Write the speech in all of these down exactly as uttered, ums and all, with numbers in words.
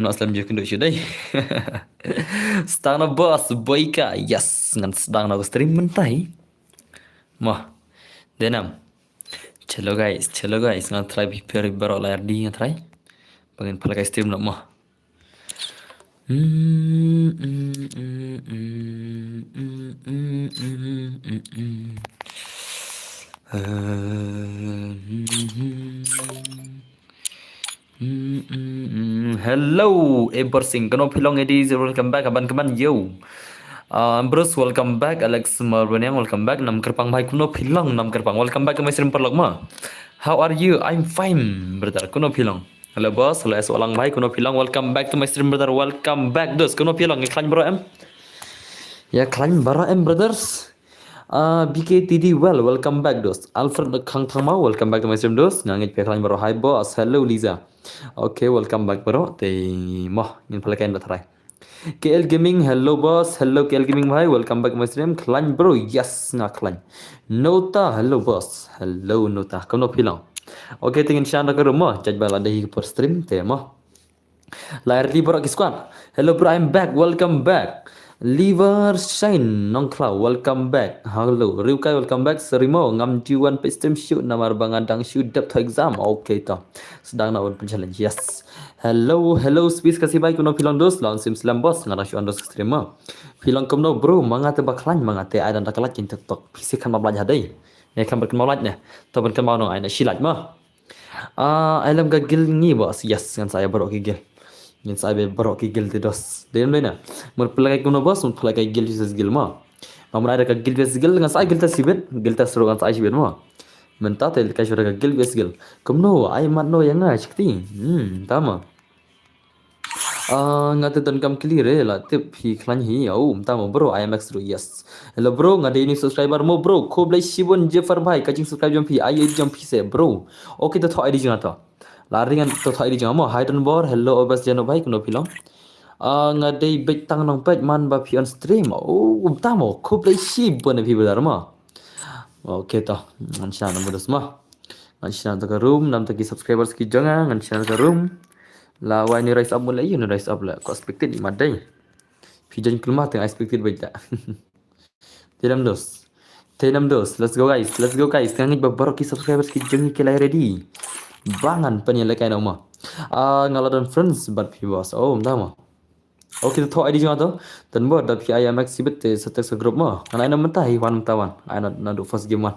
Noh slem ju kynduh shu dei. Sdang noh boss, boy ka. Yes, ngan sdang noh ka stream mynta hi. Mo. Dei nam. Chalo guys, chalo guys, ngan try phi pher baroh la R D ngan try. Ba ngin pynlehkai stream noh mo. Hello, Eber Singh. Kano phi long, Eddie, welcome back. Aban kaman, yo. Uh, Ambrose, welcome back. Alex Marbaniang, welcome back. Nam Kyrpang bhai, kano phi long, Nam Kyrpang. Welcome back to my stream, paralok ma. How are you? I'm fine, brother. Kano phi long. Hello boss, hello S Walang bhai, kano phi long. Welcome back to my stream, brother. Welcome back, dos. Kano phi long, ïa khlaiñ baroh em? Ïa khlaiñ baroh em, brothers. Uh, B K T D well, welcome back, dos. Alfred Khangthangmau, welcome back to my stream, dos. Nga ngeit phi khlaiñ baroh. Hi boss, hello Lisa. Okay, welcome back baroh. Te mo, ngin pynlehkai noh try. K L Gaming, hello boss. Hello K L Gaming bhai, welcome back my stream. Khlaiñ bro, yes nga khlaiñ. Nota, hello boss. Hello Nota, kano phi long. Okay, te ngin shna noh ka room mo. Judge by la dei hi ka por stream te mo. La R D baroh ki squad. Hello bro, I'm back. Welcome back. Liver Shine Nongkhlaw, welcome back. Hello Riukai, welcome back. Sorry mo, ngam ju wan peit stream shuh namar ba nga dang shu dep thoh exam. Okay to. Sdang noh wan pynchallenge. Yes. Hello, hello, Swiss Khasi bhai, kano phi long dos, la wan sim slem boss, nga dang shu on dos ka stream mo. Phi long kumno bro, ma nga te ba khlaiñ, ma nga te ai dang da ka lait kin tok tok. Phi sngewkhlaiñ ba lait ha dei. Ne khlaiñ ba khlaiñ ba lait ne. To ban khlaiñ ba nong ai na shi lait mo. Ah, ai lem ka guild ngi boss. Yes, ngan sa ai baroh ki guild. Ngan sa ai baroh ki guild te dos. Dei ne dei na. Mut pynlehkai kumno boss, mut pynlehkai guild versus guild mo. Ma mut ai da ka guild versus guild, ngan sa ai guild ta shibit, guild ta sru ngan sa ai shibit mo. Mynta te lehkai shuwa da ka guild versus guild. Kumno, ai mat noh ïa nga shikti. Hmm, ta mo. Ah, nga te donkam kli re, la tip phi khlaiñ hi. Oh, mynta mo bro, I M X ruh, yes. Hello bro, nga dei new subscriber mo bro. Khublei shibun Jeffar bhai, ka jing subscribe jong phi, ai jong phi se bro. Okay, to thoh I D jong nga to. La ring ngan to thoh I D jong nga mo. Hi Don Bor, hello Obas Jano bhai, kano phi long. Ah, nga dei beit tang nong peit man ba phi on stream. Oh, mynta mo, khublei shibun phi brother mo. Okay to, ngan shna noh mo dos mo. Ngan shna noh ka room, nam ta ki subscribers ki jong nga, ngan shna noh ka room. La wai ni rise up mo la, ïa ni rise up la. Ko expected i mat dei. Phi jan kulmar teng expected beit la. Te nam dos. Te nam dos. Let's go guys. Let's go guys. Nga ngeit ba baroh ki subscribers ki jong ngi ki la ready. Ba ngan pynïalehkai noh mo. Ah, nga la don friends bad phi boss. Oh, mynta mo. Okay, to thoh I D jong nga to. Don bor da phi I M X shibit te sa text sa group mo. Ngan ai noh mynta hi wan mynta wan. Ai noh naduh first game wan.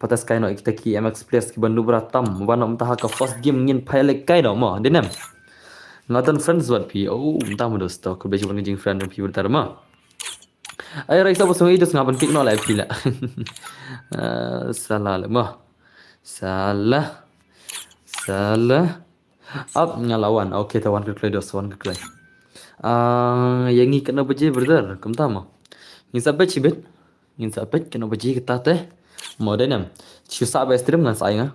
Pat test kai noh ïa kita ki M X players kiba nubra tam. Wan noh mynta ha ka first game ngin pynïalehkai noh mo. Dei ne em. Nga don friends bad phi. Oh, mynta mo dos to. Khublei shibun ka jing friend jong phi brother mo. Ai rai sa ba song i dos nga ban pick noh la phi la. Ah, salah la mo. Salah. Salah. Ap nga la wan. Okay, ta wan ka kloi dos, wan ka kloi. Ah, ïa ngi katno baje brother, kumta mo. Ngin sa peit shibit. Ngin sa peit katno baje kata te. Mo dei ne em. Shu sa ba stream ngan sa ai nga.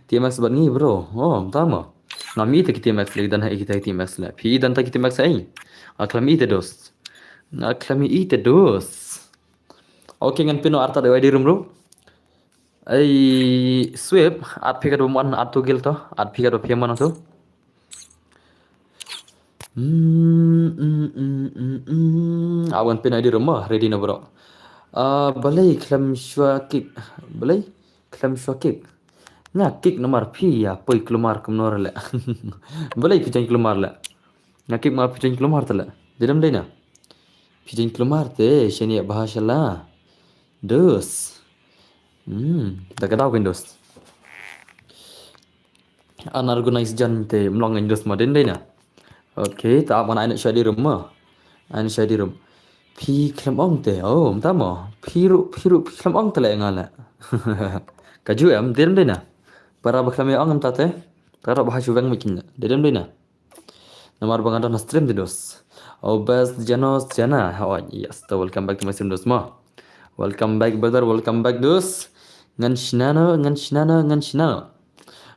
T M X bad ngi bro. Oh, kumta mo. Ngam i te ki T M X lagi, don ha i kita ki T M X la. Phi don ta ki T M X ai. Nga khlem i te dos. Nga khlem i te dos. Okay, ngan pyn noh artat da I D room bro. Ei, Swift, at phi kat ba mon, at to guild to, at phi kat ba phi mon to. Hmm, hmm, hmm, hmm, hmm. Awan pyn I D room mo, ready na bro. Ah, balei khlem shuwa kick, balei khlem shuwa kick. Nga kick namar phi ïa poi kulmar kumno re le. Balei phi jan kulmar le. Nga kick ma phi jan kulmar te le. Dei dem dei na. Phi jan kulmar te, shane ïa bha shala. Dos. Hmm, da ka daw kin dos. Unorganized jan te mlong ngan dos ma dei dei na. Okay, ta ap ngan ai na shadi room ma. Ai na shadi room. Phi khlem ong te, oh, mynta mo. Phi ruh, phi ruh, phi khlem ong te le nga le. Ka ju em, dei dei na. Para ba khlem ong mynta te. Para ba ha shu weng ma kin le. Dei dei na. Namar ba nga don ha stream te dos. Oh, best Janos, Jana. Oh, yes, to welcome back to my stream dos mo. Welcome back brother, welcome back dos. Ngan shnano, ngan shnano, ngan shnano.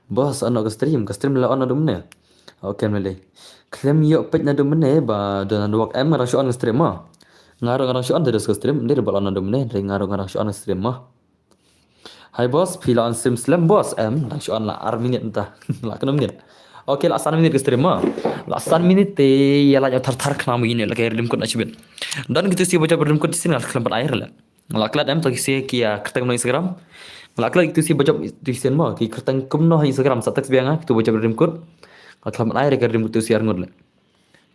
Boss, on ka stream, ka stream la on na dumne. Okay, mele. Khlem ïoh peit na dumne ba don network em nga dang shu on ka stream mo. Nga ruh nga dang shu on te dos ka stream, ndei ba la on na dumne, ndei nga ruh nga dang shu on ka stream mo. Hi boss, phi la on stream slem boss em, dang shu on la ar minit mynta. La kano minit. Okay, la san minit ka stream mo. La san minit te ïa la ïa thar thar khnang mo ïa la ka redeem code na shibit. Don kitu shi ba jop redeem code shisien nga khlem pat ai re la. Nga la klet em to ki shi ki ïa kyrteng kumno Instagram. Nga la klet kitu shi ba jop tu shisien mo ki kyrteng kumno ha Instagram sa text biang nga kitu ba jop redeem code. Nga khlem pat ai re ka redeem code tu shi arngut la.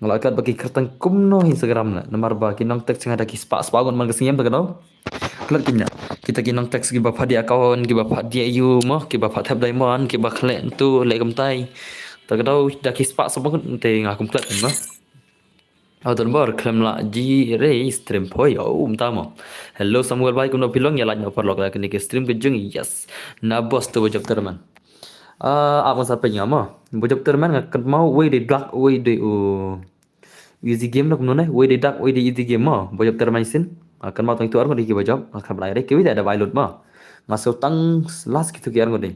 Nga la klet ba ki kyrteng kumno ha Instagram la. Namar ba ki nong text nga da ki spah spah ngut man ka sngem ta ka daw. Klet ki na. Kita ki nong text ki ba pha di account, ki ba pha di ayu mo, ki ba pha thep diamond, ki ba khleh tu leh kumtai. Ta ka daw da ki spah spah ngut te nga kum klet mo. Au don bor khlem la ji re stream poi au mta mo. Hello Samuel bai kumno phi long ïa la nyo parlok la kane ki stream ka jong yes. Na boss tu ba jop terman. Ah, aku sa penya mo. Ba jop terman nga kynmaw wei de dak wei de u. Easy game nok nune wei de dak wei de easy game mo. Ba jop terman shisien. Nga kynmaw tang tu arngut de ki ba jop. Nga khlem la re ki wei de da bai lut mo. Nga so tang last kitu ki arngut de.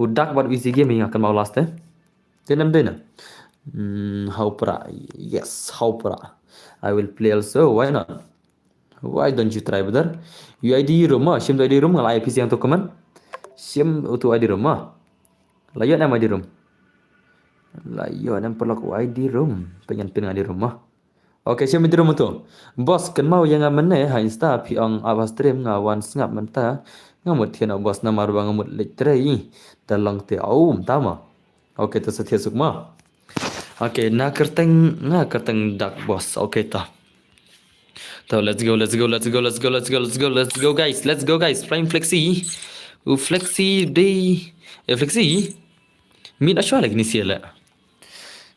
U dak bad easy game nga kynmaw last eh. Te nam dena. Hmm, Haupra. Yes, Haupra. I will play also. Why not? Why don't you try, brother? U I D room ma, shim tu I D room nga la I P C yang tu comment. Shim tu I D room ma. La ïoh nam I D room. La ïoh nam parlok I D room. Pengen pin I D room ma. Okay, shim I D room tu. Boss, kynmaw ïa nga mynne ha Insta phi ong ap ha stream nga wan sngap mynta. Nga mut thian boss namar ba nga mut leit trei. Da long te aum tama. Okay, ta sa thiah suk ma. Okay, na kyrteng nga kyrteng dak boss. Okay ta. To, let's go, let's go, let's go, let's go, let's go, let's go, let's go, guys, let's go, guys. Flying Flexi, u Flexi dei, eh, Flexi. Min ashwa lagi ni siya la.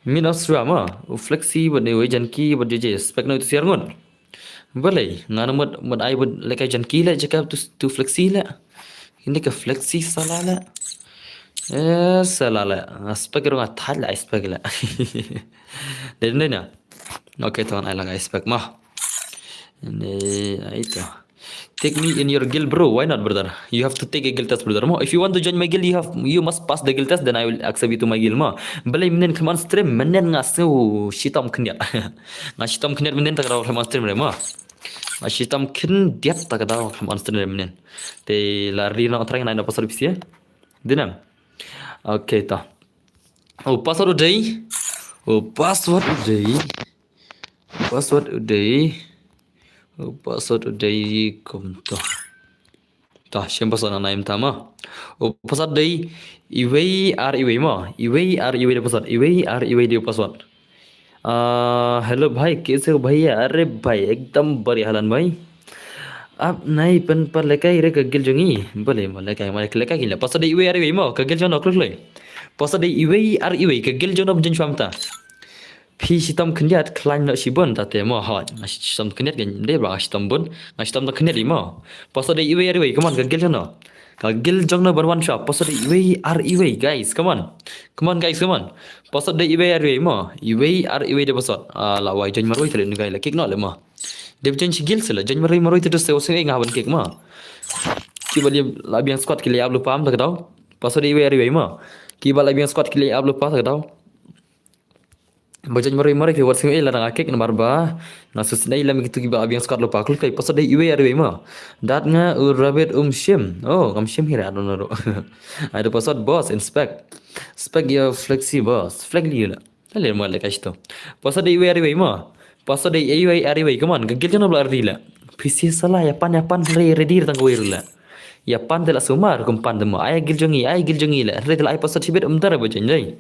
Min ashwa ma, u Flexi bad ni wei Janki bad J J. Spek na itu siar ngun. Balei, ngana mut mut ai bad lekai Janki la jaka tu tu Flexi la. Ini ka Flexi salah la. Eh, salah la. Spek ro nga thad la spek la. Dei dei na. Okay, tuan ai la spek ma. Ini ai tu. Take me in your guild, bro. Why not, brother? You have to take a guild test, brother. Mo, if you want to join my guild, you have you must pass the guild test. Then I will accept you to my guild. Mo, balei menen khlem on stream, menen nga sngew shitom khyndiat. Nga shitom khyndiat menen ta ka daw khlem on stream re mo. Nga shitom khyndiat ta ka daw khlem on stream re menen. Te la ri no try nga na password pisia. Dinam. Okay ta. Oh, password u dei. Oh, password u dei. Password u dei. Oh, password u dei kum to. Ta, shim password na naim tama. Oh, password dei iwei ar iwei mo. Iwei ar iwei de password. Iwei ar iwei de password. Ah, hello bhai, kaise ho bhaiya? Are bhai, ekdam bari halan bhai. Ap nai pen par lekai re ka guild jong i. Balei mo lekai, mo lekai ki la. Password dei iwei ar iwei mo, ka guild jong no kloi kloi. Password dei iwei ar iwei, ka guild jong no bynjin shwa mynta. Phi shitom khyndiat khlaiñ noh shibun ta te mo hot. Nga shitom khyndiat kan dei ba nga shitom bun. Nga shitom ta khyndiat i mo. Password dei iwei ar iwei, come on, ka guild jong no. Ka guild jong no ban wan shwa. Password dei iwei ar iwei, guys, come on. Come on, guys, come on. Password dei iwei ar iwei mo. Iwei ar iwei de password. Ah, la wai join marwei tele ni guys, la kick noh le mo. Dep join shi guild sila, join marwei marwei te dus se waseng nga ban kick mo. Kiba la biang squad ki la ap lupa am ta ka daw. Password dei iwei ar iwei mo. Kiba la biang squad ki la ap lupa ta ka daw. Ba join marwei marwei ki wat sing ei la dang akik namar ba nga sus nei lam kitu kiba abiang squad lupa kloi kai password dei iwei ar iwei ma. Dat nga u rabbit um shim. Oh, ngam shim hira, I don't know. Ai da password boss, inspect. Spec ya Flexi boss. Flag li la. Tale mo le kasto. Password dei iwei ar iwei ma. Password dei iwei ar iwei, come on. Ka guild jong no bla ready la. P C sala ya pan ya pan ready ready tang ko la. Ya pan te la sumar kum pan te mo. Ai guild jong i, ai guild jong i la. Ready la ai password shibit um dara ba join dei.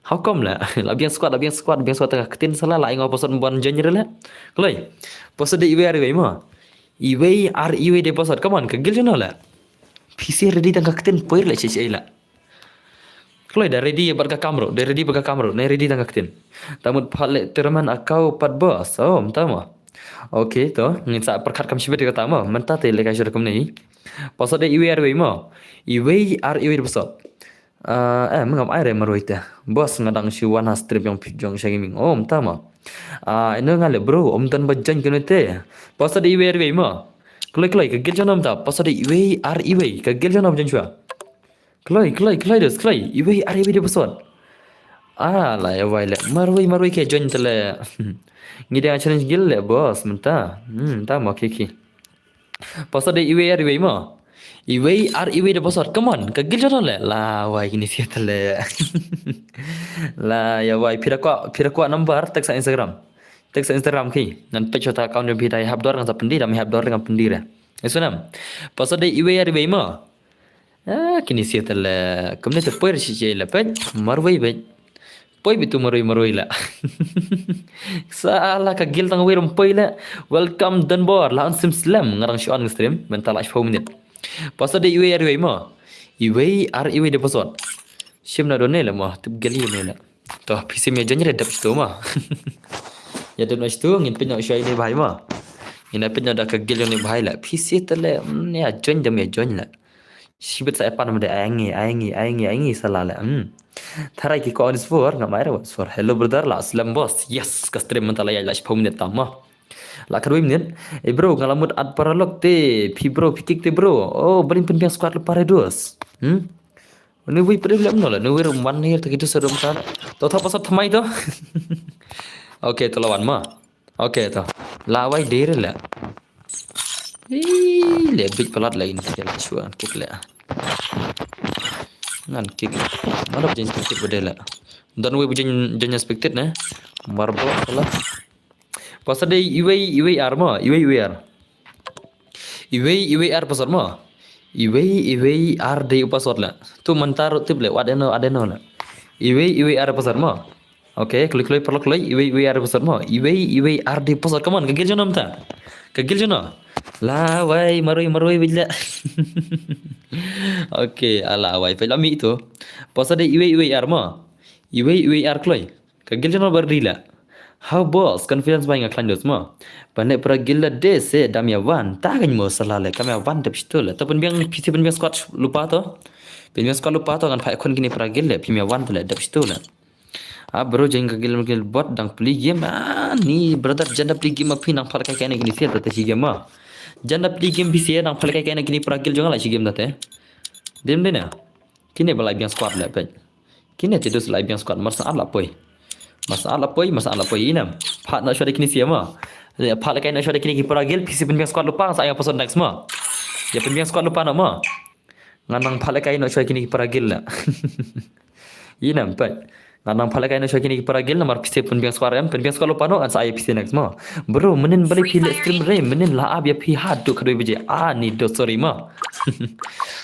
How come la? La biang squad, la biang squad, biang squad tengah ketin sala la ingo password ban join re la. Kloi. Password dei iwei ar iwei ma. Iwei ar iwei dei password. Come on, ka guild jong no la. P C ready tang ka ketin poir la cece la. Kloi da ready bad ka kamro, da ready bad ka kamro, ne ready tang ka ketin. Tamut pat le terman akau pat boss. Oh, mta ma. Okay to, ngin sa perkat kam shibit ka tama. Menta te le ka shur kum nei. Password dei iwei ar iwei ma. Iwei ar iwei dei password. Ah, eh, mengam ai re marwei te. Boss nga dang shi wan ha stream jong phi jong sha gaming. Oh, mta ma. Ah, ino nga le bro, um tan ba join kene te. Password dei iwei ar iwei ma. Kloi kloi ka guild jong no mta. Password dei iwei ar iwei. Ka guild jong no join shwa. Kloi kloi kloi dos kloi. Iwei ar iwei dei password. Ah, la ya wai le. Marwei marwei ke join te le. Ngi dang challenge guild le boss menta. Hmm, ta ma kiki. Password dei iwei ar iwei ma. Iwei ar iwei da password. Come on, ka guild jong no le. La wai kine sha te le. La ya wai, phi da kwah, phi da kwah number, text ha Instagram. Text ha Instagram ki. Ngan peit shuwa ta account jong phi, da ïahap dor ngan sa pyndie, da ym ïahap dor ngan pyndie re. Ïa sngewbha. Password dei iwei ar iwei mo. Ah, kine sha te le. Kumne te poi re shi shi le peit. Marwei peit. Poi bitu marwei marwei la. Sala ka guild tang wei rum poi la. Welcome Don Bor, la on sim slem, nga dang shu on stream, mynta la shiphew minit. Password dei iwei ar iwei mo. Iwei ar iwei da password. Shim na don ne la mo, tip guild ne la. To, phi sim ïa join re dep shitu mo. Ïa dep na shitu, ngin peit noh shuwa ine bhai mo. Ngin peit noh da ka guild ine bhai la. Phi sha te le, mm, ïa join dep ïa join la. Shibit sa epan mede ai ngi, ai ngi, ai ngi, ai ngi sala le. Hmm. Tharai ki ko on is four, nga mai ra on is four. Hello brother, la slem boss. Yes, ka stream mynta la ïa la shiphew minit tam mo. La khatwei minit. Eh bro, nga la mut at paralok te, phi bro, phi kick te bro. Oh, balin pynbiang squad lypa re dos. Hmm? Ni wei pynbiang no la, ni wei rum wan ni ta kitu sa rum tan. To tha password thymmai to. Okay, to la wan mo. Okay to. La wai dei re la. Ih, le bit palat la in kick la shuwa, kick la. Ngan kick. Mana join expected ba dei la. Don wei ba join, join expected ne. Marbo palat. Password dei iwei, iwei ar mo, iwei, iwei ar. Iwei, iwei ar password mo. Iwei, iwei ar dei u password la. Tu mynta ruh tip le, wat eno, wat eno la. Iwei, iwei ar password mo. Okay, kloi kloi paralok kloi, iwei iwei ar password mo. Iwei iwei ar dei password, come on, ka guild jong no mynta. Ka guild jong no. La wai, marwei marwei wei la. Okay, ala wai, peit la mih tu. Password dei iwei iwei ar mo. Iwei iwei ar kloi. Ka guild jong no ba ready la. How boss, confidence ba nga khlaiñ dos mo. Ban leh para guild la de se dam ïa wan, ta kan mo sala le, kam ïa wan dep shitu le. Ta pynbiang, phi sha pynbiang squad lypa to. Pynbiang squad lypa to, ngan phai khun kine para guild le, phim ïa wan te le dep shitu le. Ah, bro, jeng ka guild, guild bot dang plie game. Ah, ni brother, jan da plie game ma phi nang phah lehkai kai na kine sha te shi game ma. Jan da plie game phi sha nang phah lehkai kai na kine para guild jong nga la shi game da te. Dim dei na. Kine ba la biang squad le peit. Kine te dos la biang squad, mar sa at la poi. Mar sa at la poi, mar sa at la poi, inem. Phah na shuwa da kine sha ma. Phah lehkai na shuwa da kine ki para guild, phi sha pynbiang squad lypa, sa ïa password next ma. Ïa pynbiang squad lypa na ma. Ngan nang phah lehkai noh shuwa kine ki para guild la. Inem peit. Ngan nang phah lehkai noh shuwa kine ki para guild namar phi sha pynbiang squad em, pynbiang squad lypa noh ngan sa ai phi sha next mo. Bro, mynnin balei phi leh stream re, mynnin la ap ïa phi haduh khatwei baje. Ah, ni do sorry mo.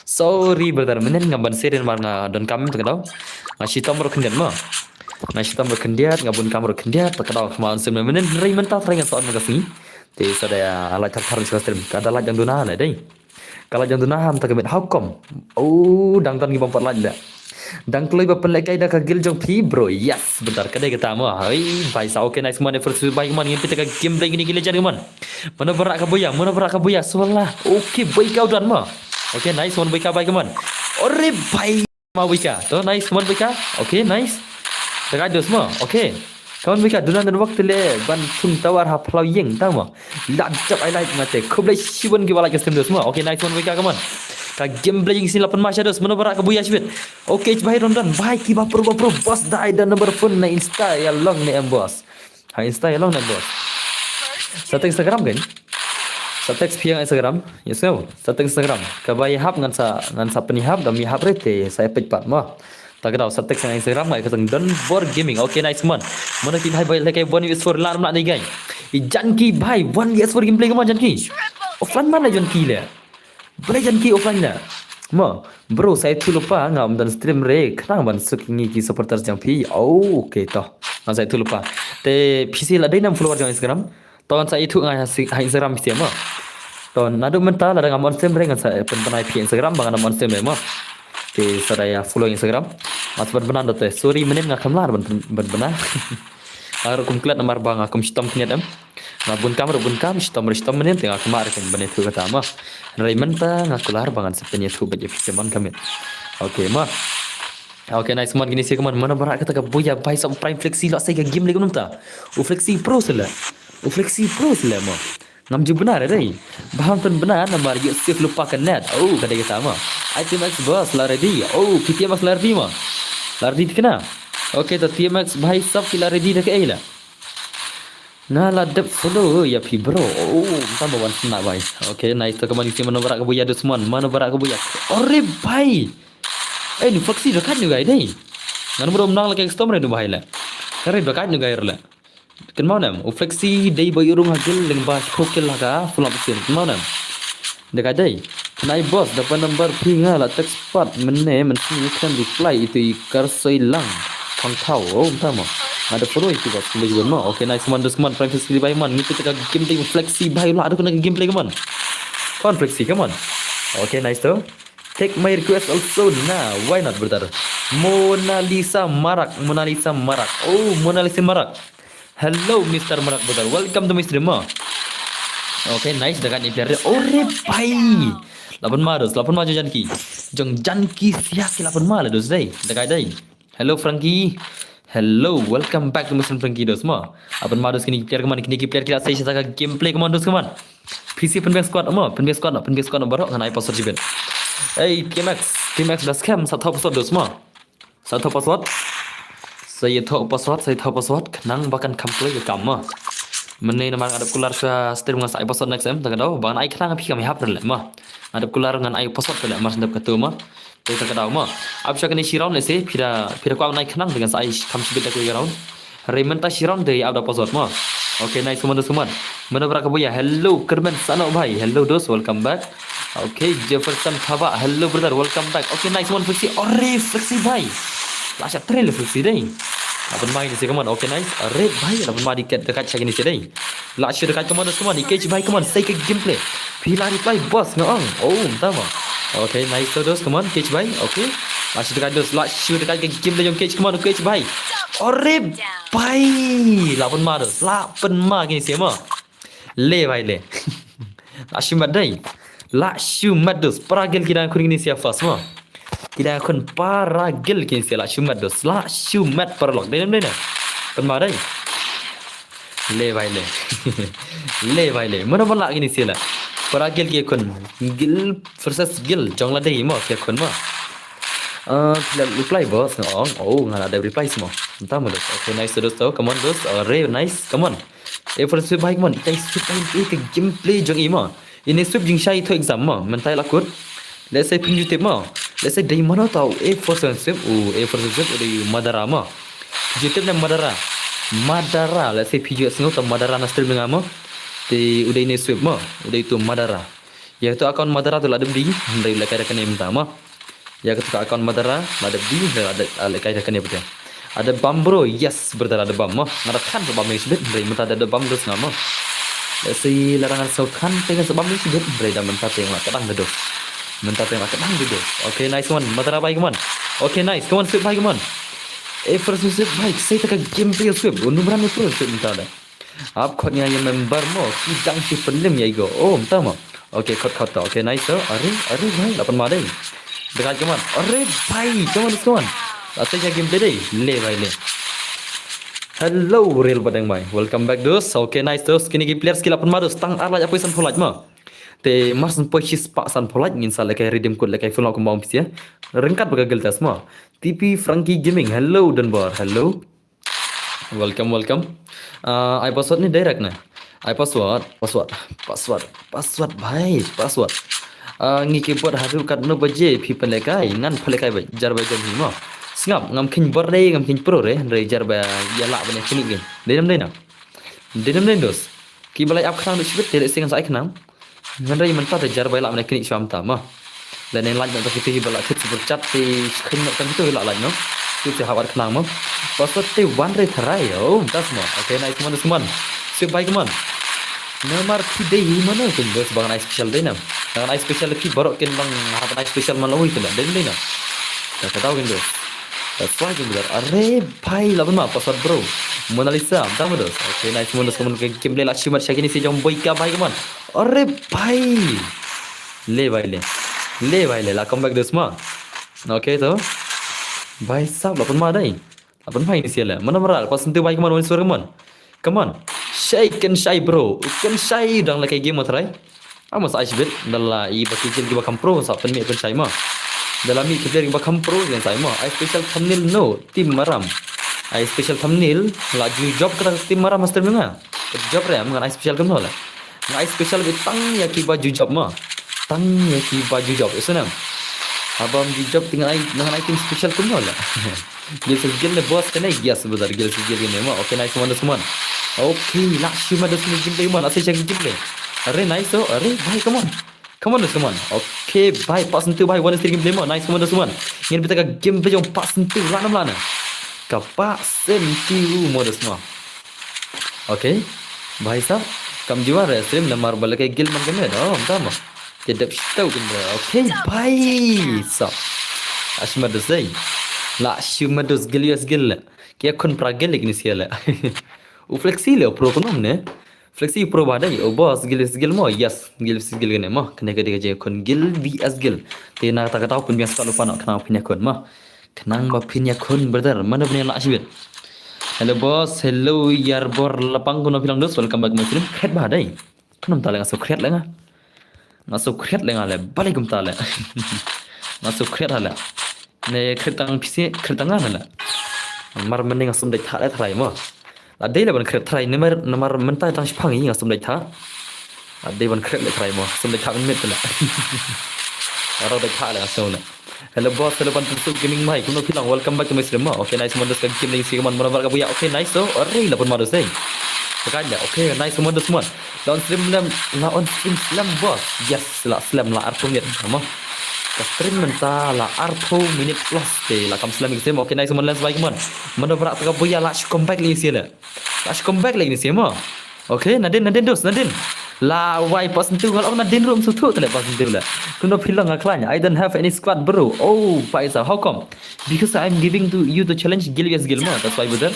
Sorry brother, mynnin ngam ban sha re namar nga donkam em ta ka daw. Nga shitom ruh khyndiat mo. Nga shitom ruh khyndiat, nga bun kam ruh khyndiat, ta ka daw kham on stream mynnin, hynrei mynta trai ngan sa on ka sngi. Te sa da ïa lait thar thar sha stream, ka da lait dang duna ne dei. Ka lait dang duna ham ta ka miet, how come? Oh, dang don ki bym pat lait le. Dang kloi ba pynlehkai da ka guild jong phi bro. Yes, bentar ka dei kata mo. Hei, bhai sa, okay, nice man, first bhai man, ngin peit ka gameplay kine ki legend man. Mano ba rah ka buya, mano ba rah ka buya, swala. Okay, bhai ka u don mo. Okay, nice one bhai ka, bhai ka man. Ore bhai. Ma wika. To, nice, come on wika. Okay, nice. Dagai dos mo. Okay. Come on wika. Duna network te le ban thung tower ha phlaw ïing ta mo. La jap ai like mate. Khublei shibun ki ba like stream dos mo. Okay, nice one wika, come on. Ka gameplay ïing sien la pynma sha dos. Mano ba rah ka buya shibit. Okay, bhai Rondon. Bhai ki ba pro ba pro. Boss dai da number phone na Insta ïa long ne em boss. Ha Insta ïa long ne em boss. Sa text Instagram kan? Sa text phi ïa nga Instagram. Yes, no. Sa text Instagram. Kaba ïahap ngan sa, ngan sa pynïahap, da ym ïahap re te sa ïa peit pat mo. Ta ka daw sa text ïa nga Instagram, nga ïa ka teng Don Bor Gaming. Okay, nice man. Mano ki bhai ba lehkai one versus four, la ram la ne gai. I Janki bhai, one versus four gameplay ka mo Janki. Offline man la Janki le. Balei Janki offline la? Mo, bro, sa ïathuh lypa, ngam don stream re, khnang ban suk ïa ngi ki supporters jong phi. Oh, okay, to. Ngam sa ïathuh lypa. Te phi sha la dei nam follower jong Instagram. To ngan sa ïathuh nga ha si-, ha Instagram phi sha mo. To naduh mynta lada ngam on stream re ngan sa pynbna ïa phi Instagram ba ngam on stream re mo. Te sa da ïa follow Instagram. Ngan sa pynbna da te. Sorry mynnin nga khlem lah ban pyn-, pynbna. Nga ruh kum klet namar ba nga kum shitom khyndiat em. Nga bun kam ruh bun kam, shitom ruh shitom mynnin te nga khlem lah ruh kum ban ïathuh kata mo. Hynrei mynta nga kular ba ngan sa pynïathuh bad ïa phi sha mon ka miet. Okay mo. Okay, nice man, kine sha ka man, mano ba rah kata ka buya bhai sa u Prime Flexi la sa ka game leh kumta. U Flexi Pro sha la. U Flexi Pro sha la mo. Ngam ju bna re dei. Ba ham pynbna namar ïoh save lypa ka net. Oh, ka dei kata mo. Item X boss la ready. Oh, P T M X la ready mo. La ready thikna. Okay, to T M X bhai sab ki la ready da kaei la. Nga la dep follow ïa phi bro. Oh, tang ba wan sna bai. Okay, nice to, ka man isi mano barak ka buya dusman, mano barak ka buya. Ore bai. Eh, nu Flexi da kat nu gai dei. Ngan mudom nang lagi storm re nu bai le. Kare da kat nu gai le. Ken mau nem, u Flexi dei ba yurung hagil leng ba shokil laga full up sin. Ken mau nem. Dekai dei. Nai boss, dapat number phi nga la text pat mene men sini kan reply itu i kar soi lang. Kang tau, oh, entah mo. Ada follow itu boss, kumbai juga mo. Okay, nice man, dus man, Frank Flexi bai man. Ngitu ka game dei Flexi bai la, ada kena gameplay ke man. Kon Flexi ke man. Okay, nice tu. Take my request also na, why not brother? Mona Lisa Marak, Mona Lisa Marak. Oh, Mona Lisa Marak. Hello, Mister Marak brother. Welcome to my stream, mo. Okay, nice, dekat ni player. Ore bai. Lapan ma dos, lapan ma jong Janki. Jong Janki sia ki lapan ma la dos dei. Dekat dei. Hello Frankie. Hello, welcome back to Mister Frankie dos mo. Lapan ma dos kini player ke man, kini player ki la sai sha ka gameplay ke man dos ke man. P C pynbeng squad mo, pynbeng squad, pynbeng squad baroh ngan ai password jibit. Hey, T M X, T M X das kem sa thaw password dos mo. Sa thaw password. Sa ïa thaw password, sa ïa thaw password. Khnang ba kan kham kloi ka kam mo. Mynne namar nga dep kular sha stream nga sa ai password next time. Ta ka daw ba ngan ai khnang phi kam hap rel mo. Nga dep kular ngan ai password rel mar sendep ka tu mo. Te ta ka daw mo. Ap sha kane shi round ne se phi da, phi da kwah nai khnang te ngan sa ai kham shibit da ka round. Hynrei mynta shi round te ap da password mo. Okay, nice, suman, suman. Mano bra ka buya. Hello Kermen Sano bhai. Hello dos, welcome back. Okay, Jefferson Thaba. Hello brother, welcome back. Okay, nice one, Flexi. Ore Flexi bhai. La sha trail Flexi dei. Lapan mai ni si, come on. Okay, nice. Ore bhai, lapan mai di kat dekat sha kini si dei. La shu dekat, come on, come on. Ikej bhai, come on. Sai ka gameplay. Phi la reply boss nga ong. Oh, entah mo. Okay, nice to dos, come on. Ikej bhai. Okay. La shu dekat dos, la shu dekat ka gameplay jong Ikej, come on, Ikej bhai. Ore bhai. Lapan ma dos, lapan ma kini si mo. Le bhai le. La shu mat dei. La shu mat dos. Para gel ki dang khun kini si first mo. Ki dang khun para gel kini si, la shu mat dos. La shu mat para lok. Dei nem dei na. Pan ma dei. Le bhai le. Le bhai le. Mano ban la kini si la. Para gel ki khun. Gel versus gel. Jong la dei mo ki khun mo. Ah, phi la reply boss nga ong. Oh, nga la da reply mo. Entah mo dos. Okay, nice dos to. Come on dos. Ore, nice. Come on. A four seven sweep bhai, come on. Itai sweep bhai, eh, ka gameplay jong i mo. Ine sweep jingshai to exam mo. Mynta i la kut. Let's say pynjutip mo. Let's say dei mano tau A four seven sweep. U A four seven sweep u dei Madara mo. Pynjutip ne Madara. Madara. Let's say pynjutip sngew tau Madara na stream nga mo. Te u dei ine sweep mo. U dei tu Madara. Ïa tu account Madara tu la dep di. Hynrei la kai da kane mynta mo. Ïa katu ka account Madara la dep di, la dep, la dep kai da kane bete. Ada bam bro, yes brother, ada bam mo. Nga da khan sa bam ïa shibit, hynrei mynta da bam dos nga mo. Let's say la dang sa khan te nga sa bam ïa shibit, hynrei da mynta te nga la ka dang da dos. Mynta te nga la ka dang da dos. Okay, nice one, Madara bhai, come on. Okay, nice, come on, sweep bhai, come on. Eh, first sweep bhai, sai ta ka gameplay sweep. Number one pro sweep mynta da. Ap khot nga ïa member mo, ki dang shi pynlem ïa i go. Oh, mynta mo. Okay, khot khot to. Okay, nice to. Are, are bhai, lapan ma dei. Dekat, come on. Are bhai, come on, come on. Last game dei. Le bhai le. Hello, Real Badeng bhai. Welcome back dos. Okay, nice dos. Kini ki players ki lapan ma dos. Tang ar lait apoi san phew lait mo. Te mar san poi shi spah san phew lait ngin sa lehkai redeem code lehkai full knock combo pisa. Ryngkat bad ka guild test mo. T P Frankie Gaming. Hello, Dunbar. Hello. Welcome, welcome. Ah, ai password ni direct na. Ai password, password, password, password bhai, password. Ah, ngi ki bot haduh katno baje phi pynlehkai, ngan pynlehkai bad jar ba jong hi mo. Sngap, ngam kheiñ bor re, ngam kheiñ pro re, re jar ba ïa lah ban ïa knieh. Dei nam dei na. Dei nam dei dos. Ki ba lai ap khnang duh shibit te lehse ngan sa ai khnang. Hynrei mynta te jar ba ïa lah ban ïa knieh shuwa mynta mo. Lane like noh tang kito ba la kit super chat te skhem noh tang kito ba la like noh. Kito te hap ar khnang mo. Password te wan re tharai. Oh, mynta mo. Okay, nice, come on, come on. Sweep bhai, come on. Namar phi dei hi mano, kin dos ba ngan ai special dei nam. Ngan ai special phi baroh kin bang hap ai special man la wi kin dei dei nam. Da ka daw kin dos. That's why kin dos. Are bhai, laban ma password bro. Mona Lisa, mynta mo dos. Okay, nice, mo dos, mo ka gameplay la shimat sha kini si jong boy ka bhai, come on. Are bhai. Le bhai le. Le bhai le, la comeback dos ma. Okay to. Bhai sab, lapan ma dei. Lapan ma ini siala. Mana mara, pas sentuh bhai, come on, one score, come on. Come on. Shai, ken shai bro. Ken shai dang lehkai game mo tharai. Amos ai shibit, da la i ba ki kill ki ba kham pro sa pynmih pynshai mo. Da la mih ki player ki ba kham pro ki shai mo. Ai special thumbnail no, team Maram. Ai special thumbnail, la ju job kata team Maram master menga. Ka jujop re, ngan ai special kumno la. Ngan ai special beit tang ïa kiba jujop mo. Tang ïa kiba jujop, ïa sngewbha. Haba ym jujop te ngan ai, ngan ai kum special kumno la. Gil sa gil ne boss kane, yes brother, gil sa gil ne mo. Okay, nice one, nice one. Okay, la shu ma dos ne gil mo, la sa gil. Are nice, oh, are bhai, come on. Come on, come on. Okay, bhai, pat senti bhai, one senti gameplay mo. Nice, come on, come on. Ngin bita ka gameplay jong pat senti, la nam la na. Ka pat senti u mo dos mo. Okay. Bhai sab, kam jiwa re stream namar ba la ka gil man kane. Oh, tama. Ke dep stau kane. Okay, bhai sab. Ash ma dos ei. La shu ma dos gil yes gil. Ke khun pra gil ni sia le. U Flexi le pro kono ne. Flexi pro ba dei, oh boss, gil is gil mo, yes, gil is gil kane mo, kane ka dei ka jingïakhun gil V S gil. Te na kata ka daw pynbiang squad lypa noh khnang ba phin ïakhun mo. Khnang ba phin ïakhun brother, mano ba phin ïa lah shibit. Hello boss, hello Yarbor Lapang, kumno phi long dos, welcome back to my stream. Kret ba dei. Khnang ta le nga so kret le nga. Nga so kret le nga le, balei kumta le. Nga so kret ha le. Ne kret tang phi se, kret tang nga na le. Mar mending nga sum dei tha le trai mo. La dei le ban kret trai, namar, namar mynta tang shipang i nga sum dei tha. La dei ban kret le trai mo, sum dei tha mynmiet le. Aro dei tha le nga sum le. Hello boss, hello Pan Pynsuh Gaming Mai, kumno phi long, welcome back to my stream mo. Okay, nice, mo dos ka game leng si man, mano ba ka buya. Okay, nice, so, ore, la pun ma dos ei. Pakai le, okay, nice, mo dos mo. La on stream lem, la on stream slem boss. Yes, la slem la arphew minit mo. Ka stream mynta la arphew minit plus te la kam slem ki stream. Okay, nice, mo lens bai kumon. Mano ba ka buya la shu come back leng si le. La shu come back leng si mo. Okay, nadin, nadin dos, nadin. La wai pas ntu ngal ong nadin rum sutu tele pas ntu le. Kumno phi long nga khlaiñ. I don't have any squad bro. Oh, paisa, how come? Because I'm giving to you the challenge gil yes gil mo. That's why brother.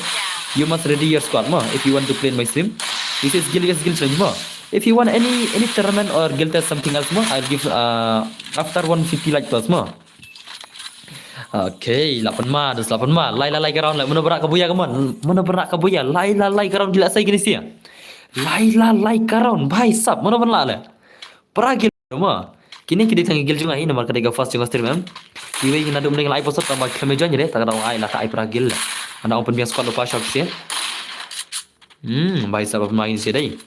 You must ready your squad mo if you want to play in my stream. This is gil yes gil challenge mo. If you want any any tournament or guild test something else mo, I'll give uh, after one fifty like plus mo. Okay, la pun ma, dus la pun ma. Lai la lai ka round le. Mano ba ka buya kumon. Mano ba ka buya. Lai la lai ka round gila sai kini sia. Lai la lai ka round. Bhai sab, mano ba la le. Pra gil mo. Kini ki dei tang gil jong nga hi namar ka dei ka first jong nga stream em. Iwei ngi na dum dei lai posot tang ba khlem join re, ta ka dau ai la ka ai pra gil. Ana open biang squad lypa shop sia. Hmm, bhai sab, ma in sia dei.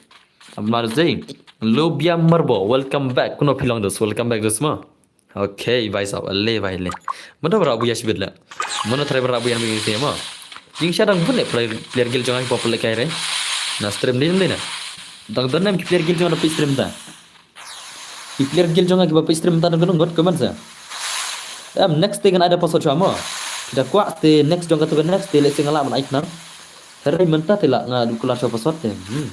Amar dei. Lubia Marbo, welcome back. Kumno phi long dos, welcome back dos mo. Okay, bhai sab, le bhai le. Mano ba buya shibit le. Mano trai ba buya ni sia mo. Jingshisha dang bun le player, player gil jong nga ki pop le kai re. Na stream dei dei na. Dang don em ki player gil jong nga da peit stream ta. Ki player gil jong nga kiba peit stream mynta dang ngot comment sa. Em, next te ngan ai da password shuwa mo. Ki da kwah te next jong katu ka next te lehse nga lah ban ai khnang. Hynrei mynta te lah nga dukla shuwa password te. Hmm.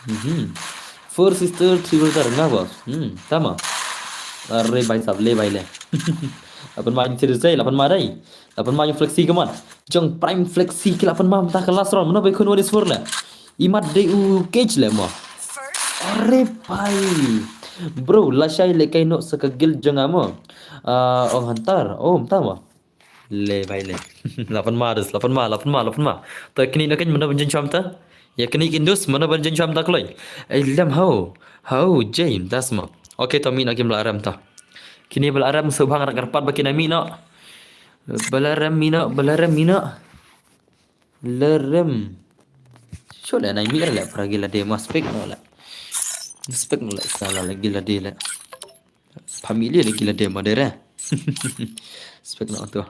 Mhm. Four sister, three brother nga boss. Hmm, tama. Are bhai sab le bhai le. La pun ma jong serious dei, la pun ma dei. La pun ma jong Flexi kumon. Jong Prime Flexi ki la pun ma mynta ka last round. Mano ba khun one is four le. Imat dei u cage le mo. Are bhai. Bro, la shai le kai no sa ka gil jong nga mo. Ah, ong Hunter. Oh, mynta mo. Le bhai le. La pun ma dus, la pun ma, la pun ma, la pun ma. To kini no kan mano ban jin cham ta. Ya kini kin dus mano ban jin cham ta kloi. Ai lem ho. Ho, James, das mo. Okay, to mi no kim la ram ta. Kini ba la ram so bhang rak kyrpad ba kini mi no. Ba la ram mi no, ba la ram mi no. Lerem. Shu le nai mi le pra gila de ma spek no le. Spek no le sala le gila de le. Family le gila de ma de re. Spek no tu.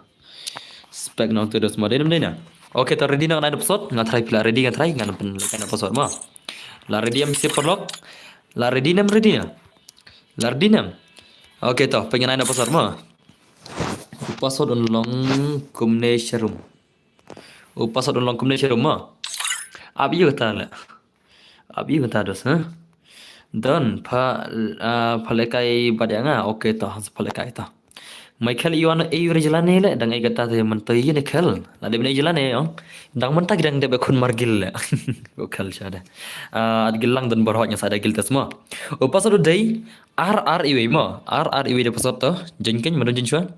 Spek no tu dos ma de nem de na. Okay, to ready na nai episode. Nga try pila ready nga try nga pen kan episode ma. La ready am si perlok. La ready nem ready na. La ready nem. Okay, to pengen nai episode ma. Password un long kumne sharum. U password un long kumne sharum ma. Ap yu ta le. Ap yu ta dos ha. Don pha ah, pha le kai bad ya nga. Okay to pha le kai to. Michael yu an e yu re jela ne le dang e kata te man to yu ne khel. La de ne jela ne yong. Dang man ta dang de be khun margil le. Ko khel sha de. Ah, at gil lang don bor hot nya sa de gil tes ma. U password u dei R R iwe ma. R R iwe de password to. Jeng ken ma don jeng chuan.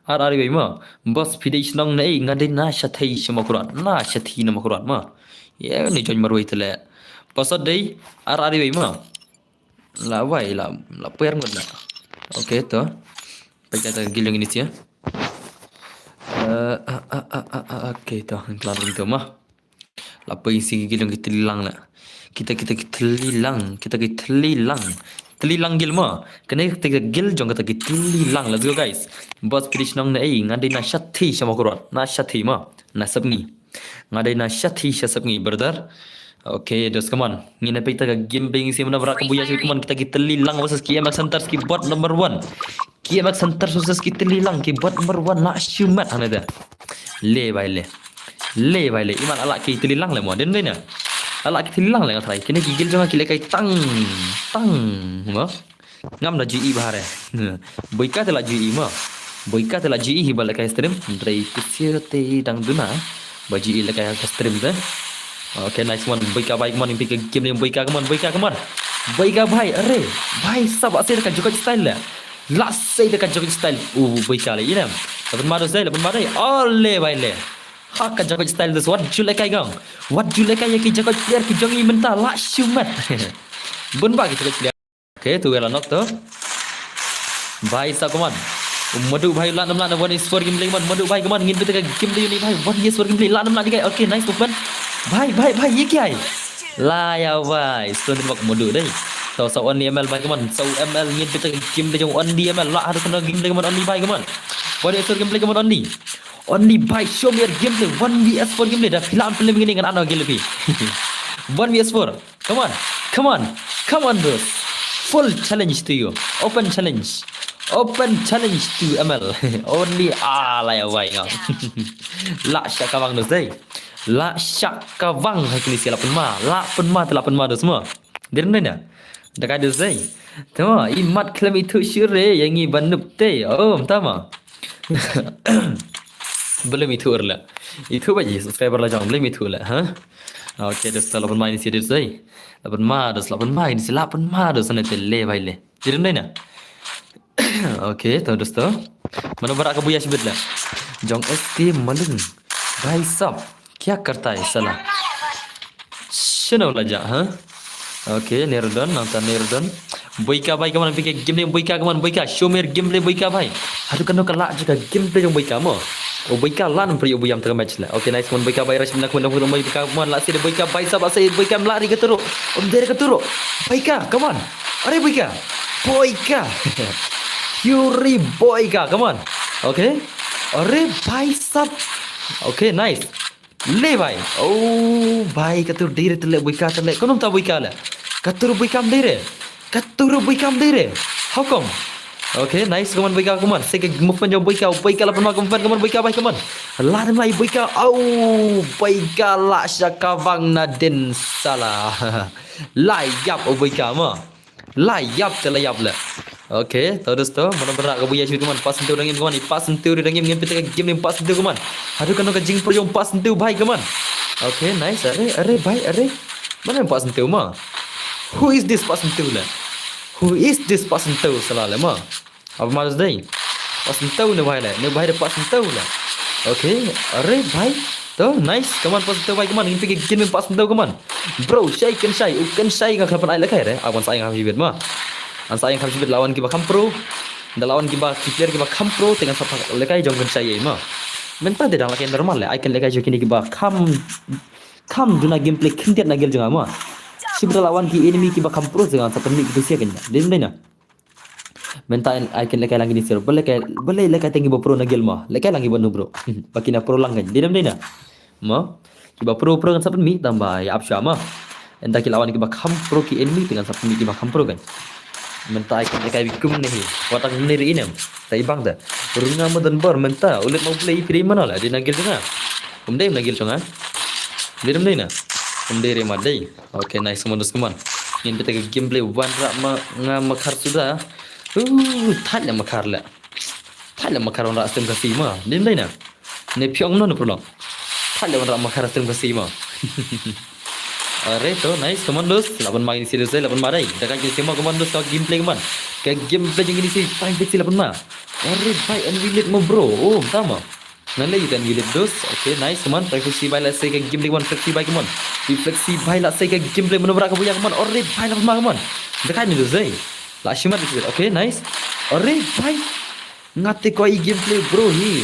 Ar ar iwei ma. Bos phi dei shnong na ei nga dei na shathei shama kurat. Na shathei na ma kurat ma. Ye ni join marwei tele. Pasot dei ar ar iwei ma. La wai la la per ngut na. Okay to. Pakai ta giling ini sia. Eh, ah, ah, ah, ah, ah, okay to. Kelar gitu ma. La poi shi ki guild jong ki Tylli Lang la. Kita kita ki Tylli Lang, kita ki Tylli Lang. Tylli Lang guild mo. Kane kita ki guild jong kita ki Tylli Lang. Let's go guys. Boss pidi shnong na ei, nga dei na shathie sha Mawkyrwat. Na shathie mo. Na Sepngi. Nga dei na shathie sha Sepngi, brother. Okay, dos, come on. Ngin ïa peit ïa ka game ba ngi sdang, mano ba rah ka buya, come on, kita ki Tylli Lang versus ki M X Hunters, ki bot number one. Ki M X Hunters versus ki Tylli Lang, ki bot number one, la shimet hane da. Le bhai le. Le bhai le. Iman ala ki Tylli Lang le mo. Dei ne em? Ala ki Tylli Lang le nga tharai. Kine ki guild jong nga ki lehkai tang tang mo. Ngam da ju i bha re. Boika te la ju i mo. Boika te la ju i hi ba lehkai stream. Hynrei te sir te dang duna ba ju i lehkai ka stream te. Okay, nice one. Boika bhai, come on, peit ka game ne, Boika, come on, Boika, come on. Boika bhai, are. Bhai sab, la sei da ka Djokovic style le. La sei da ka Djokovic style. U Boika le, inem. La pynma dos dei, la pynma dei. Ole bhai le. Ha ka Djokovic style dos, wat ju lehkai gang. Wat ju lehkai ïa ki Djokovic player ki jong i mynta, la shimet. Bun ba ki Djokovic player. Okay, tu wela knock tu. Bhai sab, come on. Madu bhai, lah nam lah na one v four gameplay, come on. Madu bhai, come on. Ngin peit ïa ka game dei uni bhai. One v four gameplay, lah nam lah ni kai. Okay, nice open. Bhai, bhai, bhai, ye kya hai? La ya bhai. Stone bak Madu dei. Tau sa only M L bhai, come on. Sa M L, ngin peit ïa ka game dei jong only M L. Lah haduh kano gameplay, come on, only bhai, come on. One v four gameplay, come on, only. Only bhai, show me your gameplay. One v four gameplay. Da phi lah pynlem ngin ngan ano gil phi. One v four. Come on, come on, come on, bros. Full challenge to you. Open challenge. Open challenge to M L. Only, ah, la ya bhai ngam. La shah ka bang dos dei. La shah ka bang, hai kini sila pynma. La pynma te la pynma dos mo. Dei ne em? Da kai dos dei. Tama, i mat khlem ithuh shuh re, ïa ngi ba noob te. Oh, tama. Balem ithuh re la. Ithuh ba ji subscriber la jong, balem ithuh la, ha? Okay, dos, la pynma ini si dos dei. La pynma dos, la pynma ini si, la pynma dos, ne te le bhai le. Dei ne em? Okay, to dos to. Mano ba rah ka buya shibit la. Jong S K Maling. Bhai sab. Kya karta hai sala? Shano la ja, ha? Okay, Nerudon, nangta Nerudon. Boika bhai, come on, peit ka gameplay Boika, come on, Boika, show me your gameplay Boika bhai. Haduh kano ka lah jong ka gameplay jong Boika mo. O Boika lan pri o buyam tengah match la. Okay, nice, come on, Boika bhai, rush na, come on, Boika, come on, la sei Boika bhai sab, la sei Boika, mlari ka turu. Om dere ka turu. Boika, come on. Are Boika. Boika. Fury Boika, come on. Okay. Are bhai sab. Okay, nice. Le bhai. Oh, bhai, ka tur dei re te le, Boika te le. Kano mynta Boika le? Ka tur Boika ym dei re. Ka tur Boika ym dei re. How come? Okay, nice, come on, Boika, come on. Sei ka movement jong Boika, Boika la pynma, come on, come on, Boika bhai, come on. La dem lai Boika. Oh, Boika la shah ka bang nadien sala. La ïap o Boika mo. La ïap te la ïap le. Okay, to dos to. Mano ba rah ka buya shibit, come on, pass into dang im, come on, pass into dang im, ngin peit ïa ka game ne, pass into, come on. Haduh kano ka jingpro jong pass into bhai, come on. Okay, nice, are, are bhai, are. Mano pass into mo? Who is this pass into le? Who is this pass into sala le mo? Aba ma dos dei. Pass into ne bhai le, ne bhai de pass into le. Okay, are bhai. To, nice. Come on, pass into bhai, come on. Ngin peit ïa ka game pass into, come on. Bro, shai kan shai, u kan shai nga khlem ai lehkai re. Aban sa ai nga kham shibit mo. An sa ai nga kham shibit, la wan kiba kham pro. Da la wan kiba ki player kiba kham pro, te ngan sa lehkai jong kan shai ei mo. Mynta te dang lehkai normal le, ai kan lehkai jong kine kiba kham, kham duna gameplay khyndiat na guild jong nga mo. Shibit da la wan ki enemy kiba kham pro, te ngan sa pynmih ki tusia kan. Dei ne em dei na? Mynta ai kan lehkai lang kine sir. Balei lehkai, balei lehkai tang kiba pro na guild mo. Lehkai lang kiba no bro. Ba kine pro lang kan. Dei ne em dei na? Mo. Kiba pro pro ngan sa pynmih tang ba ïa ap shuwa mo. Ynda ki la wan kiba kham pro ki enemy te ngan sa pynmih kiba kham pro kan. Mynta ai kan lehkai bi kum ne hi. Wat tang ne ri inem. Tai bang da. Runga mo don bor mynta. Ulit mo play phi dei mano la. Dei na guild jong nga. Um dei na guild jong nga. Dei ne em dei na? Um dei re ma dei. Okay, nice, come on, dos, come on. Ngin peit ïa ka gameplay, wanrah ma nga Makhar suda. Uh, thait la Makhar le. Thait la Makhar wanrah stream Khasi mo. Dei ne em dei na? Ne phi ong no ne pyrlok. Thait la wanrah Makhar stream Khasi mo. Are to, nice, come on, dos. La pynma ini si dos, la pynma dei. Da ka jingsi mo, come on, dos, ka gameplay, come on. Ka gameplay jong ini si, time fix la pynma. Are bhai, unrelated mo bro. Oh, tama. Ngan leh ïa ka unrelated dos. Okay, nice, come on. Reflexi bhai, la sei ka gameplay, come on. Reflexi bhai, la sei ka gameplay. Mano ba rah ka buya, come on. Are bhai, la pynma, come on. Da ka ni dos dei. La shimat dos. Okay, nice. Are bhai. Nga te ko i gameplay bro hi.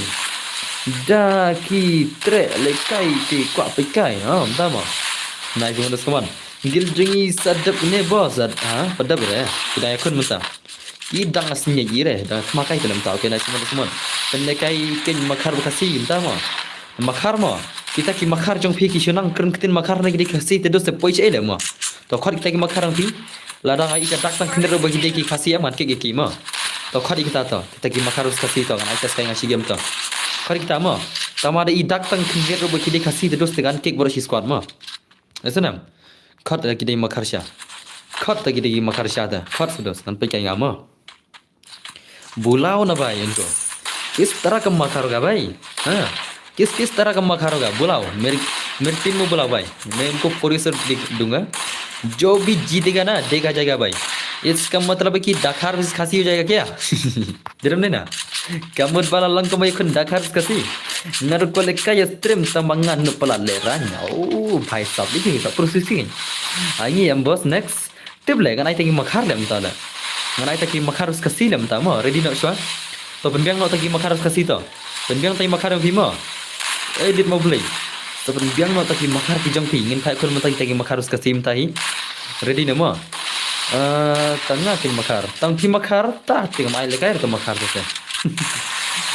Da ki treh lehkai te kwah peit kai. Ha, mynta mo. Nice one dos, come on. Guild jong ngi sa dep ne boss, sa, ha, pat dep re. Ki dang ïakhun mynta. Ki dang sngewsih re, dang thma kai te lem ta. Okay, nice one dos, come on. Pynlehkai keiñ makhar ba Khasi mynta mo. Makhar mo. Kita ki makhar jong phi ki shu nang kren ktien makhar ne ki dei Khasi te dos te poi sha ei le mo. To khot kita ki makhar jong phi. Lada nga ïohi ka dak tang khyndiat ruh ba ki dei ki Khasi, em, ngan kick ïa ki mo. To khot ïa kita to. Kita ki makhar Khasi to, ngan ai test kai nga shi game to. Khot ïa kita mo. Tang ma da i dak tang khyndiat ruh ba ki dei Khasi te dos te ngan kick baroh shi squad mo. Ïa snem. Khot ïa ki dei makhar sha. Khot ïa ki dei makhar sha te. Khot sa dos, ngan peit kai nga mo. बुलाओ ना भाई इनको। किस तरह का मखार होगा भाई? हाँ, किस किस तरह का मखार होगा? बुलाओ। मेरी मेरी टीम में बुलाओ भाई। मैं इनको फोर्टी सर दे-, दूंगा। जो भी जीतेगा ना, देखा जाएगा भाई। इसका मतलब है कि डकहार वर्सेस खासी हो जाएगा क्या? Dei ne em? Ka mut ba la long kumba ïakhun Dkhar Khasi. Nga ruh kwah lehkai ïa stream tang ba ngan nud palat lehrain. Oh, bhai sahab, dei sa processing. Ai ngi em boss, next. Tip leh, ngan ai ta ki makhar leh mynta leh. Ngan ai ta ki makhar Khasi leh mynta mo, ready noh shuwa. To pynbiang noh ta ki makhar Khasi to. Pynbiang ta ki makhar jong phi mo. Edit mo blei. To pynbiang noh ta ki makhar ki jong phi, ngin phai khun mynta ki ta ki makhar Khasi mynta hi. Ready ne mo. Eh, tang nga ki makhar. Tang phi makhar, ta te ngam ai lehkai re to makhar to te.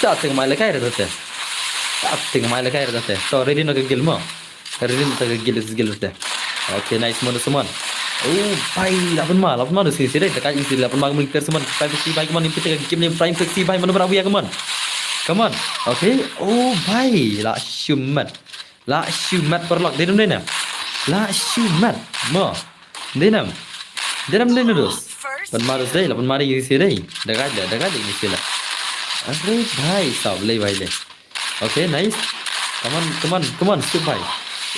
Ta te ngam ai lehkai re to te. Ta te ngam ai lehkai re to te. To ready noh ka guild mo. Ready noh ta ka guild, guild te. Okay, nice mo, Suman. Oh, bhai, la pynma, la pynma, Suman, side, ta ka ing si la pynma, mo, Suman, Prime Fixie, bhai, come on, ïa phi ta ka game name Prime Fixie, bhai, mano ba la buh ïa, come on. Come on. Okay. Oh, bhai, la shu mat. La shu mat paralok, dei ne em dei ne? La shu mat. Mo. Dei ne em? Dei ne em dei ne dos? Pynma dos dei, la pynma dei ïa si dei. Da ka, da ka dei ïa si la. Are bhai, sahab, lei bhai lei. Okay, nice. Come on, come on, come on, Swift bhai.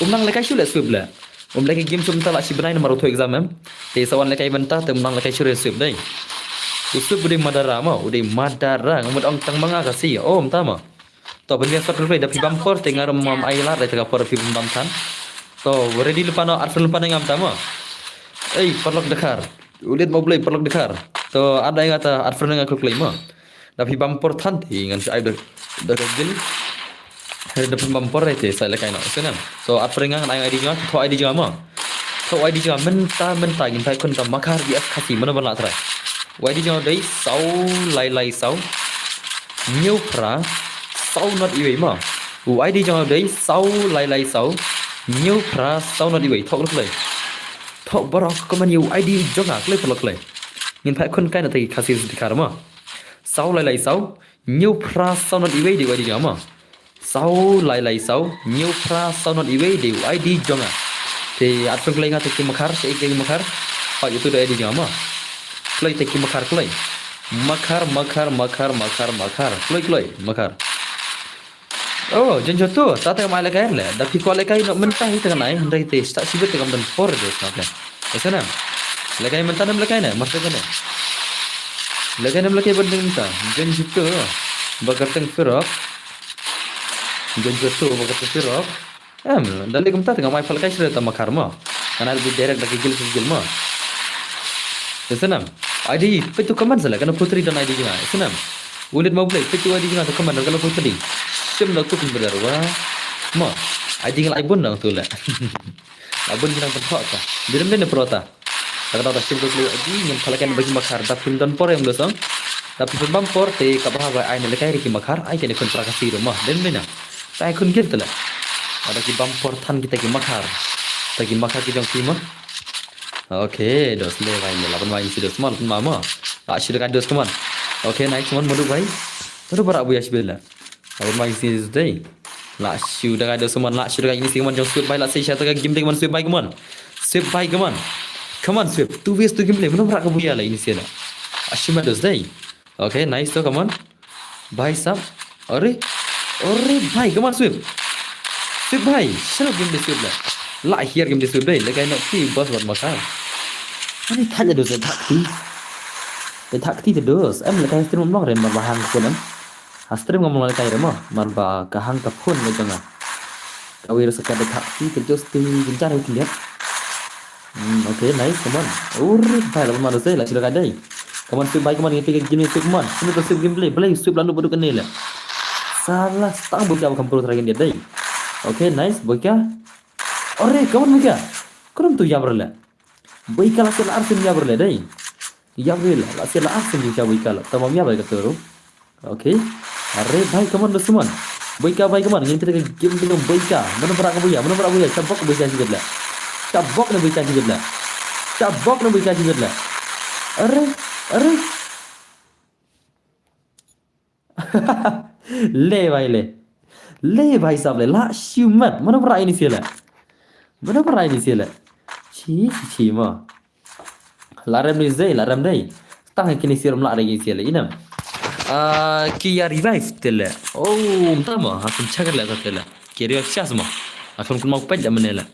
Um nang lehkai shuh leh Swift leh. Um lehkai game shuh mynta, la shi bnai namar u thoh exam em. Te sa wan lehkai mynta te um nang lehkai shuh re Swift dei. U Swift u dei Madara mo, u dei Madara, nga mut ong tang ma nga Khasi. Oh, mynta mo. To pynbiang squad kloi, da phi bam por te nga ruh ngam ai lad, da ka por phi bam than. To ready lypa noh, ar friend lypa noh ïa nga mynta mo. Ei, paralok Dkhar. Ulit mo blei, paralok Dkhar. To ar da ïa nga ta, ar friend ïa nga kloi mo. Da phi bam por than te ngan sa ai da, da ka guild. Da phi bam por te sa lehkai noh. Sngewbha. To ar friend ïa nga, ngan ai I D jong nga, to I D jong nga mo. To I D jong nga mynta mynta ngin phai khun ta makhar B S Khasi, mano ba lah try. U I D jong nga u dei saw lai lai saw hynñiew phra saw not iwei mo. U I D jong nga u dei saw lai lai saw hynñiew phra saw not iwei. Thoh kloi. Thoh baroh ka comment ïa u I D jong nga kloi, paralok kloi. Ngin phai khun kai na ta ki Khasi Dkhar mo. Saw lai lai saw hynñiew phra saw not iwei dei u I D jong nga mo. Saw lai lai saw hynñiew phra saw not iwei dei u I D jong nga. Te ar friend kloi nga ta ki makhar, sha ïa ki makhar. Peit ïa utu da I D jong nga mo. Kloi ta ki makhar kloi. Makhar, makhar, makhar, makhar, makhar. Kloi, kloi, makhar. Oh, Jen Joto, ta te ngam ai lehkai leh. Da phi kwah lehkai noh mynta hi te ngan ai, hynrei te start shibit te ngam don por de sngap leh. Ese na. Lehkai mynta ne em lehkai ne, mas lehkai ne. Lehkai ne em lehkai ban ding mynta. Jen Joto. Ba kyrteng Firok. Jen Joto, ba kyrteng Firok. Em, da leh kumta te ngam ai pha lehkai shuh re ta makhar mo. Ngan ai direct da ki guild ki guild mo. Ese na. I D, peit tu comment sa leh, kano putri don I D jong nga. Ese na. Ulit mo blei, peit tu I D jong nga tu comment, kano putri. Shim da tu pynbrar wa. Mo. I D nga la ai bun dang tu leh. La bun ki nang pynthoh ta. Dei ne em dei ne em pro ta. Ta ka daw ta shim kloi I D, ngin pha lehkai na ba ki makhar, da phim don por em lo song. Da phim bam por te kaba haba ai na lehkai re ki makhar, ai kane khun para Khasi ruh mo. Dei ne em dei na. Ta ai khun guild te leh. Lada ki bam por than kita ki makhar. Ta ki makhar ki jong phi mo. Okay, dos leh bhai, la pynma ïa si dos mo, la pynma mo. La shu da kai dos, come on. Okay, nice, come on, madu bhai. Madu ba la buh ïa shibit leh. La pynma ïa si dos dei. La shu da kai dos, come on, la shu da kai ïa si, come on, jong Swift bhai, la sei sha ta ka game dei, come on, Swift bhai, come on. Swift bhai, come on. Come on, Swift. Two versus two gameplay, mano ba la ka buh ïa leh ïa si leh. La shu mat dos dei. Okay, nice to, come on. Bhai sahab. Are. Are bhai, come on Swift. Swift bhai. Shut up game de Swift la. La hiar game de Swift dei. Lehkai noh phi boss wat makhar. Ani thak dos, thak ti. Thak ti te dos. Em lehkai stream ngam long re, mar ba hang phone em. Ha stream ngam long lehkai re mo. Mar ba ka hang ka phone ka jong nga. Ka wir sa ka de thak ti te dos te jynjar ha ki liat. Hmm, okay, nice, come on. Ur, bhai, la pynma dos dei, la shu da kai dei. Come on, Swift bhai, come on, ngi peit ka game Swift, come on. Swift, Swift gameplay, blei, Swift la nud baduk kane leh. Sala stang Boika ba kham pro trai kin dei. Okay, nice, Boika. Ore, come on, Boika. Krum tu yab rele. Boika la sel arsem yab rele dei. Yab rele, la sel arsem ju cha Boika la. Tamam yab ka turu. Okay. Are bhai, come on, dos, come on. Boika bhai, come on. Ngin pita ka game tu Boika. Mano bra ka Boika, mano bra Boika. Chabok Boika jibet la. Chabok na Boika jibet la. Chabok na Boika jibet la. Are, are. Le bhai le. Le bhai sab le. La shimet. Mano bra ini sila. Mano bra ini sila. Chi, chi, chi ma. La rem ni zei, la rem dei. Tang kini siram la regi sila. Inam. Ah, ki ya revive tele. Oh, mtama. Akum chakar le tele. Ki revive chas ma. Akum kun mau pej amene la.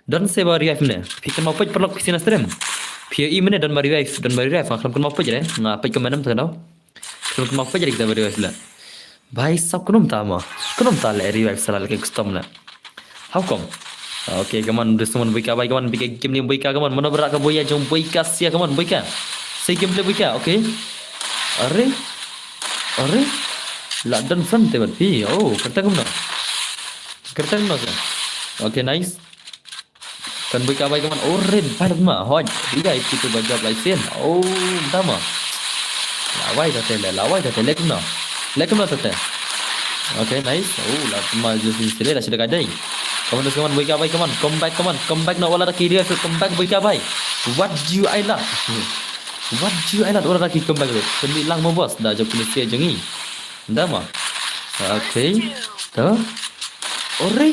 Don se ba revive mene. Phi kan mau pej perlok phi sina stream. Phi i mene don ba revive, don ba revive. Akum kun mau pej re. Nga pej ke menem tadau. Khlem kynmaw peit ïa kita ba revive la. Bhai sab kynum ta mo. Kynum ta le revive sala leke custom la. How come? Okay, come on, this one Boika bhai, come on, Boika game ni Boika, come on. Mano bra ka Boika jong Boika sia, come on, Boika. Sei gameplay Boika, okay. Are? Are? La don front te bat phi. Oh, kata kumno. Kata kumno sa. Okay, nice. Kan Boika bhai, come on. Oh, red bhai ma. Hoi. Boika itu tu bajab lai sen. Oh, dama. Lawai tate le, lawai tate le kumno. Le kumno tate. Okay, nice. Oh, la ma ju sin sile la sida kadai. Come on, come on, Boika bhai, come on. Come back, come on. Come back na wala da kiri, come back Boika bhai. What do I love? What do I love? Wala da ki come back. Kami lang mo boss da jok ni sia jongi. Dama. Okay. To. Ore.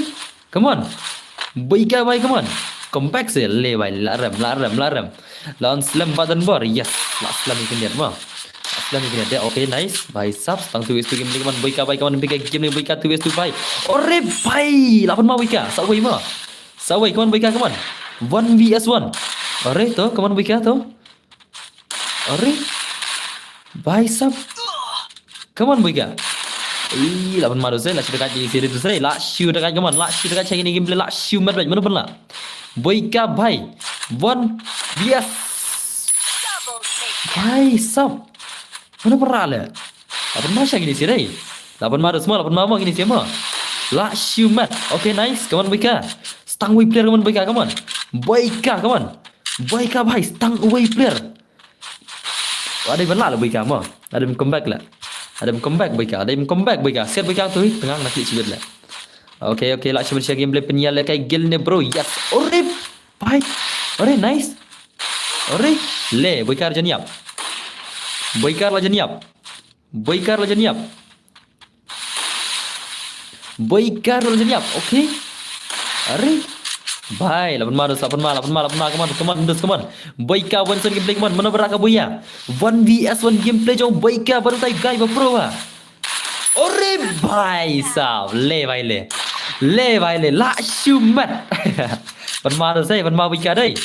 Come on. Boika bhai, come on. Come back se le bhai, la rem, la rem, la rem. La on slam button bar. Yes. La slam ikin dia mo. La slam ikin dia. Okay, nice. Bhai sab, tang tu istu game ni, come on. Boika bhai, come on. Boika game ni, Boika tu istu bhai. Ore bhai, lapan ma Boika. Sawai ma. Sawai, come on Boika, come on. One v s one. Ore to, come on Boika to. Are? Bhai sab. Come on, Boika. Ih, lapan ma dos, la shu dekat di sini dos, la shu dekat, come on, la shu dekat, check ini gameplay, la shu mat, mano pernah. Boika bhai. One. Yes. Bhai sab. Mano pernah le. Lapan ma check ini sini. Lapan ma dos, lapan ma ini sini. La shu mat. Okay, nice. Come on, Boika. Stang away player, come on, Boika, come on. Boika, come on. Boika bhai, stang away player. Adem ban la la Boika mo. Adem come back la. Adem come back Boika. Adem come back Boika. Siat Boika tu hi. Tengah nak klik sibit la. Okay, okay, la sibit siat gameplay pynïa le kai gil ne bro. Yes. Ore bhai. Ore nice. Ore le Boika la jan ïap. Boika la jan ïap. Boika la jan ïap. Boika la jan ïap. Okay. Are. Bhai, lapan ma dos, lapan ma, lapan ma, lapan ma, come on, come on, dos, come on. Boika, one second gameplay, come on. Mano bra ka Boika. One v s one gameplay jong Boika, baru tai guy ba pro ba. Ore bhai sab, le bhai le. Le bhai le, la shu mat. Pan ma dos, eh, pan ma Boika dei.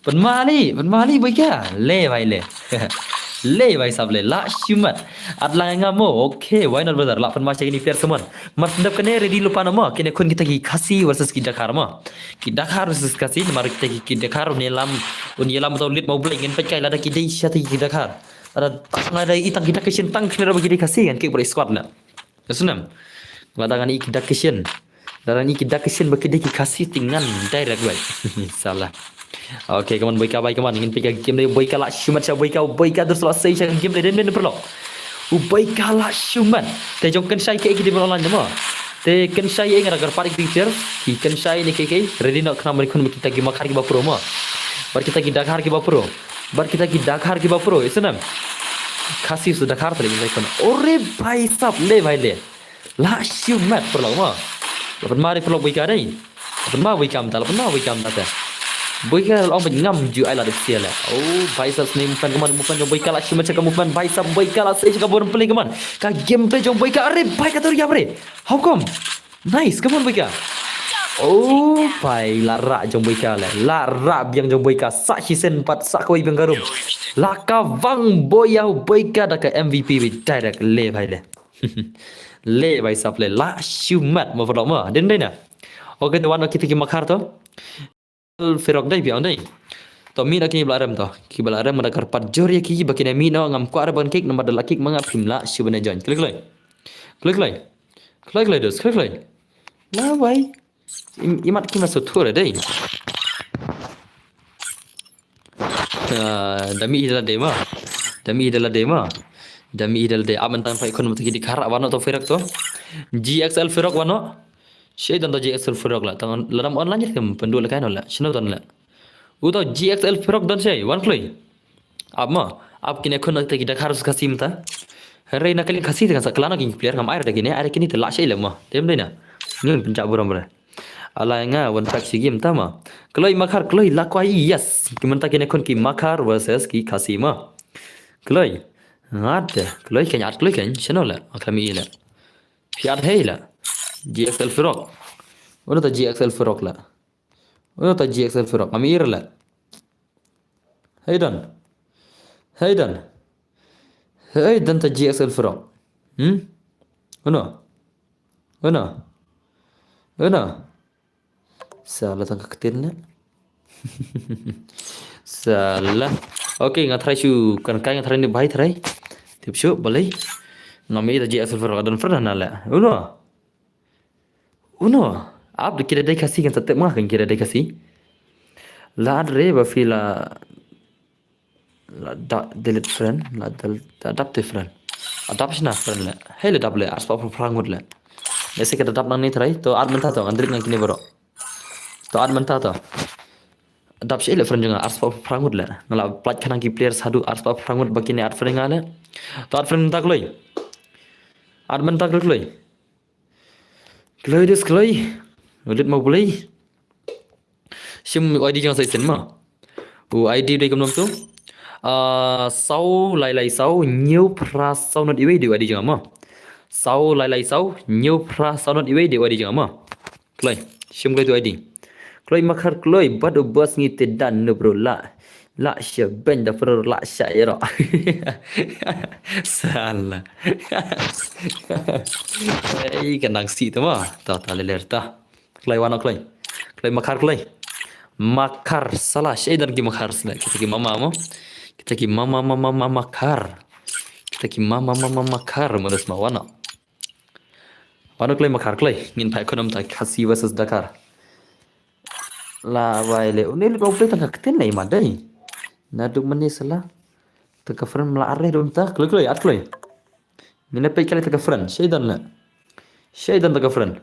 Pynmali, pynmali Boika. Le bhai le. Le bhai sab le. La shu mat. At lang nga mo. Okay, why not brother? La pynma check ini player semua. Mar sendap kene ready lupa nama. Kene khun kita ki Khasi versus ki Dkhar ma. Ki Dkhar versus Khasi. Mar kita ki, ki Dkhar un ïalam, un ïalam tau lit mau blai ngin peit kai lada ki dei sha ki Dkhar. Lada tang lada i tang ki Dkhar shin tang kene ba ki dei Khasi kan ki bro squad na. Ka snam. Lada ngan i ki Dkhar shin. Lada ngan i ki Dkhar shin ba ki dei ki Khasi te ngan direct bai. Salah. Okay, come on Boika bhai, come on. Ngin peit ka game dei Boika la shu mat sha Boika, Boika dur sala sei sha game dei den den perlo. U Boika la shu mat. Te jong kan shai ke ki dei online mo. Te kan shai eng ra gar parik ding ter. Ki kan shai ne ke ke. Ready no khnam ri khun kita ki Makhar ki ba pro mo. Bar kita ki Dkhar ki ba pro. Bar kita ki Dkhar ki ba pro. Isnam. Khasi su Dkhar tadi kita ikon. Ore bhai sab le bhai le. La shu mat perlok ma. Lapan ma ri perlok Boika dei. Lapan ma Boika mta, lapan ma Boika mta te. Boika la ong ngam ju ai la dep sia le. Oh, bhai sab sni movement kaman, movement jong Boika la shu mat chaka movement, bhai sab Boika la sei chaka bor play kaman. Ka gameplay jong Boika, are bhai ka tur yap re. How come? Nice, come on Boika. Oh, bhai la ra jong Boika le. La ra biang jong Boika. Sa hisen pat sa kawai biang karum. La ka vang boya Boika da ka M V P bi direct le bhai le. Le bhai sab le la shu mat mo vlog mo. Den dei na. Okay, te wan kita ki Makhar to. Ferok dei biang dei. To mi da ki bla rem to. Ki bla rem da kar pat jor ya ki ba ki ne mi no ngam kwah ban kick namar da la kick manga phim la shu bane join. Klik lai. Klik lai. Kloi kloi dos, kloi kloi. La wai. Im, imat ki ma suthu re dei. Ah, da mih ïa lade ma. Da mih ïa lade ma. Da mih ïa lade. Amen tang pai kun mata ki di kar, wan noh to Firok to. G X L Firok wan noh. Shei don to G X L Firok la. Tang la dam online ïa kem pynduh la kai noh la. Shano don la. Uto G X L Firok don shei, wan kloi. Ap ma, ap kine khun te ki Dakar Khasi mynta. Hynrei na ka liang Khasi te kan sa klan ki player, ngam ai da kine, ai da kine te lah shei le ma. Te ym dei na. Ngin pynjah burom re. Ala nga wan tak shi game ta ma. Kloi Makhar, kloi la kwai, yes. Ki mynta kine khun ki Makhar versus ki Khasi ma. Kloi. Ngat te. Kloi ken, at kloi ken, shano la. Akami la. Phi at hei la. G X L Firok. Uno ta G X L Firok la. Uno ta G X L Firok. Ngam ir la. Hei don. Hei don. Hei don ta G X L Firok. Hmm? Uno. Uno. Uno. Sala tang ka ktien la. Sala. Okay, nga try shu kan kai, nga try ni bai try. Tip shu balei. Ngam ir ta G X L Firok, don Firok na la. Uno. Uno, ap de kira dei Khasi kan sa tip ma kan kira dei Khasi. La at re ba phi la, la da delete friend, la del, la adapt friend. Adapt shna friend le. Hei le dap le, arspah phrang ngut le. Ese ka adapt nang ni trai, to at mynta to, ngan delete nang kine baroh. To at mynta to. Adapt shi le friend jong nga, arspah phrang ngut le. Nga la plat khanang ki player sadu arspah phrang ngut ba kine at friend nga le. To at friend mynta kloi. At mynta kloi kloi. Kloi des kloi. Ulit ma bulai. Shim I D jong sa isen ma. U I D dei kumno tu. Ah, saw lai lai saw, hynñiew phra saw not iwei dei I D jong ma. Saw lai lai saw, hynñiew phra saw not iwei dei I D jong ma. Kloi. Shim kloi tu I D. Kloi Makhar kloi, bad u bas ngi te dan no bro la. La sha ben da pro la sha ero. Sala. Ei, ka nang si tu ma. Ta, ta le ler ta. Kloi wan kloi. Kloi Makhar kloi. Makhar sala, shei don ki Makhar sala. Kita ki mama mo. Kita ki mama, mama, mama Makhar. Kita ki mama, mama, mama Makhar. Mo des ma wan. Wan kloi Makhar kloi. Ngin phai khun ym ta Khasi versus Dakar. La wai le. Une le play tang ka ktien le ma dei. Na duk mane sala. Ta ka friend mla arre dum ta. Kloi kloi, at kloi. Ngin peit kali ta ka friend. Shei don le. Shei don ta ka friend.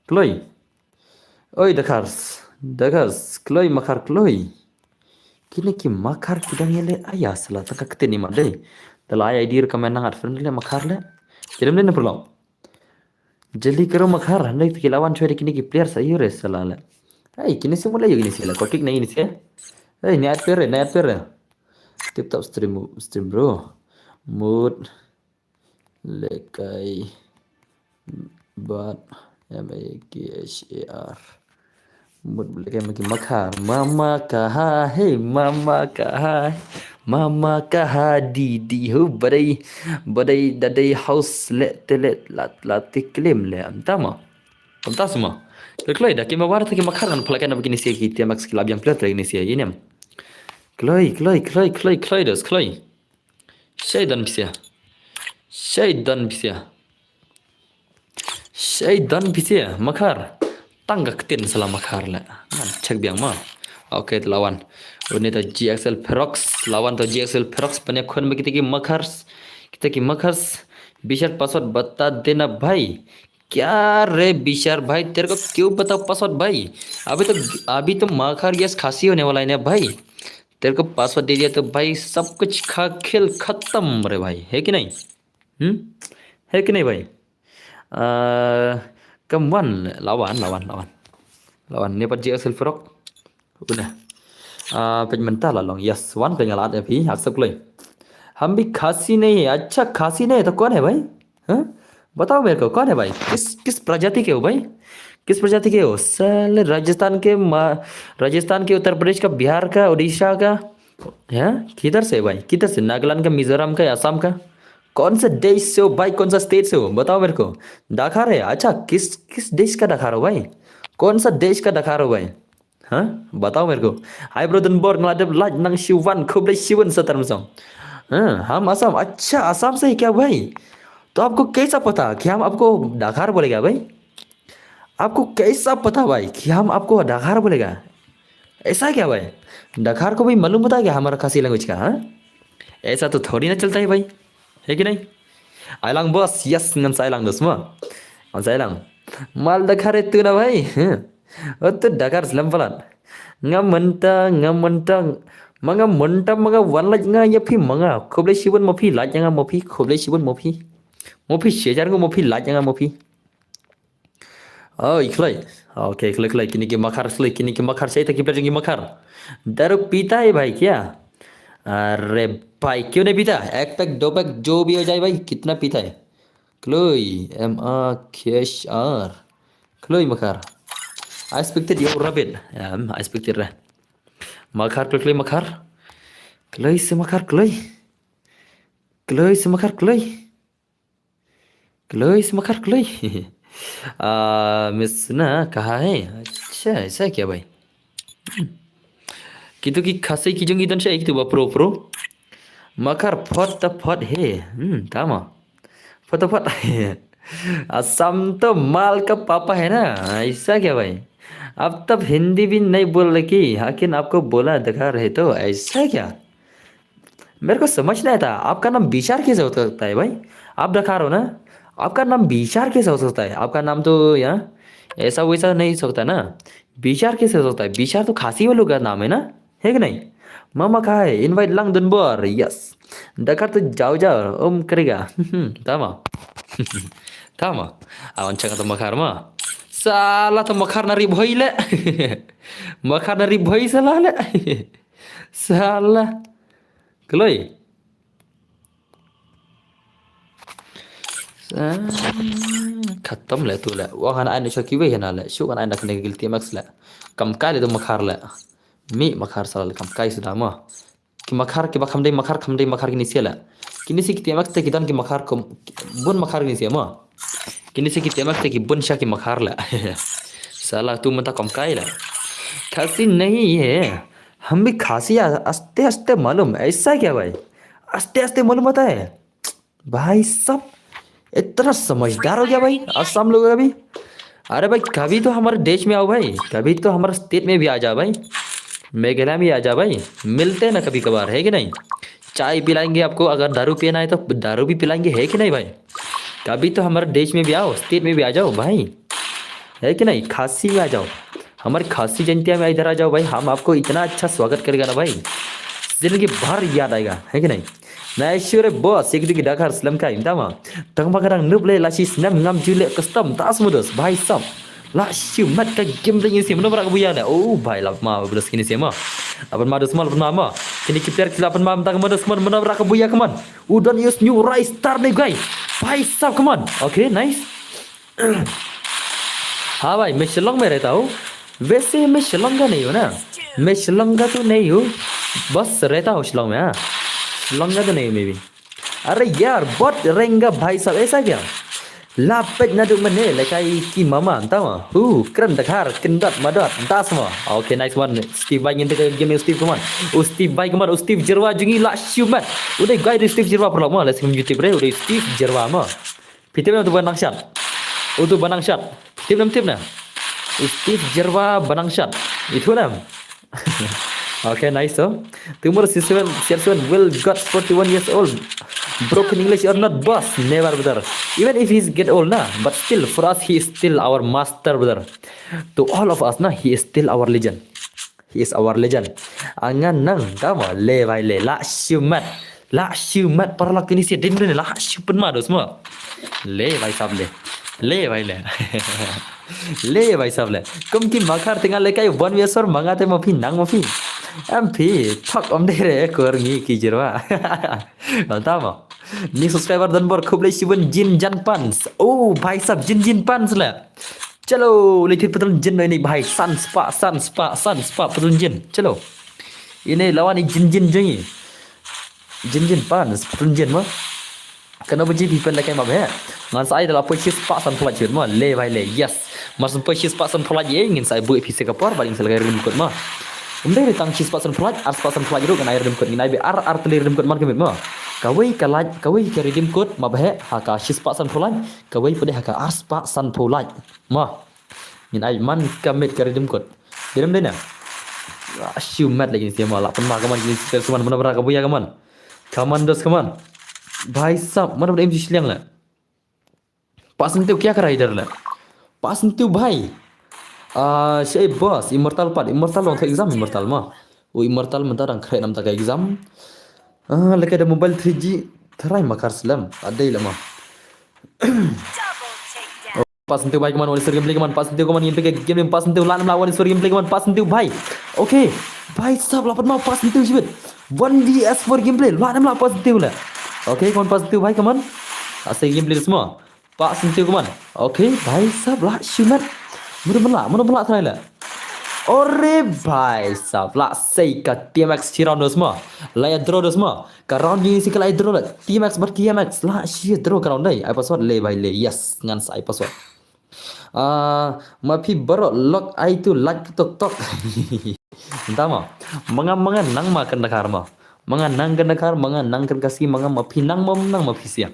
Kloi. Oi, Dakars. Dakars. Kloi Makhar kloi. Kine ki Makhar ki dang ïaleh aya sala ta ka ktien ni ma dei. Da la ai I D re ka men nang at friend le Makhar le. Ki dang le na pyrlong. Jali kero Makhar, hynrei ki la wan choi de kine ki player sa ïu re sala le. Ai, kine si mula ïu kine si le. Ko kick na kine si. Ai, ni at pere, ni at pere. Tip top stream, stream bro. Mut. Lekai. Bat. M A K H A R. Mut lekai ma ki Makhar. Mama kaha, hey, mama kaha. Mama kaha di di ho badai. Badai dadai house le te le la, la te klim le. Am tama. Am tasma. Kloi kloi da ki ma war ta ki Makhar ngan phlak na ba kine si ki T M X ki la biang phlak ta kine si inem. Kloi, kloi, kloi, kloi, kloi dos, kloi. Shei don pisa. Shei don pisa. Shei don pisa, Makhar. Tang ka ktien sala Makhar le. Ngan check biang ma. Okay, te la wan. Une ta G X L Ferox, la wan ta G X L Ferox, pynïakhun ba kita ki Makhars. Kita ki Makhars. Bishar password bata dena bhai. क्या रे बिशार भाई, तेरे को क्यों बताओ पासवर्ड भाई? अभी तो, अभी तो माखर गैस खांसी होने वाला है ना भाई। तेरे को पासवर्ड दे दिया तो भाई, सब कुछ खा, खेल खत्म रे भाई, है कि नहीं? हम्म, है कि नहीं भाई? Come on, la wan, la wan, la wan. La wan, ne pat G X L Ferox. Udah. Ah, peit mynta la long. Yes, wan ka nga la at phi, accept kloi. हम भी खासी नहीं है। अच्छा, खासी नहीं है तो कौन है भाई? हाँ? बताओ मेरे को, कौन है भाई? किस, किस प्रजाति के हो भाई? किस प्रजाति के हो? साले राजस्थान के मा-, राजस्थान के, उत्तर प्रदेश का, बिहार का, उड़ीसा का, हैं? किधर से भाई? किधर से? नागालैंड का, मिजोरम का, असम का? कौन सा देश से हो भाई? कौन सा स्टेट से हो? बताओ मेरे को। डाकार है? अच्छा, किस, किस देश का डाकार हो भाई? कौन सा देश का डाकार हो भाई? हाँ, बताओ मेरे को। Hi bro Dunbor, nga la dep like nang shiwan, khublei shiwan sa term song. हाँ, हम असम, अच्छा, असम से है क्या भाई? तो आपको कैसा पता कि हम आपको डकार बोलेगा भाई? आपको कैसा पता भाई कि हम आपको डकार बोलेगा? ऐसा क्या भाई? डकार को भी मालूम होता है क्या हमारा खासी लैंग्वेज का, हाँ? ऐसा तो थोड़ी ना चलता है भाई, है कि नहीं? Ai lang bos, yes, ngan sa ai lang dos ma. Ngan sa ai lang. Mal daka re tu na bhai. Huh. Ot tu daka slem palat. Nga mynta, nga mynta. Ma nga mynta, ma nga wan laj nga ïa phi ma nga. Khublei shibun ma phi laj nga ma phi. Khublei shibun ma phi. Ma phi shajar nga ma phi laj nga ma phi. Oh, i khlei. Okay, khlei, khlei. Kini ki makhar, khlei. Kini ki makhar, shaita ki player ki makhar. Daru pita hai bhai kya? अरे भाई, क्यों नहीं पीता? एक पैक, दो पैक, जो भी हो जाए भाई, कितना पीता है? Kloi, M A K H R. Kloi makhar. I expected you rabbit. Um, I expected ra. Makhar, kloi, kloi, makhar. Kloi se makhar, kloi. Kloi se makhar, kloi. Kloi se makhar, kloi. Ah, Miss na, kaha hai? Acha, aisa kya bhai? Kitu ki khasi ki jong idon sha kitu ba pro pro. Makhar phot ta phot he. Hmm, tama. Phot ta phot. Assam to mal ka papa hai na. Aisa kya bhai? Ab tab Hindi bhi nahi bol laki, hakin aapko bola daka rahe to. Aisa kya? मेरे को समझ नहीं आता, आपका नाम विचार कैसे हो सकता है भाई? आप डकार हो ना, आपका नाम विचार कैसे हो सकता है? आपका नाम तो यहाँ ऐसा वैसा नहीं सकता ना, विचार कैसे हो सकता है? विचार तो खासी वालों का नाम है ना, है कि नहीं? Mama kaha hai? Invite lang dunbor, yes. Daka to jao jao, um karega. Tama. Tama. Awan changa to makhar ma. Sala to makhar na ri bhoi le. Makhar na ri bhoi sala le. Sala. Kloi. Sa-, khatam le tu le. Wa hana aina shoki we hana le. Shu hana aina kane guilty max le. Kam kai le tu makhar le. Mi makhar sala le kam kai suda ma. Ki makhar, ki ba kham dei makhar, kham dei makhar kini sia le. Kini sia ki tiamak te ki don ki makhar kum, bun makhar kini sia ma. Kini sia ki tiamak te ki bun sha ki makhar le. Sala tu mynta kam kai le. खासी नहीं है, हम भी खासी आ-, आस्ते आस्ते मालूम, ऐसा क्या भाई? आस्ते आस्ते मालूम होता है? भाई साहब, इतना समझदार हो गया भाई, असम लोगों का भी। अरे भाई, कभी तो हमारे देश में आओ भाई, कभी तो हमारे स्टेट में भी आ जाओ भाई, मेघालय में आ जाओ भाई, मिलते हैं ना कभी कभार, है कि नहीं? चाय पिलाएंगे आपको, अगर दारू पीना है तो दारू भी पिलाएंगे, है कि नहीं भाई? कभी तो हमारे देश में भी आओ, स्टेट में भी आ जाओ भाई, है कि नहीं? खासी में आ जाओ, हमारी खासी जयंतिया में इधर आ जाओ भाई, हम आपको इतना अच्छा स्वागत करेगा ना भाई, जिंदगी भर याद आएगा, है कि नहीं? Na sure boss, ek digi dakar slem kai, tama. Tang ma kadang nup le la shi snem ngam ju le custom tas mudos, bhai sab. La shu mat ka game le ngi sim no brak buya le. Oh bhai, la ma boss kini sim ma. Aban ma dos ma, aban ma ma. Kini ki player ki la aban ma, tang ma dos man, mana brak buya kaman. U don use new rise star ne guy. Bhai sab kaman. Okay, nice. हाँ भाई, मैं शिलोंग में रहता हूँ। वैसे मैं शिलोंग का नहीं हूँ ना, मैं शिलोंग का तो नहीं हूँ, बस रहता हूँ शिलोंग में। हाँ, शिलोंग का तो नहीं हूँ मैं भी। अरे यार, बहुत रेंगा भाई साहब, ऐसा क्या? Lapet nadu mene lekai ki mama, tama. Hu, kren dakar, kendot madot, das ma. Okay, nice one. Steve Vai ngin teka game Steve, come on. Oh, Steve Vai, come on. Oh, Steve Jerwa jungi la shumat. Udah guy di Steve Jerwa perlu ma. Let's go YouTube re. Udah Steve Jerwa ma. Pitip na tu banang shot. Utu banang shot. Tip nam tip na. Steve Jerwa banang shot. Itu nam. Okay, nice so. Tumor C seven, C R seven will got forty-one years old. Broken English or not, boss? Never, brother. Even if he's get old na, but still for us he is still our master, brother. To all of us na, he is still our legend. He is our legend. Angan nang tama le vai le la shumat. La shumat paralok kini si din din la shumat ma dos ma. Le vai sab le. Le vai le. Le vai sab le. Kum ki makhar tingal le kai one way sor manga te ma phi nang ma phi. Am phi thok om de re kor ngi ki jirwa. Tama. Ni subscriber dan bor khublei shibun jin jan pans. Oh bhai sab jin jin pans le. Chalo, le thit patlun jin ini bhai, san spa, san spa, san spa patlun jin. Chalo. Ini lawan ni jin jin jin ni. Jin jin pan patlun jin ma. Kano ba ji pi pen la kai ma bhe. Ngan sa ai da la poi shi spa san plat jin ma. Le bhai le, yes. Mar san poi shi spa san plat ye, ngin sa ai bu phi se ka por, ba ngin sa la kai rim kot ma. Um dai tang shi spa san plat, ar spa san plat ru kan ai rim kot, ngin ai be ar ar tali rim kot man kemit ma. Kawei ka like, kawei ka redeem code, ma ba heh, ha ka shispah sanphew like, kawei pat de ha ka arspah sanphew like. Ma. Ngin ai man ka miet ka redeem code. Dei ne em dei na? Ah, shimet lagi ni sih ma, lah pynma ka man, kini sih, man, mano ba rah ka buya ka man. Ka man dos ka man. Bhai sab, mano ba da im ju shiliang la. Pass ntiu kya ka rider la. Pass ntiu bhai. Ah, shi boss, Immortal pat, Immortal long ka exam, Immortal ma. U Immortal mynta dang khreh namta ka exam. Ah, leka da mobile three G, tharai ma kar slem, adei la ma. Pass ntiu bhai ka man, One Story Gameplay ka man, pass ntiu ka man, ngin peit ka game, pass ntiu, lah ne em lah, One Story Gameplay ka man, pass ntiu bhai. Okay. Bhai sab, lah pat ma, pass ntiu shibit. One V S four Gameplay, lah ne em lah, pass ntiu la. Okay, ka man, pass ntiu bhai ka man. Ase gameplay dos ma. Pass ntiu ka man. Okay, bhai sab, lah shimet. Mano ba lah, mano ba lah tharai la. Ore bhai sab, lah sei ka T M X shi round dos ma. La ïa draw dos ma. Ka round jong ngi shi ka la ïa draw la. T M X bad T M X, lah shi draw ka round dei. Ai password le bhai le. Yes, ngan sa ai password. Ah, ma phi baroh lok ai tu like tok tok. Nta ma. Ma nga, ma nga nang ma Kandahar ma. Ma nga nang Kandahar, ma nga nang Kandahar, ma nga ma phi nang ma, nang ma phi sia.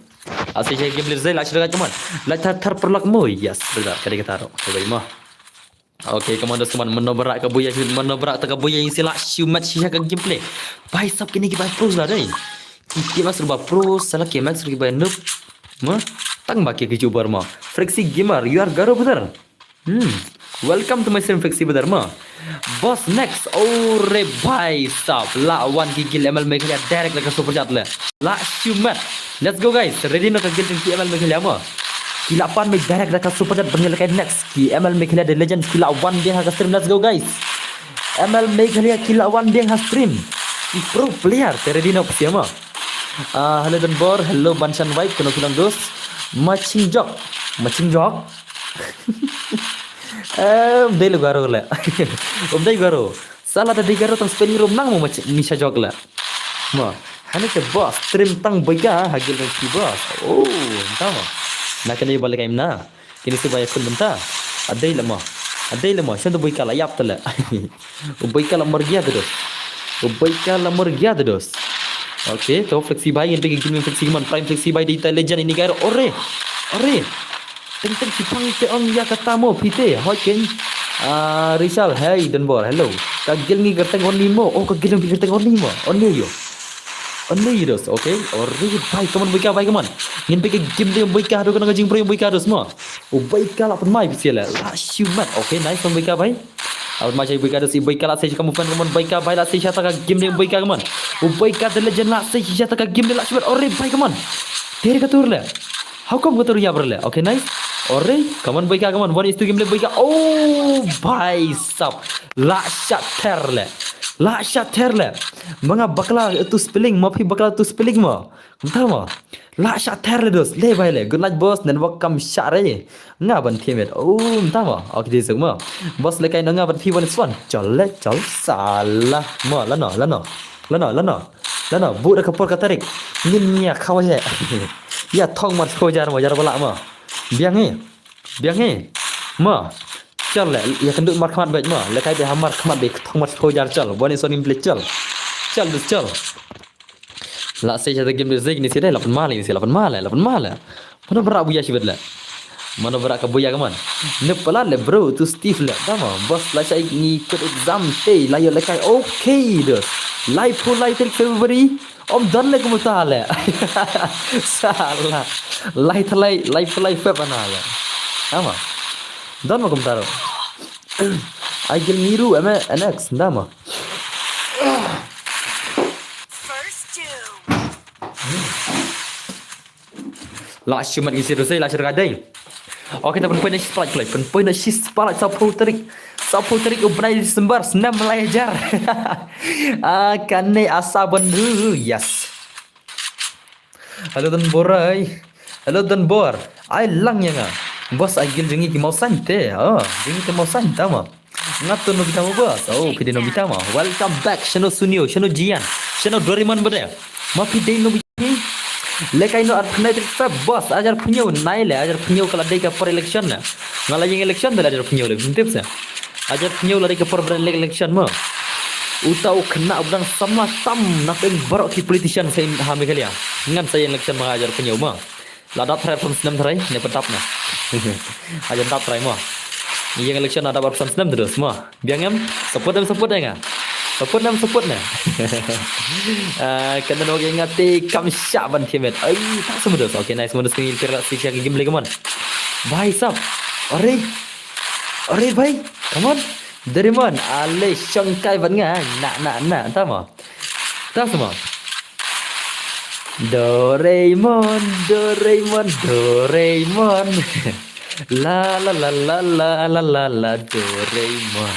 Ase sha game leh zai, lah sha ka man. Lah thar thar paralok mo. Yes, benar. Ka dei kata ro. Ka dei ma. Okay, ka man dos ka man, mano ba rah ka buya, mano ba rah ta ka buya, ïa ngi sih lah shimet shisha ka gameplay. Bhai sab, kine ki bhai pros la dei. Ki T M X ruh ba pros, sala K M X ruh ki bhai noob. Ma, tang ba ki ki jubar ma. Flexi Gamer, you are Garo brother. Hmm. Welcome to my stream, Flexi brother ma. Boss next. Oh re bhai sab, lah wan ki guild M L Meghalaya direct da ka super chat le. Lah shimet. Let's go guys. Ready noh ka guild jong ki M L Meghalaya ma. Ki lah pan mei direct da ka super chat ban ïalehkai next. Ki M L Meghalaya The Legends ki lah wan biang ha ka stream. Let's go guys. M L Meghalaya ki lah wan biang ha stream. Ki pro player te ready noh phi ma. Ah, hello Donbor, hello Banshan White, kano phi long dos. Matching jok. Matching jok. Eh, um dei le Garo le. Um dei Garo. Sala da dei Garo tang spelling rum nang mo match ni sha jok le. Ma, hani te boss, stream tang boi ka ha guild ki boss. Oh, nta ma. Na kane ba le kai na. Kini si bhai kun bynta. Adei le ma. Adei le ma. Shan to boi ka la ïap te le. U boi ka la mar gya te dos. U boi ka la mar gya te dos. Okay, to Flexi bhai, ente ki game Flexi man, Prime Flexi bhai, dei ta legend ini Garo. Ore. Ore. Teng teng ki pang te ong ïa kata mo phi te. Hoi ken. Ah, Rizal, hey Donbor, hello. Ka guild ngi kyrteng Oni mo. Oh, ka guild ngi kyrteng Oni mo. Oni yo. Oni dos, okay. Ore bhai, ka man boi ka bhai ka man. Ngin peit ka game te boi ka haduh ka nang jingpro boi ka dos mo. U boi ka la pynmai phi sila. Lah shimet. Okay, nice one boi ka bhai. Amat ma jai boi ka dos, boi ka lah sei ka movement ka man, boi ka bhai lah sei shata ka game te boi ka man. U boi ka The Legend lah sei shata ka game te lah shimet. Ore bhai ka man. Tere ka tur le. How come ka tur ïap le? Okay, nice. Ore, ka man boi ka ka man. One is two game le boi ka. Oh, bhai sab. Lah shat ther le. Lah shat ther le. Ma nga bakla tu spelling, ma phi bakla tu spelling ma. Nta ma. Lah shat ther le dos. Le bhai le. Good night boss. Network kam shat re. Nga ban phi met. Oh, nta ma. Okay, dei suk ma. Boss le kai no nga ban phi one is one. Chol le, chol. Sala. Ma, lano, lano. Lano, lano. Lano. Bu da ka por ka tarik. Ngin nia khawa he. Ïa thong mar sho jar ma, jar bala ma. Biang he. Biang he. Ma. Chol le, ïa kynduh markhmat beit ma. Le kai beit ha markhmat beit, thong mar sho jar chol. Boni sonim ple chol. Chol dus chol. Lah sei shata game dus ni sida, lah pynmale ni sida, lah pynmale, lah pynmale. Mano ba rah buya shibit le. Mano ba rah ka buya ka man. Ne palat le bro, tu Steve le. Dama, boss lah shai ngi kut exam te, lah ïoh le kai. Okay, dus. Lai phu lai tarik February. Om don le kumta le. Sala. Lai thalai, lai phu lai Feb ana le. Ama. Don ma kumta ro. Ai gil ngiru eme N X ndama. First two. Lah shimet ngi sirus, lah sirus kadai. Okay, ta pynpoi na shi spalak play. Pynpoi na shi spalak saphew tarik. Saphew tarik u bnai December, snem lai hajar. Ah, kane asa ban ru, yes. Hello Donbor ai. Hello Donbor. Ai lang ïa nga. Boss ai gil jong ngi ki mawsain te. Oh, jong ngi ki mawsain tama. Nga to Nobita mo boss. Oh, phi dei Nobita ma. Welcome back. Shano Sunio, shano Jian, shano Doraemon bade. Ma phi dei Nobita. Lekai no ar pynai trik feb boss. Ajar pynio nai le, ajar pynio ka la dei ka por election na. Nga la ïeng election da la ajar pynio le, phi tip sa. Ajar pynio la dei ka por ban elek election ma. Uta u khynnah u dang samla tam na peng baroh ki politician sa ha Meghalaya. Ngan sa ïeng election ma hajar pynïew ma. La dap trai pyrsan snem trai ne pyndap na. Hajar dap trai ma. Ïeng election la dap pyrsan snem terus ma. Biang em support em support em nga. Support em support na. Ah, kan dan wak nga te kam sha ban thimet. Ai, tak semedus. Okay, nice semedus ngi kira si kira game lagi man. Bhai sab. Are. Are bhai. Come on. Doraemon. Ale shongkai ban nga. Na na na. Tama. Tama semua. Doraemon, Doraemon, Doraemon. La la la la la la la la Doraemon.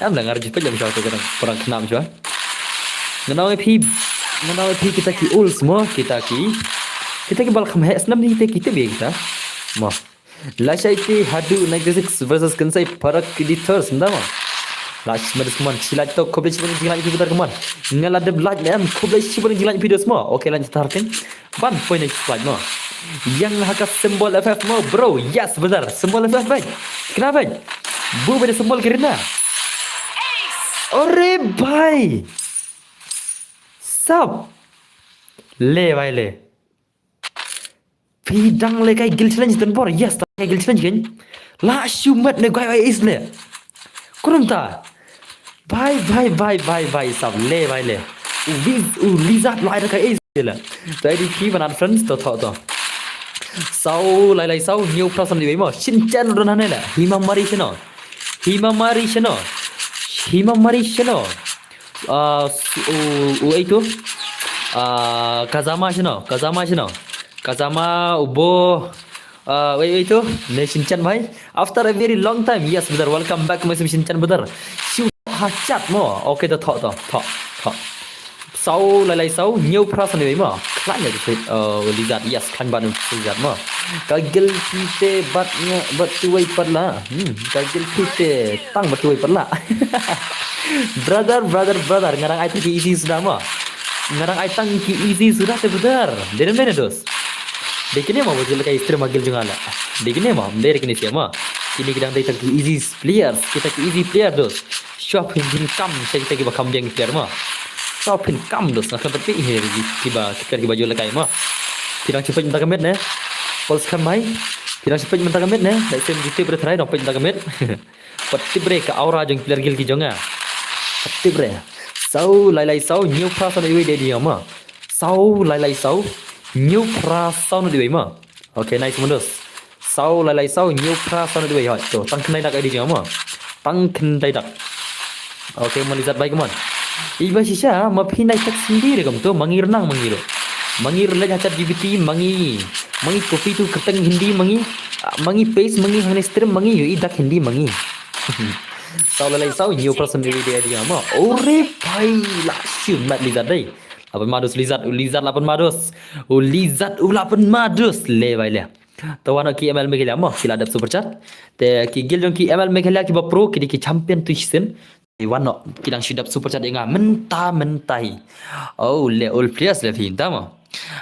Am la ngar jipet jam shwa tu kadang perang kenam shwa. Nganau phi, nganau phi kita ki ul semua kita ki. Kita ki bal kham hek senam ni kita kita bi kita. Mo. Lashai te Hadu ninety six versus Kensai Parak Editors ndama. Lash madus kman, shilaj to, khublei shibun jinglain phi betar kman. Ngala dep lain em, khublei shibun jinglain phi dos mo. Okay, lain tar ting. Ban point next slide mo. Yang haka symbol F F mo, bro. Yes, betar. Symbol F F baik. Kenapa baik? Bu beda symbol kerana. Ore bhai. Sab. Le bhai le. Phi dang le kai guild challenge Donbor. Yes, ta kai guild challenge kan. La shu mat ne guy ai is le. Kurung ta. Bhai bhai bhai bhai bhai sab le bhai le. U Liz u Lizard la ai da kai is le. Ta di ki banat friends to to to. Sau lai lai sau new person di mo. Shin chan don hane le. Hima mari shino. Hima mari shino. Hima mari shino. Ah, s- u u itu. Ah, Kazama shino. Kazama shino. Kazama ubo. Ah, wait wait tu. Ne Shinchan bhai. After a very long time. Yes, brother. Welcome back to my Shinchan brother. Shu hachat mo. Okay, to to to to. To. Sau lai lai sau new person ni mo. Klan ya tu. Uh, Lizard. Yes, klan ban Lizard mo. Ka guild phi te bat nga bat tuwai pat la. Hmm, ka guild phi te tang bat tuwai pat la. Brother, brother, brother, ngarang ai tang ki easy suda mo. Ngarang ai tang ki easy suda te brother. Dere mene dos. Dikine mo bajil kai stream agil junga la. Dikine mo, dere kine sia mo. Kini kidang dei tang ki easy players, kita ki easy player dos. Shop hin hin kam, shai kita ki ba kam biang player mo. Shop hin kam dos, na kan tapi ini ki ba kita ki bajil kai mo. Kidang cepat minta kamit ne. Pulse kan mai. Kidang cepat minta kamit ne. Dai sem di tip bre try dong pet minta kamit. Pat tip bre ka aura jong player guild ki jong nga. Pat tip bre. Sau lai lai sau new pra sau na iwi de di ma. Sau lai lai sau new pra sau na iwi ma. Okay, nice mundos. Sau lai lai sau new pra sau na iwi hoi. To tang khyndai dak ai di jong ma. Tang khyndai dak. Okay, ma Lizard bhai, come on. Iba shisha ma phi nai tak sendiri kam tu, mangi renang mangi ro. Mangi relek ha ChatGPT, mangi mangi copy tu kerteng Hindi mangi. Ah, mangi paste mangi hangne stream mangi yu i dak Hindi mangi. Sau lai lai sau new person every day dia ma. Ore bhai, la shu mat Lizard dei. Lapan madus Lizard, u Lizard lapan madus. U Lizard u lapan madus le bhai le. To wan ki ML Meghalaya mo, ki la dep super chat. Te ki guild jong ki ML Meghalaya ki ba pro, ki di ki champion tu shisien. Wan no, ki dang shu dap super chat ïa nga mynta mynta hi. Oh, le ul players le phi mynta mo.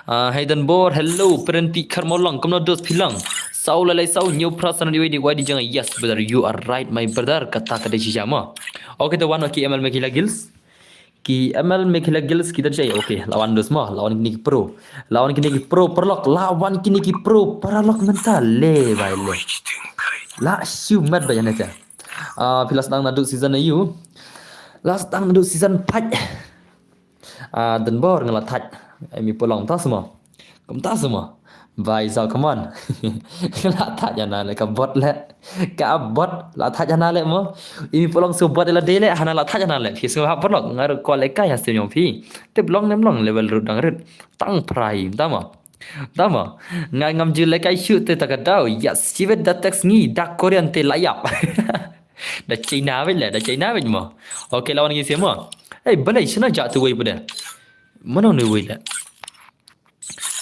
Ah, Hayden Bor, hello, Perenti Kharmolong, kumno dos phi lang. Sau lai lai sau, new pra sana di wai di wai di jang, yes, brother, you are right, my brother, kata ka dei shisha mo. Okay, to wan no ki ML Meghalaya guilds. Ki ML Meghalaya guilds kita jai, okay, lawan dos mo, lawan kini ki pro. Lawan kini ki pro paralok, lawan kini ki pro paralok mynta, le bhai le. La shu mat bhai ne ta. Ah, phi la sdang naduh season ayu. La sdang naduh season pat. Ah, Donbor nga la thait. Ai mi pulong ta semua. Kumta semua. Bhai sao, come on. Nga la thait hana le ka bot le. Ka bot la thait hana le mo. Imi pulong su bot la dei le hana la thait hana le. Phi su ha pulong ngar ko le kai ha sim yong phi. Te pulong nem long level rut dang rut. Tang prai tama. Tama. Nga ngam ju le kai shu te ta ka dau. Yes, chivet da text ngi da Korean te la yap. Da China wei le, da China wei mo. Okay, lawan ngi sim mo. Hey, balai shina ja tu wei pada. Mano ni wei le.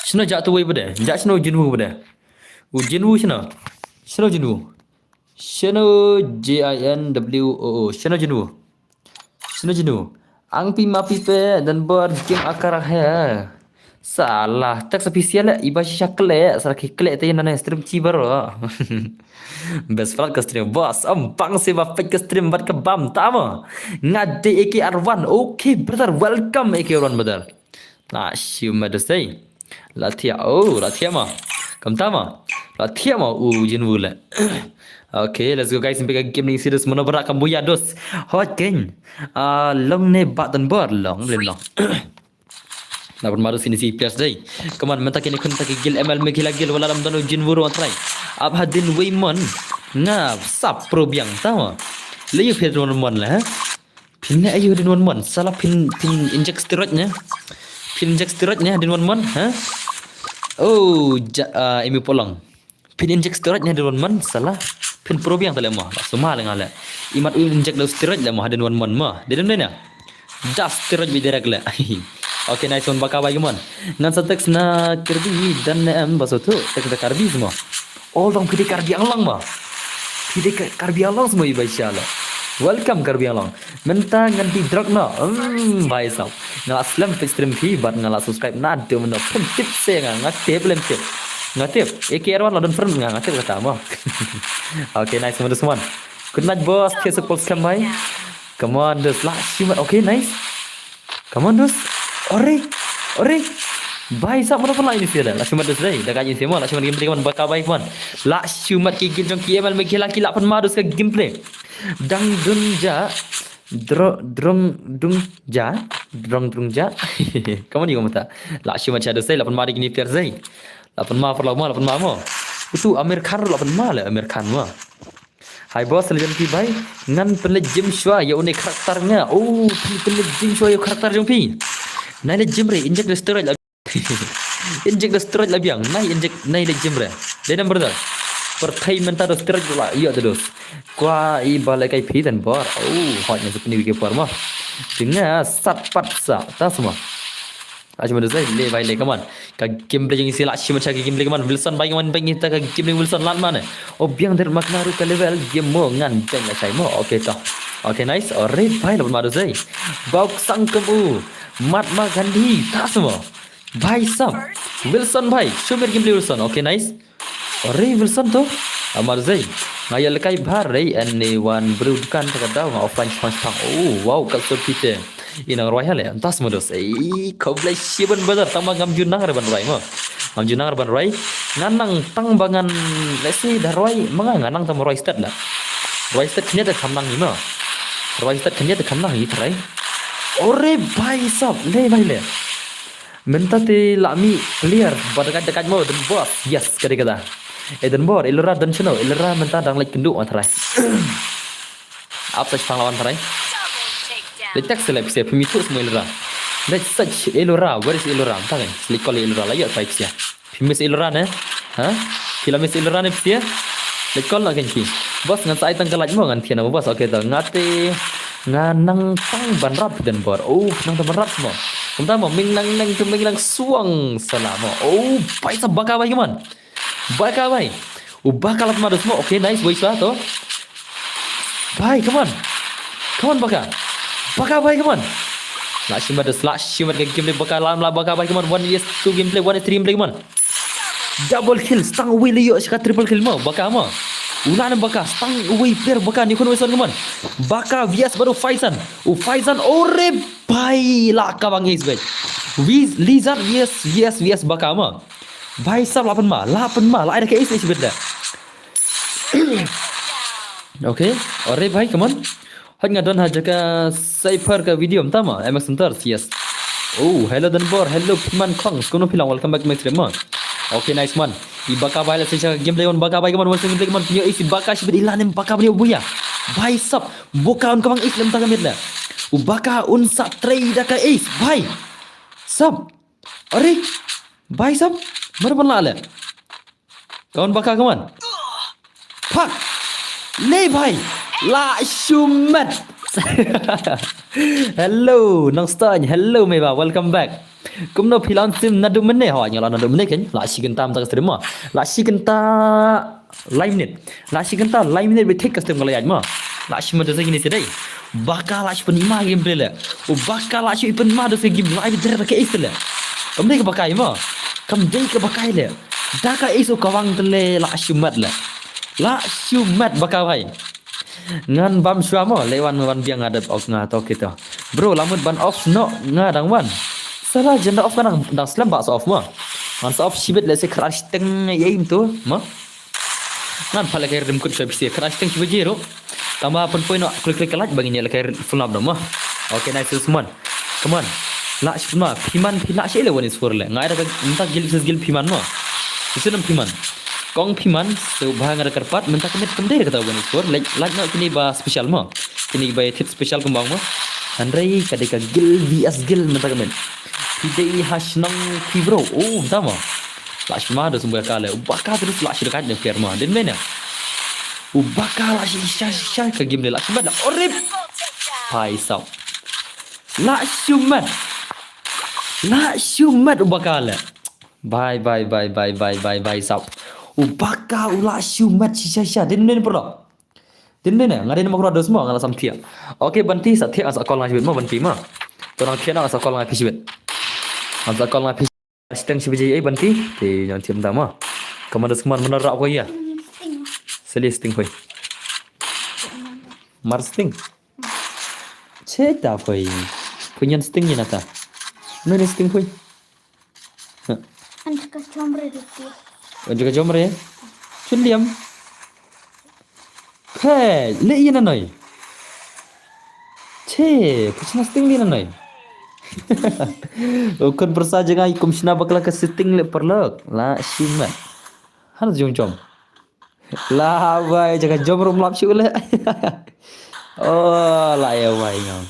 Shino ja tu wei bade. Ja shino Jinwoo bade. U Jinwoo shino. Shino Jinwoo. Shino J I N W O O. Shino Jinwoo. Shino Jinwoo. Ang pi ma pi pe dan bor game akar he. Salah. Tak sa pisial le iba shisha kle. Sa ki kle te nane stream chi baro. Best friend ka stream boss. Am bang se ba pet ka stream bat ka bam tama. Nga de A K R one. Okay brother, welcome A K R one brother. La shimet dos dei. La thiah, oh, la thiah ma. Kumta ma. La thiah ma u Jinwoo le. Okay, let's go guys. Ngin peit ka game ni serious mano bara kam buya dos. Hot ken. Ah, long ne ba don bor long, len long. Na pun maru sini si players dei. Come on, mynta kine khun ta ki guild M L me kila guild wala lam don u Jinwoo wan trai. Ap hadin wei mon. Nga sap pro biang ta ma. Le yu phet wan mon la, ha? Phin ne ayu hadin wan mon. Sala phin, phin inject steroid ne. Phin inject steroid ne hadin wan mon, ha? Oh, ja, ah, emi polong. Phin inject steroid ne hadin wan mon, sala. Phin pro biang ta le mo. La suma le nga le. Imat u inject lo steroid le mo hadin wan mon mo. Dei dem dei ne. Da steroid bi direct le. Okay, nice one, baka bai kumon. Ngan sa text na Karbi dan ne em baso tu. Text da Karbi semua. Oh, long phi dei Karbi Anglong ma. Phi dei Ka-, Karbi Anglong semua i bai sha le. Welcome Karbi Anglong. Mynta ngan dih drug noh. Hmm, bhai sab. Nga la slem peit stream phi bad nga la subscribe naduh mynno. Phin tip se nga, nga tip lem tip. Nga tip. A K R one la don friend nga, nga tip kata mo. Okay, nice, mano semua. Good night boss, thiah sa pulse kam bhai. Come on, dos, la shimet. Okay, nice. Come on, dos. Ore. Ore. Bhai sab, mano pun la ini sila. La shimet dos dei. Da ka ini sila, la shimet gameplay kumon, baka bai kumon. La shimet ki guild jong ki M L me kila kila pun ma dos ka gameplay. Dang dun ja. Dro-, drong dung ja. Drong drung ja. Come on, yu mata. La shimet sha dos dei, la pun ma di kini players dei. La pun ma, pun la ma, la pun ma mo. Utu Amir Khan la pun ma le, Amir Khan ma. Hi boss, la jan phi bhai. Ngan pynleit gym shwa ïa une character nga. Oh, phi pynleit gym shwa ïa character jong phi. Nai leit gym re, inject da steroid la. Inject da steroid la biang. Nai inject, nai leit gym re. Dei nam brother. Pyrthei mynta da steroid la ïa da dos. Kwa i ba leh kai phi dan bor. Oh, hot nga sep ni wiki por mo. Tinga sat pat sa. Ta semua. Aja madu zai le bai le, come on. Ka gameplay jong isi la shimet sha ka gameplay, come on. Wilson bai, come on, bai ngita ka gameplay Wilson lan mane. O biang der mak naru ka level game mo ngan beng la shai mo. Okay to. Okay, nice. Alright bai, la madu zai. Bau sang kem u. Mat ma gandhi ta semua. Bai sam. Wilson bai. Shumir gameplay Wilson. Okay, nice. Ore Wilson to. Amar zai. Nga ïa lekai bha rei, anyone bru dukan ta ka daw nga offline shpang shpang. Oh, wow, ka so pite. Inang rwai hale, antas modus. Ei, khublei shibun brother, tang ba ngam ju nang re ban rwai mo. Ngam ju nang re ban rwai. Nga nang tang ba ngan, let's say, da rwai, ma nga, nga nang tang ba rwai stat la. Rwai stat khyndiat da kham nang ni mo. Rwai stat khyndiat da kham nang ni trai. Ore bhai sab, le bhai le. Mynta te la mih player ba dakaid dakaid mo, Eden Boss. Yes, ka dei kata. Eden Boss, Elora don shano, Elora mynta dang leit kynduh wan trai. Ap sa shipang la wan trai. Leit text leit phi sha, phi mih thuh semua Elora. Leit search Elora, where is Elora? Mynta kan, leit call Elora la ïoh trai phi sha. Phi miss Elora ne? Ha? Phi la miss Elora ne phi sha? Leit call na kan ki. Boss ngan sa ai tang ka like mo ngan thian mo boss. Okay to. Nga te nga nang tang ban rap Eden Boss. Oh, nang tang ban rap mo. Kumta mo ming nang nang tu ming nang suang sala mo. Oh, bai sa baka bai kumon. Baka bai. U baka lat madus mo. Okay, nice boy sa to. Bai, come on. Come on baka. Baka bai, come on. La shimat dus, la shimat ka gameplay baka lam la baka bai, come on. One vs two gameplay, one vs three gameplay, come on. Double kill, stang away le ïoh sha ka triple kill mo, baka mo. U la nam baka, stang away player baka ni khun Wilson, come on. Baka vs baru Faizan. U Faizan, ore bai la ka bang ace bai. Wiz-, Lizard vs, vs, vs baka mo. Bai sab la pynma, la pynma, la ai da ka ace ace bit da. Okay, ore bai, come on. Hot nga don ha jaka Cypher ka video mynta ma, M X Hunters, yes. Oh, hello Danbor, hello Piman Khong, skuno pilang, welcome back to my stream ma. Okay, nice man. I baka bai la sesha gameplay on baka bai, come on, one second gameplay, come on, pynïoh ace baka shibit i la nam baka pynïoh buya. Bai sab, baka un ka bang ace lem ta ka mid la. U baka un sa trei da ka ace, bai. Sab. Are, bai sab, mar ban la le. Kawan baka kawan. Pak. Le bai. La shumat. Hello, Nong Stone. Hello, Meba. Welcome back. Kumno phi la sim naduh mynne? Ho, nga la naduh mynne kan. La shi kynta mynta ka stream ma. La shi kynta lai minit. La shi kynta lai minit bit thik ka stream ka la ïaid ma. La shi mynta sa kini sidai. Baka la shi pynma gameplay le. U baka la shi pynma da sa game la ai bit dre ka ace le. Kam dei ka baka ma. Kam dei ka baka le. Da ka ace u ka wang tele la shumat le. La shumat baka bai. Ngan bam shwa mo, le wan wan biang ngadep ok nga to kita. Bro, lamut ban off no nga dang wan. Tara jenda off ka dang, dang slem ba sa off mo. Ngan sa off shibit lehse khatar shiteng ïa im tu mo. Ngan pha lehkai rim kut shibit, khatar shiteng shibit jiru. Tangba pynpoi noh klik klik ka light ba ngin ïa lehkai full up mo. Okay, nice, come on. Come on. Lah shi mo, phi man phi lah shi le one is four le. Ngai da ka mynta gil sis gil phi man mo. Isi nam phi man. Kong phi man, so ba nga da kyrpad mynta ka miet kam dei da kata one is four. Like, like noh kine ba special mo. Kine ba tip special kumba mo. Hynrei ka dei ka gil V S gil mynta ka miet. Phi dei ha shnong phi bro. Oh, mynta mo. Lah shi ma da sumber ka le. U Baka terus lah shi dekat ne player mo. Din mena. U Baka lah shi sha sha ka game le lah shi mat lah. Orip. Pai sau. Lah shi mat. Lah shi mat U Baka le. Bye bye bye bye bye bye bye sau. U Baka u lah shi mat shi sha sha. Din mena pura. Din mena, nga dei na makro dos mo, nga la sam thiah. Okay, Banti sa thiah, nga sa call nga shibit mo, Banti mo. To nang thiah, nga sa call nga phi shibit. Nga sa call nga phi shiteng shibit, eh, Banti. Te nang thiah mynta mo. Commander Sman mana rak ko ïa. Seli sting hoi. Mar sting. Che ta hoi. Punyan sting ïa nata. Mene sting hoi. An ka chomre diti. An ka chomre. Chun liam. Phe, le ïa na noi. Che, puchna sting le na noi. U khun pyrsa jngai kum shna bakla ka sitting le parlok. La shi mat. Han jong jom. La bai jaka jom rum lap shu le. Oh, la ïa bai ngam.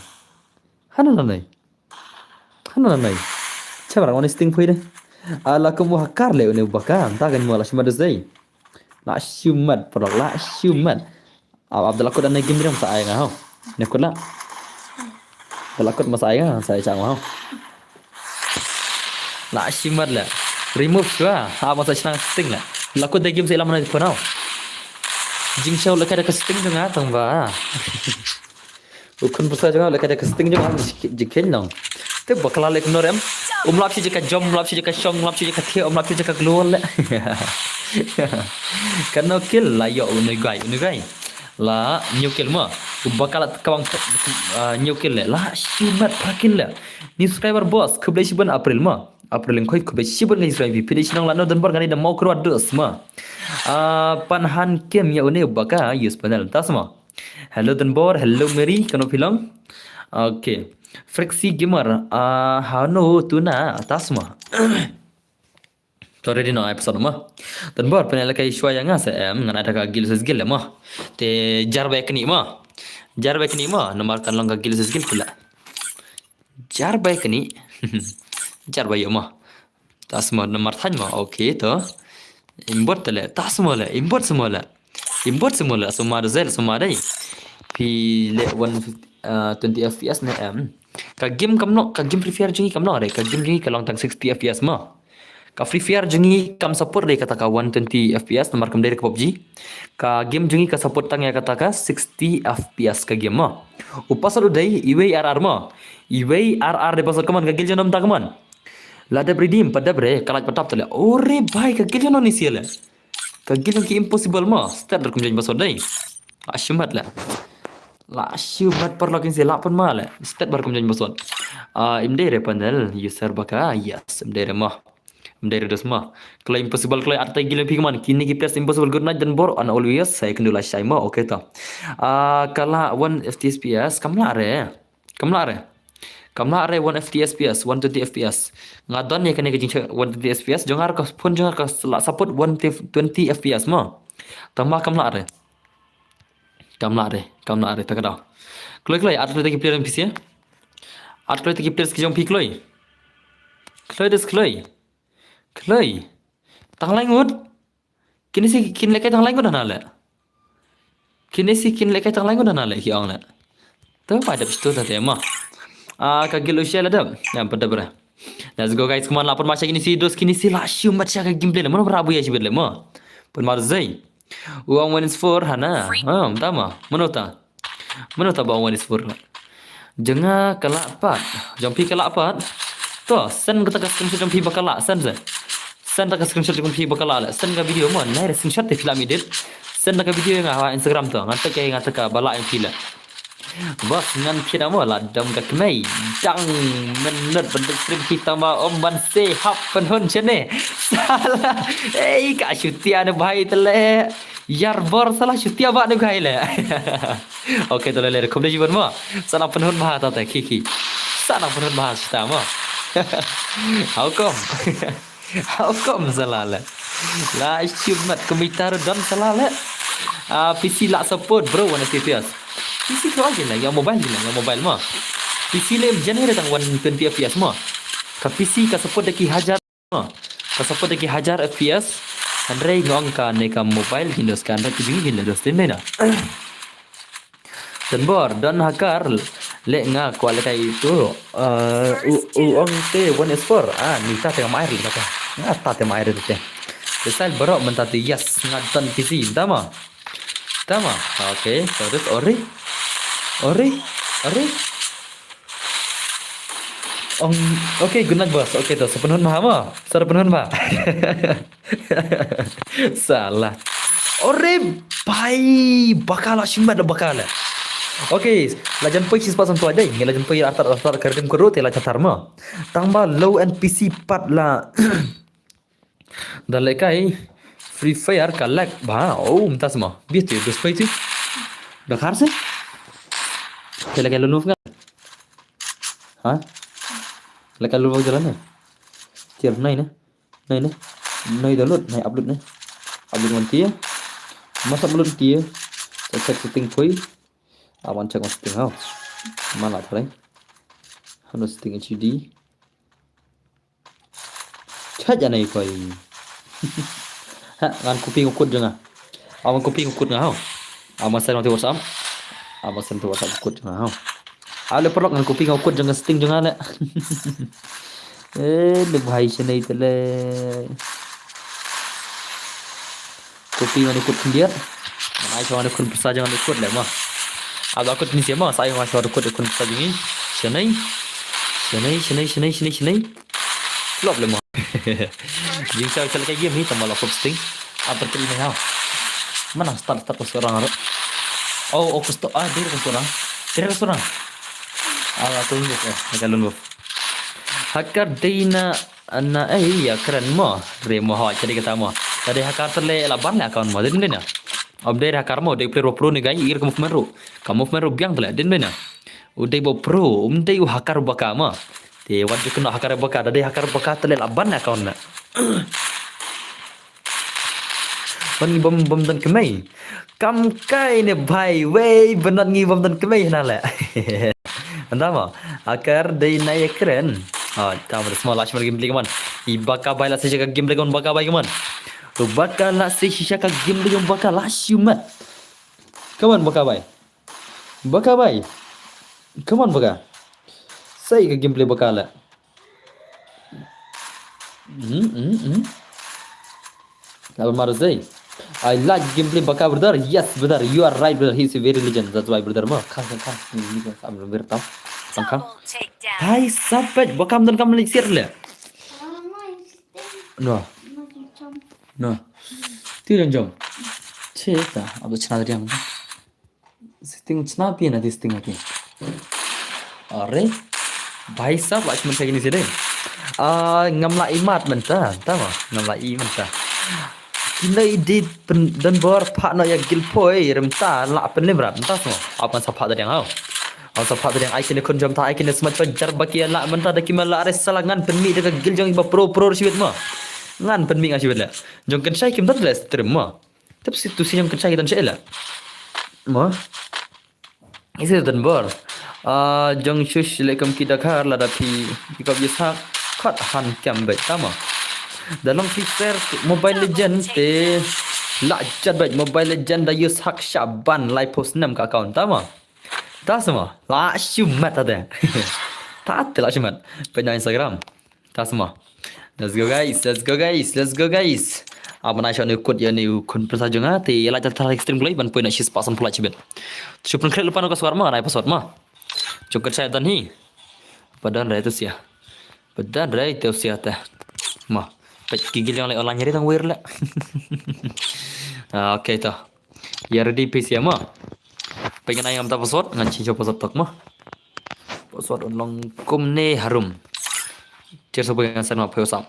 Han na noi. Hana nanai. Chamra ngone sting phui de. Ala kum hakar le une Baka. Anta kan mo la shima dei. La shimat pura la shimat. Ab Abdullah kut ane gim rim sa ai nga ho. Ne kut la. Abdullah kut masa ai nga sa ai chang ho. La shimat le. Remove shwa. Ha masa chnang sting le. La kut de gim sa ilam na phone ho. Jing show le ka da ka sting jong nga tang ba. U khun pyrsa jong nga le ka da ka sting jong nga jikin nong. Te bakla le kumno rem. Um lap shi jaka jom, um lap shi jaka shong, um lap shi jaka thiah, um lap shi jaka glor le. Kano kill la ïoh u nui gai, u nui gai. La hynñiew kill mo. U bakla ka bang hynñiew kill le. La shimat phra kill le. Ni subscriber boss khublei shibun April mo. April Lyngkhoi khublei shibun ngi Israel phi phi dei shnong lano Donbor ngani da mau kyrwa dus mo. Pan han kem ïa une u Baka use panel tas mo. Hello Donbor, hello Mary, kano phi long? Okay. Frexy Gamer, ah, hano tuna tasma. To ready no episode ma. Donbor pynlehkai shwa ïa nga sa em, ngan ai da ka gil sis gil ma. Te jar ba kni ma. Jar ba kni ma, namar kan long ka gil sis gil pula. Jar ba kni. Jar ba ïa ma. Tasma namar thaiñ ma, okay to. Imbot tele, tasma le, imbot semua le. Imbot semua le, semua ada zel, semua ada. Pi le one twenty F P S ne em. Ka game kam long, ka game Free Fire jong ngi kam long re, ka game jong ngi ka long tang sixty F P S ma. Ka Free Fire jong ngi kam support re kata ka one twenty F P S namar kam dei re ka PUBG. Ka game jong ngi ka support tang ïa kata ka sixty F P S ka game ma. U password u dei, iwei R R ma. Iwei R R dei password kaman, ka gil jong nom ta kaman. La dep redeem, pa dep re, ka lait pa tap tele. Ore bai, ka gil jong ni sia le. Ka gil jong ki impossible ma, stat ber kum jong password dei. La shimat le. La shimat parlok in sia la pun ma le. Stat ber kum jong password. Ah, im dei re panel, user Baka, yes, im dei re ma. Im dei re dos ma. Kloi impossible kloi at tai gil phi kaman, kini ki players impossible, good night Donbor, and always, saya kendu la shai ma, okay to. Ah, kala one F T S P S, kam la re. Kam lah re. Kam lah re one F T S P S, one twenty F P S. Nga don ïa kane ka jingcheck one twenty F P S, jong nga ka phone jong nga ka la support one twenty F P S mo. Tangba kam lah re. Kam lah re, kam lah re, ta ka daw. Kloi kloi, at kloi ta ki player N P C. At kloi ta ki player ki jong phi kloi. Kloi des kloi. Kloi. Tang lai ngut. Kine si kin lehkai tang lai ngut hana le. Kine si kin lehkai tang lai ngut hana le ki ong le. To pa dep stu ta te ma. Ah, ka gil u share la dep. Ya, pa dep re. Let's go guys, come on, la pun ma sha kine si dos kine si la shu mat sha ka gameplay le. Mano bra bu ya shibit le ma. Pun mar zai. U ong one is four hana. Ah, ta ma. Mano ta. Mano ta ba wan is four. Jong nga ka lah pat. Jong phi ka lah pat. To, send kata ka screenshot jong phi ba ka lah, send se. Send ta ka screenshot jong phi ba ka lah le. Send ka video mo, nai re screenshot te phi lah edit. Send ta ka video ïa nga ha Instagram to. Ngan tag ïa nga ta ka ba lah ïa phi le. Bos ngan phi na mo la dam ka kmei. Dang minot ban stream kita ma om ban se hap pynhun chene. Sala. Ei ka shutia ne bhai tele. Yar bor sala shutia ba ne bhai le. Okay tele le khum de jiban mo. Sana pynhun bha ta te khi khi. Sana pynhun bha shutia mo. How come? How come sala le? La shimat kumita don sala le. Ah, P C la support bro wan F P S. P C ka wan gila, ya mobile gila, ya mobile ma. P C le jani re tang wan twenty F P S ma. Ka P C ka support da ki hajar ma. Ka support da ki hajar F P S. Hynrei ngong ka ne ka mobile ginos kan da ki jing gila dos tin na. Don bor, don hakar le nga kwal kai tu. Uh, u u ong te one is four. Ah, ni ta te mai ri ta. Nga ta te mai ri te. Te sal bro men ta te yes nga don P C tama. Tama. Okay, so this ori. Ori. Ori. Ong, okay, good night bos. Okay to, sa pynhun bha ma. Sa pynhun bha. Sala. Ore bhai, baka la shimat baka la. Okay, la jan poi sis pasan poi dai. La jan poi artar artar kar dim kuru te la chatar ma. Tang ba low N P C pat la. Da le kai Free Fire ka lag ba. Oh, mynta sma. Bi te dos poi tu. Da khar se. Te la kai lunu kan. Ha? La kai lunu jalan ne. Tiar nai ne. Nai ne. Nai download, nai upload ne. Upload wan tia. Masa upload tia. Check check setting poi. Awan check wan setting hau. Mana tharai. Hanu setting H D. Chat ja nai koi. Ha, ngan copy ngukut jong nga. Awan copy ngukut nga hau. Awan send nang ti WhatsApp. Awan send ti WhatsApp ngukut jong nga hau. Ale perlok ngan copy ngukut jong nga setting jong nga le. Eh, le bhai sene tele. Copy ngan ukut khyndiat. Ngan ai shwa ngan ukut pisa jong ngan ukut le ma. Aba kut ni sia ma, sa ai ngan shwa ukut ukut pisa jong ngi. Shanai. Shanai, shanai, shanai, shanai, shanai. Flop le ma. Jing sa sa kai game ni tama la flop sting. Apa tri ni ha. Mana start start ko seorang ro. Oh, oh kusto ah dia ko seorang. Dia ko seorang. Ah, aku ni eh, kalau lu. Hakar dina Ana eh ya kren mo re mo ha chari kata mo. Tadi hakar tele la ban le account mo din din. Om dei hakar mo dei player pro ni gai ir ka movement ru. Ka movement ru biang tele din din. U dei bo pro um dei u hakar baka mo. Te wat ju kena hakar baka tadi hakar baka tele la ban le account na. Ban ngi bom bom don kmei. Kam kai ne bhai wei ban ngi bom don kmei na le. Anda mo. Akar dei na ye kren. Ah, tam res mo last game play kaman. I baka bai la shisha ka game play kaman baka bai kaman. Tu baka la shisha ka game play kaman baka la shumat. Kaman baka bai. Baka bai. Kaman baka. Sai ka game play baka la. Hmm, hmm, hmm. Apa Marzai? I like gameplay baka brother. Yes brother, you are right brother. He's a very legend. That's why brother ma. Kan kan kan. Ini kan sama brother tau. Kan kan. Hai sapat bakam dan kam lagi sir le. No. No. Ti dan jom. Cita. Apa channel dia? Sting chna pi na di sting pi. Are. Bhai sab lach mynta kini side. Ah, ngam la imat mynta, ta ma, ngam la i mynta. Kine i di pen dan bor pha no ya gil poi rem ta la pen lim rat mynta smo. Apan sa pha da yang hau. Apan sa pha da yang ai kine kun jom ta ai kine smat jar baki la mynta da kima la are sala ngan pen mi da ka gil jong iba pro pro shibit ma. Ngan pen mi ngan shibit le. Jong kan shai kim dat le stream ma. Tep si tu si jong kan shai dan shai la. Ma. Isi dan bor. Ah, jong shush le kam ki Dakar la da pi. Ikop yesak. Kot han kem bet tama. Da long fi ser Mobile Legend te. La jat bet Mobile Legend da yus hak shaban lai post nam ka account tama. Ta sama. La shumat ta de. Ta te la shumat. Pena Instagram. Ta sama. Let's go guys, let's go guys, let's go guys. Apa na shot ni kut ya ni kun pesa jong nga te la ta thar extreme glai ban poi na shis pasan pula chibet. Chup nang kret lupa no ka suar ma, nai paswat ma. Chup kat saya dan hi. Padan rai tu sia. Padan rai tu sia ta. Ma. Pet gigil yang le online nyari tang wir le. Ah, okay ta. Ya ready pes ya ma. Pyngan ai ngam ta password, ngan change password tok mo. Password un long kumne harum. Cheers boi ngan send ma phi WhatsApp.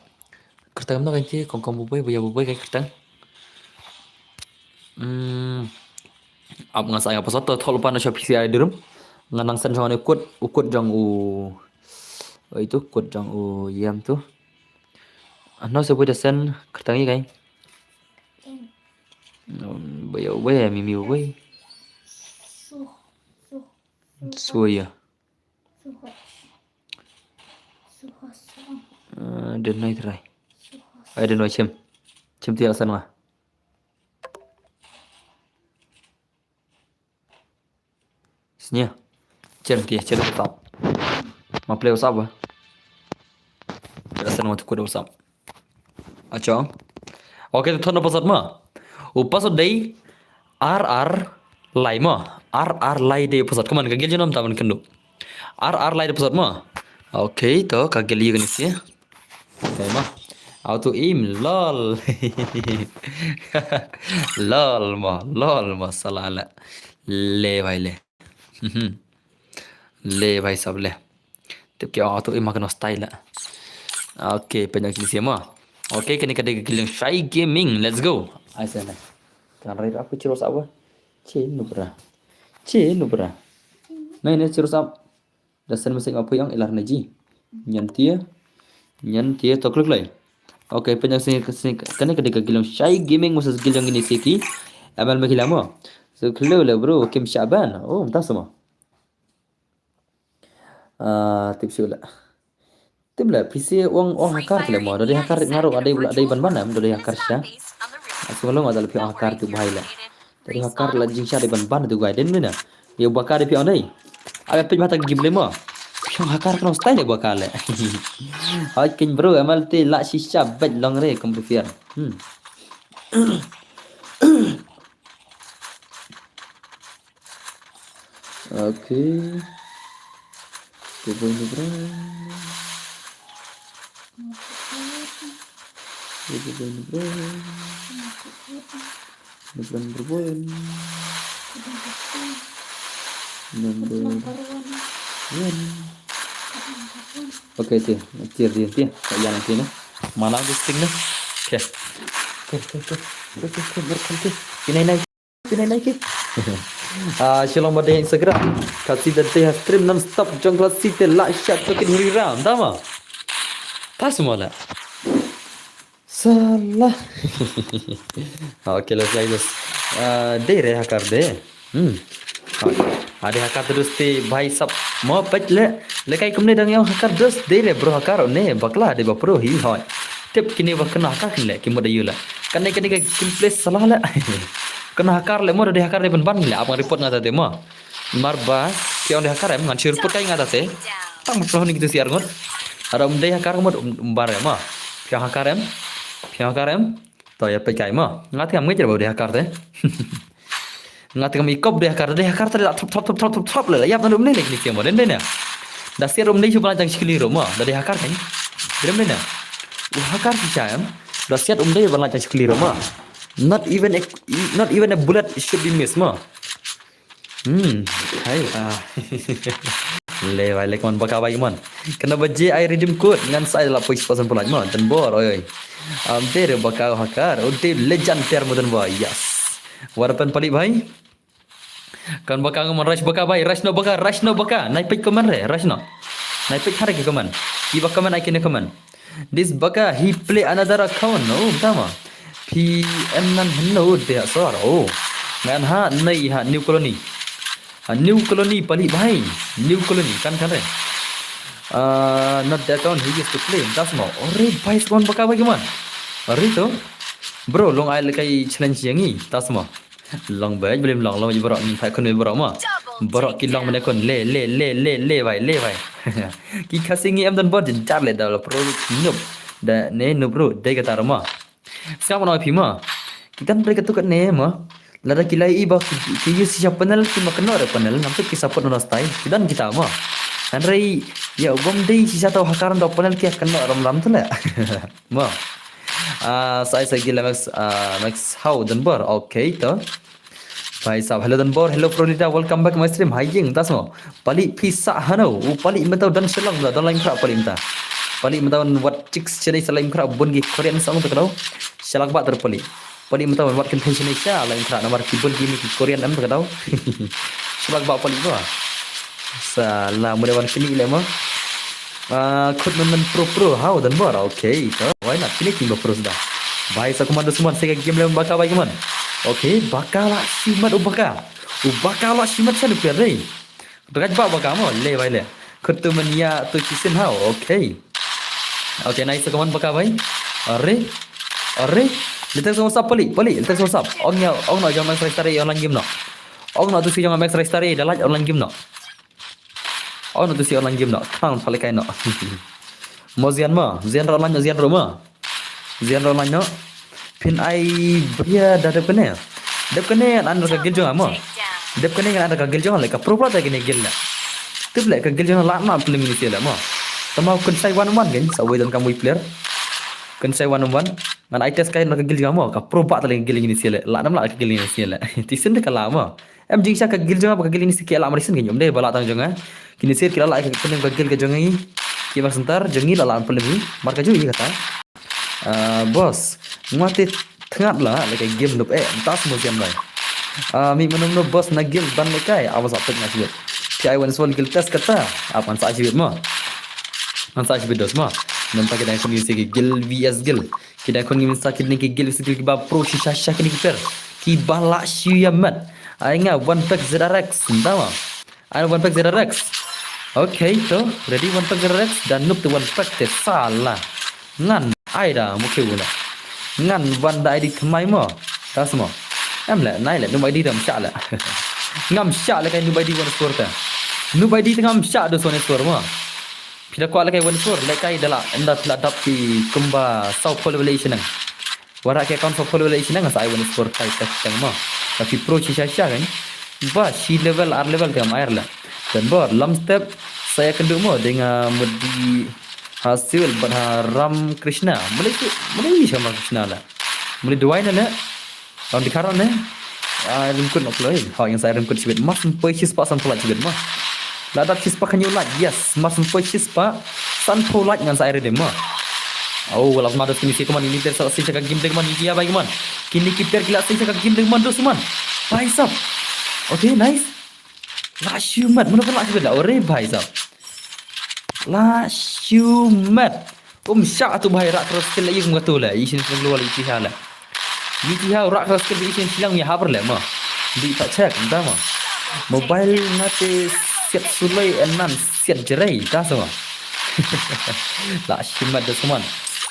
Kyrteng no kan ki kong kong boi boi boi boi kan kyrteng. Hmm. Ap ngan sa ai password to thol pan sha P C I di rum. Ngan nang send sha u kut u kut jong u. Oh, itu kut jong u yam tu. Ano se boi da send kyrteng i kai. Boi boi mi mi boi. Suya. Uh, den nai trai. Ai den nai chem. Chem tia san ma. Snya. Chem tia chem WhatsApp. Ma play WhatsApp ba. Chem san ma tu kod WhatsApp. Acha. Okay, to thon password ma. U password dei R R lai ma. R R lai dei password. Come on, ka gel junom taman kendu. R R lai dei password ma. Okay, to ka gel yun isi. Okay ma. Auto aim lol. Lol ma, lol ma salala. Le bhai le. Le bhai sab le. Tip ki auto ima kano style la. Okay, pynjang ki sia ma. Okay, kane ka dei ka kilang Shy Gaming. Let's go. Ai sa na. Kan rai rap ki chiro sab. Che nubra. Che nubra. Nai ne chiro sab. Da sen masing apu yang ilar na ji. Nyan tia. Nyan tia to klik lai. Okay, pynjang sini sini kane ka dei ka kilang Shy Gaming versus kilang ini siki. Amal mahila mo. So kilo la bro, Kim Shaban. Oh, entah semua. Ah, tip shu la. Tip la, P C ong ong hakar kle mo, dodi hakar ngaru adai bula adai ban ban am, dodi hakar sha. Asu ngalong adal pi ong hakar tu bahai la. Dodi hakar la jing sha adai ban ban tu gai den mina. Yo baka dei pi ong dai. Abe pej mata game le mo. Pi ong hakar kno style baka le. Hai king bro, M L T la shisha bej long re kum pi fiar. Hmm. Okay. Bye-bye ni bro. Bye-bye ni bro. Ni bro, bye-bye. Number one. Okay, ti, ti, ti, ti. Ka ïa nang ti na. Mana tu sting na. Okay. Okay, okay, okay. Okay, okay, okay. Ini, ini. Pynai nai ki. Ah, shalom ba dei Instagram. Ka sita te ha stream non stop jong ka sita la shat to kin hiri ram. Tama. Tas mo la. Salah. Okay, let's like this. Ah, dei re hakar dei. Hmm. Ah, dei hakar terus te bhai sab mo pet le. Le kai kumne dang yang hakar terus dei le bro hakar ne bakla dei ba pro hi hoi. Tip kini ba kena hakar kini le ki mo dei yu la. Kane kane ka gameplay salah la. Kena hakar le mo dei hakar dei ban ban le abang report nga ta te mo. Mar ba ki on dei hakar em ngan shu report kai nga ta te. Tang mo ni kita siar ngot. Ada um dei hakar mo um bar em mo. Ki hakar em. Ki hakar em. To ya pe kai mo. Nga te ngam ngi ba dei hakar te. Nga te ngam ikop dei hakar dei hakar te la thop thop thop thop thop le. Ya ban um ne ne ki mo den dei ne. Da siar um dei shu ban jang sikli ro mo. Da dei hakar kan. Dei ne. U hakar si cha em. Da siat um dei ban la chang chikli ro ma. Not even a, not even a bullet should be missed ma. Hmm, hai ah. Le bai le kaman baka bai kaman. Kena ba je ai redeem code ngan sai la poi spot san pulai ma. Dan bor oi oi. Am te re baka hakar. Ute legend ter mo dan ba. Yes. Warapan pali bai. Kan baka ngam rush baka bai, rush no baka, rush no baka. Nai pek comment re, rush no. Nai pek hare ki comment. Ki ba comment ai kine comment. This baka he play another account. No, tama. P M nan heno de sor. Oh. Ngan ha nai ha new colony. Ha new colony pali bai. New colony kan kan re. Uh, not that account he used to play. That's mo. Ore bai swan baka bai kaman. Ore to. Bro, long ai lekai challenge yangi. That's mo. Long bej blim long long bej borok ni phai khun bej borok ma. Borok ki long mane khun le le le le le bai le bai. Ki khasi ngi em don bor jin jar le da pro noob. Da ne noob ru de ka tar ma. Skam no phi ma. Ki tan re ka tu ka ne ma. Lada ki lai i ba ki, ki use shisha panel ki ma kano re panel nam tu ki support no style. Ki dan kita ma. Hanrei ya bom dei shisha tau hakar do panel ki kano ram ram tu le. Ma. Ah, sai sai gila Max, ah, Max how dan bor. Okay to. Bhai sahab, hello Donbor, hello Pronita, welcome back my stream. Hai ïing, tas mo. Pali pisa hano, u pali mynta u don Shillong, u don Laitumkhrah pali mynta. Pali mynta un wad chicks shane sha Laitumkhrah, bun ki Korean song ta ka daw. Shalak ba ter pali. Pali mynta un wad kynthei shane sha Laitumkhrah namar ki bun kine ki Korean em ta ka daw. Shalak ba pali ba. Sala mule wan kini le mo. Ah, khut men men pro pro, how Donbor, okay, to, why not? Kine ki ba pro sda. Bhai sa kumando suman, sa ka game le ba ka bai kumando. Okay, ba ka la shimat u ba ka. U ba ka la shimat sha du per dei. Dagaj ba ba ka mo, le bai le. Khut tu men ya tu chisin how, okay. Okay, nice kumando ba ka bai. Are, are. Letak sa WhatsApp pali, pali, letak sa WhatsApp. Ong ya, ong no jong Max Restare online game no. Ong no tu si jong Max Restare, da like online game no. Oh, no tu si online game no. Khang pale kai no. Mo zian mo, zian ro online no, zian ro mo. Zian ro online no. Phin ai bria da dep kane. Dep kane an ka gil jong mo. Dep kane an ka gil jong le ka pro pro ta kine gil le. Tip le ka gil jong la ma plim ni si le mo. Tama kun sai one one gen sa we don kam we player. Kun sai one one. Ngan ai test kai na ka gil jong mo. Ka pro ba ta le gil ni si le. La nam la ka gil ni si le. Ti sin de ka la mo. Em jing sha ka gil jong ba ka gil ni si ki la mari sin gen yom de ba la tang jong. Kini sir ki la la ka pynlem ka gil ka jong i. Ki mar sentar jong i la la pynlem i. Mar ka ju i kata. Ah, boss, ngwa te thngat la la ka game dup eh tas mo siam lai. Ah, mi mano mano boss na gil ban le kai awas apek na sibit. Pi ai wan sol gil test kata. Apan sa sibit mo. Man sa sibit dos mo. Nampak kita yang kini si gil V S gil. Kita khun ngi min sa kidney ki gil ki skill ki ba pro shisha shisha kini ki per. Ki ba la shu ya mat. Ai nga one pack Z R X. Nda ma. Ai one pack Z R X. Okay to. Ready one pack Z R X. Dan nup tu one pack te sala. Ngan ai da mukhe wuna. Ngan wan da I D tmai mo. Das mo. Em le nai le nup I D dam sha le. Ngam sha le kai nup I D one score te. Nup I D te ngam sha do sone score mo. Phi da kwah lehkai one score, lehkai da la, ynda phi la dap ki kumba saw phew level i shnong. Wara ki account saw phew level i shnong, sa ai one score kai ka teng mo. Ka phi pro shisha shisha kan. Ba, shi level, ar level te am air la. Donbor, lam step, sa ïa kynduh mo, dei nga mut di ha Civil, bad ha Ram Krishna. Mule shi, mule shi Ram Krishna la. Mule duwai na la. Lam di kharon ne. Ah, ryngkut nok loi. Hoi ngan sa ryngkut shibit. Mar shen poi shispah san phew lait shibit ma. La dap shispah khyndai lait. Yes, mar shen poi shispah san phew lait ngan sa redeem ma. Oh, wala ma dos kini si kuman ini ter sa shisha ka game dei kuman ini ya bai kuman. Kini ki ter ki la shisha ka game dei kuman dos kuman. Bhai sahab. Okay, nice. La shu mat, mano pun la shu mat. Ore bhai sahab. La shu mat. Um shah tu bhai rak terus skill la kum katu la. Ishin sing luar ichi ha la. Ichi ha rak terus skill ishin silang mi haber la ma. Di tak check dah ma. Mobile ngate siat sulai enan siat jerai dah sama. La shu mat dah seman.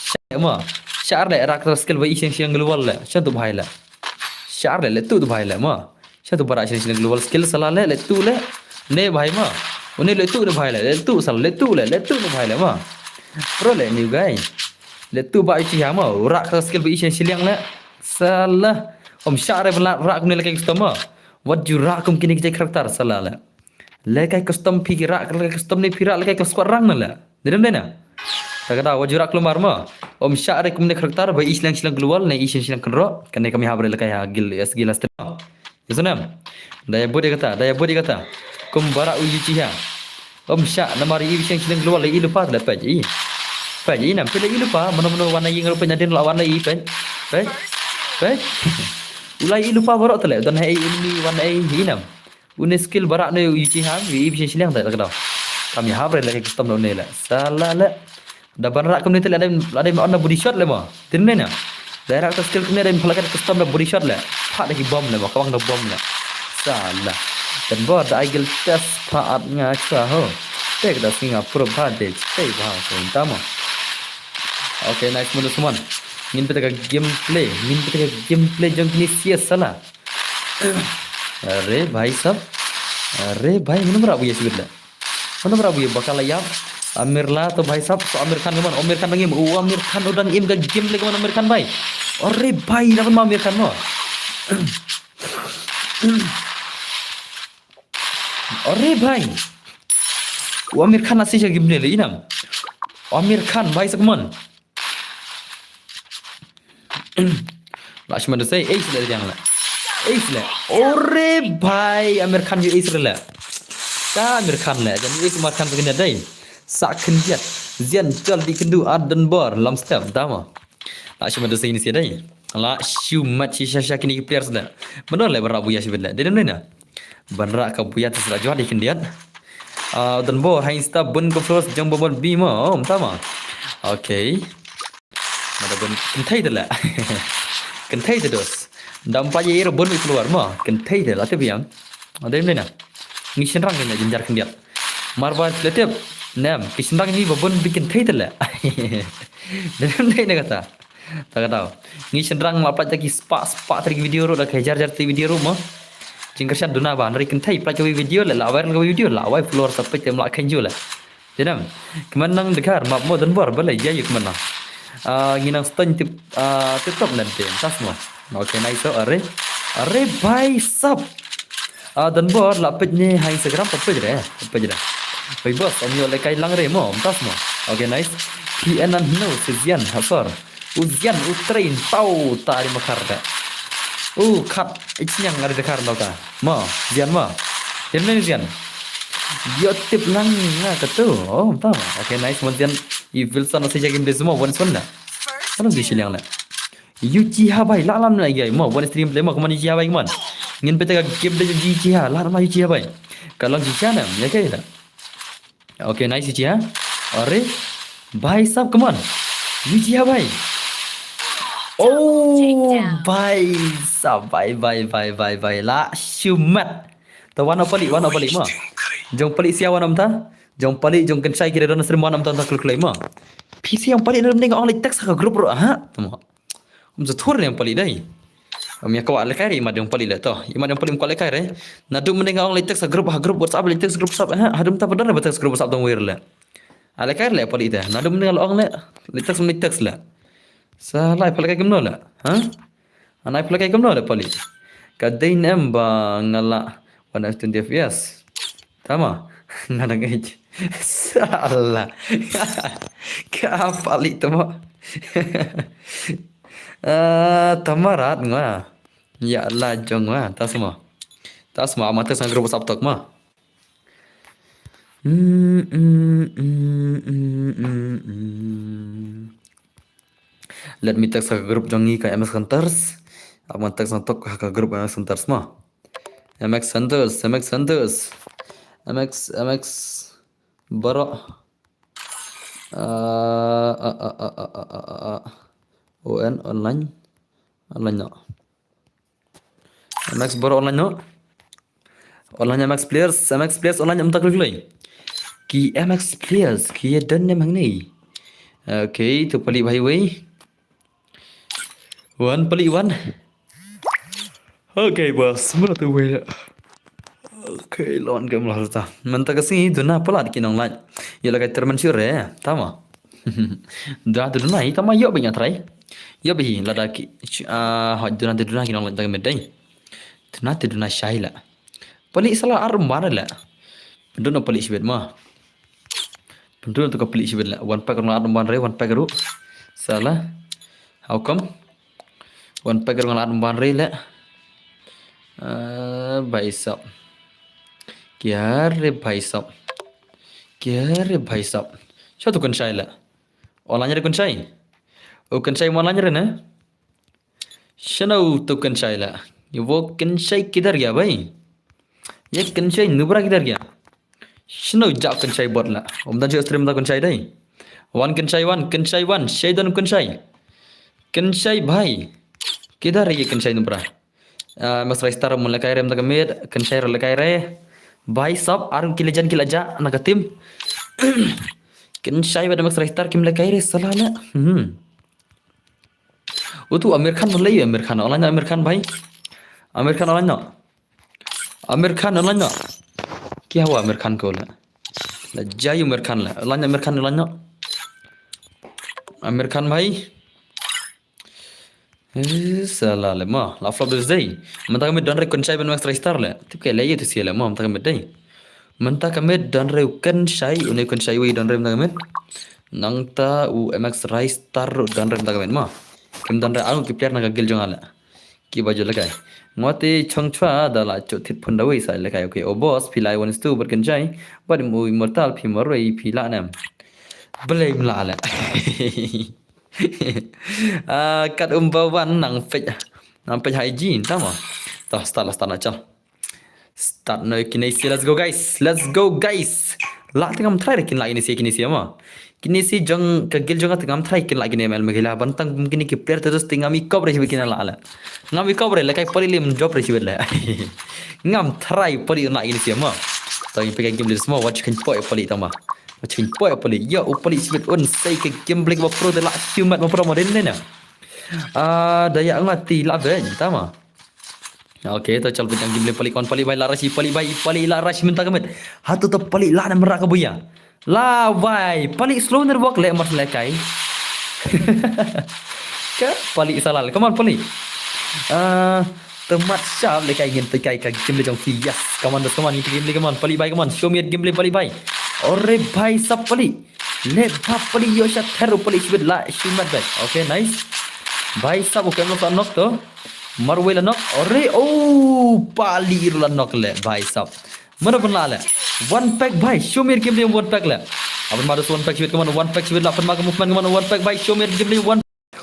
Shah ma. Shah la rak terus skill ba ishin silang luar la. Shah tu bhai la. Shah la le tu tu bhai la ma. Shah tu ba rak shin shin global skill sala le, le tu le. Ne bhai ma. Une le tu ne bhai le, le tu sala le tu le, le tu ne bhai le ma. Pro le new guy. Le tu ba ichi ha ma. Rak ka skill ba ichi shiliang le. Sala. Om shah re bala rak ne le ka custom ma. Wat ju rak kum kini ki character sala le. Le ka custom phi ki rak, le ka custom ne phi rak, le ka squad rang na le. Didem dena. Ka da wajura klumar ma. Om shah re kumne karakter ba ish lang shilang global ne ish lang kro. Kane kami habre le kai ha gil es gil astra. Yesunem. Daya budi kata, daya budi kata. Kum bara u yuchi ha. Om shah namar i ish lang shilang global le ilupa le pej i. Pej i nam pele ilupa mano mano wana ying rupa nadin la wana i pej. Pej. Pej. Ulai ilupa barok tele don hai ini wana i nam. Une skill barak ne u yuchi ha, wi i bishi shiliang da kadaw. Kami ha bre lagi custom ne le. Sala le. Da ban rak kumne te le ada ada on body shot le mo. Tin ne na. Da rak ta skill kumne da phalak custom da body shot le. Pha da ki bomb le mo, kawang da bomb le. Sala. Dan bor da ai gil test pha at nga chwa ho. Tek da singa pro pha de. Tei ba ko tamo. Okay, nice mano suman. Ngin pete ka gameplay, ngin pete ka gameplay jong kini sias sala. Are bhai sahab. Are bhai mano bra buya sibit la. Mano bra buya bakala yap. Amir la to bhai sahab, to Amir Khan kaman, Amir Khan dang im, u Amir Khan u dang im ka game le kaman Amir Khan bhai. Are bhai dapat ma Amir Khan mo. Are bhai. U Amir Khan asi sha game le inam. U Amir Khan bhai sahab kaman. Lashman tu sei, eh sila jang la. Ace le. Ore bhai, Aamir Khan ïoh ace re le. Ka Aamir Khan le, jan ïoh ace Aamir Khan sa khyndiat dei. Sa khyndiat. Zian, Jol, Dih Kyndu, At Donbor, Lam Step, tama. La shu mat da shisha dei. La shu mat shisha shisha kine ki players le. Ban rah le, ban rah buya shibit le. Dei dem dei na. Ban rah ka buya te sa la jwat ïa khyndiat. Ah, Donbor, Heinz Stab, bun ka floors jong Bumblebee mo. Oh, tama. Okay. Mada bun kynthei te la. Kynthei te dos. Dam pa ye ro bun mi keluar mo. Kynthei te la te biang. Ada yang lain ah. Ngi shynrang kine jynjar khyndiat. Mar ba le tip. Nem, ki shynrang ngi ba bun bi kynthei te la. Dei ne kata. Ta kata. Ngi shynrang la pynlait ki spah spah tylli ki video ruh, da ki hajar hajar tylli ki video ruh mo. Jingkyrshan duna ba hynrei kynthei pynlait ka video le, la viral ka video, la wai follower sa peit te la kynju le. Dei nam. Kmen nang dkhar map mo Donbor, balei ïa ïa kmen nang. Ah, ngi nang stan tip, ah, tip top nan te, tas mo. Okay, nice, oh, are. Are bhai sab. Ah, Donbor, la peit ne ha Instagram, pa peit re, pa peit re. Bhai boss, ym ïoh lehkai lang re mo, tas mo. Okay, nice. P N an hino, Sizian, ha sor. U Zian, u train, tau, ta ari makhar da. U khat, ichnyang ari dkhar nau ta. Mo, Zian mo. Zian men Zian. Ïoh tip lang nga katu. Oh, tama. Okay, nice mo Zian. I Wilson, o sija game de mo, one one na. Ano di shiliang le. Uchiha bhai, la lam na gai mo, one stream play mo, kman Uchiha bhai, kman. Ngin peta ka game de Uchiha, la lam Uchiha bhai. Ka long Uchiha na, ya kai da. Okay, nice Uchiha. Are, bhai sab, kman. Uchiha bhai. Oh, bhai sab, bhai, bhai, bhai, bhai, bhai. La shu mat. Ta wan o pali, wan o pali mo. Jong pali sia wan o mynta. Jong pali, jong Kynshai ki da don stream wan o mynta, ta kluk klai mo. Phi sia jong pali na dum ding ong leit text ha ka group ruh, ha? Tamo. Um sa thur ne jong pali dei. Um ïa kwah lehkai re i mat jong pali le to. I mat jong pali um kwah lehkai re. Naduh mynne nga ong leit text ha group, ha group WhatsApp, leit text group WhatsApp, ha, haduh mynta ba don re ba text group WhatsApp dong wir le. A lehkai re le pali te. Naduh mynne nga la ong le leit text, leit text le. Sa lai pha lehkai kumno le. Ha? Anai pha lehkai kumno le pali. Ka dei ne em ba nga la one twenty F P S. Tama, nga dang ej. Salah. Ka pali tama. Ah, tama rat nga. Ya la jong nga, ta sma. Ta sma, ama ta sang group WhatsApp tok ma. Mm, mm, mm, mm, mm, mm. Let me text ha ka group jong ngi ka M X Hunters. Ap ngan text ngan tok ha ka group M X Hunters ma. M X Hunters, M X Hunters. M X, M X Baro. Ah, ah, ah. O N online. Online no. M X Baro online no. Online M X players, M X players online em tak lei. Ki M X players, ki ye don ne mang nei. Okay, to pali bhai wei. Wan pali wan. Okay, boss, mula tu wei. Okay, lon ke mula ta. Mynta ka sngi duna palat ki nonglait. Ïa la ka termen sure, tama. Duna te duna hi, tama ïoh bha nga trai. Ïoh bha hi, lada ki, ah, hoi duna te duna ki nonglait ta ka met dei. Duna te duna shai la. Pali sala ar umban la. Pynduh na pali shibit ma. Pynduh na tu ka pali shibit la. One pack ruh ar umban re, one pack ruh. Sala. How come? One pack ruh ar umban re la. Ah, bhai sab. Kya re bhai sab. Kya re bhai sab. Sha tu Kynshai la. Online re Kynshai. O Kynshai mo online re na. Shano to Kynshai la. Ye wo Kynshai kidhar gaya bhai? Ye Kynshai nubra kidhar gaya? Shano ja Kynshai bot la. Um dan jo stream da Kynshai dei. Wan Kynshai wan, Kynshai wan, shai don Kynshai. Kynshai bhai. Kidhar ye Kynshai nubra? Ah, Max Raistar mun lehkai re mynta ka met, Kynshai ruh lehkai re. Bhai sab, ar ki legend ki la jah na ka team. Kynshai bad Max Raistar kim lehkai re sala la. Hmm. Utu Aamir Khan lei, Aamir Khan, online Aamir Khan bhai. Aamir Khan online no. Aamir Khan online no. Kya hua Aamir Khan ko la. La jai Aamir Khan la. Online Aamir Khan online no. Aamir Khan bhai. Eh, sala le ma, la flop dei. Mynta ka met don re Kynshai bad Max Raistar le. Tip ke le ye tu sia le ma, mynta ka met dei. Mynta ka met don re u Kynshai, une u Kynshai wei don re mynta ka met. Nangta u M X Raistar ruh don re mynta ka met ma. Kim don re anu ki player na ka guild jong nga le. Ki ba ju lehkai. Ngwati chong chwa da la chot thit phun da wei sa le kai, okay. O boss, phi lai wan stu bad kan jai. Bad mu immortal phi marwei phi la nem. Blame la le. Ah, kat um ba wan nang pej. Nang pej hai jin tama. Toh, start la start na chal. Start no kine si, let's go guys. Let's go guys. La te ngam try kin la kine si, kine si ma. Kine si jong ka guild jong nga te ngam try kin la kine M L Meghalaya ban tang kine ki player te dus te ngam i cover hi kine la la. Ngam i cover le kai pali lim job re hi le. Ngam try pali la kine si ma. Tang peka game le semua watch kan poi pali tama. Watch kan poi pali. Ya u pali sibit un sei ke game le ba pro de la humat ma pro modern ne na. Ah, daya ngati la ben tama. Okay, to chal bidang game le pali kon pali bai la rashi pali bai pali la rashi minta kamit. Hatu to pali la na merak buya. La bai pali slow network le mar le kai. Ke pali salal. Come on pali. Ah, temat sharp le kai ngin pekai ka game le jong fi. Yes. Come on, come on, game le come on. Pali bai come on. Show me game le pali bai. Ore bai sap pali. Le ba pali yo sha theru pali sibit la shimat bai. Okay, nice. Bai sap okay no sa nok to. Marwei la nok. Ore, oh, pali la nok le bai sap. Mana pun la le. One pack bai. Show me game le one pack le. Aban ma dus one pack sibit kaman one pack sibit la pan ma ka movement kaman one pack bai. Show me game le one.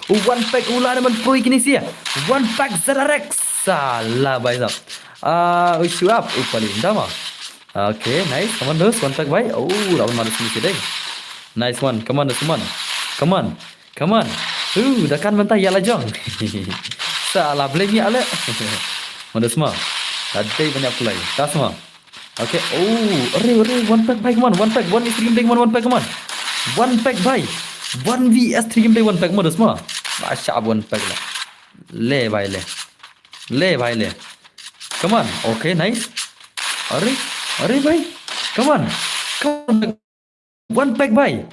One pack ula na man pro kini sia. One pack Zerarex. Sala bai sap. Ah, ushurap upali ndama. Okay, nice. Come on, dus. One pack bai. Oh, lawan mana sini sih deh. Nice one. Come on, dus. Come on. Come on. Come on. Uh, dah kan mentah ya la jong. Sala blame ya le. Mana semua. Tadi banyak play. Dah semua. Okay. Oh, ore ore one pack bai come on. One pack. One is three game bai come on. One pack come on. One pack bai. One V S three game bai one pack mana semua. Masya Allah one pack le. Le bai le. Le bai le. Come on. Okay, nice. Ore. Ore bai. Come on. Come on. One pack bai.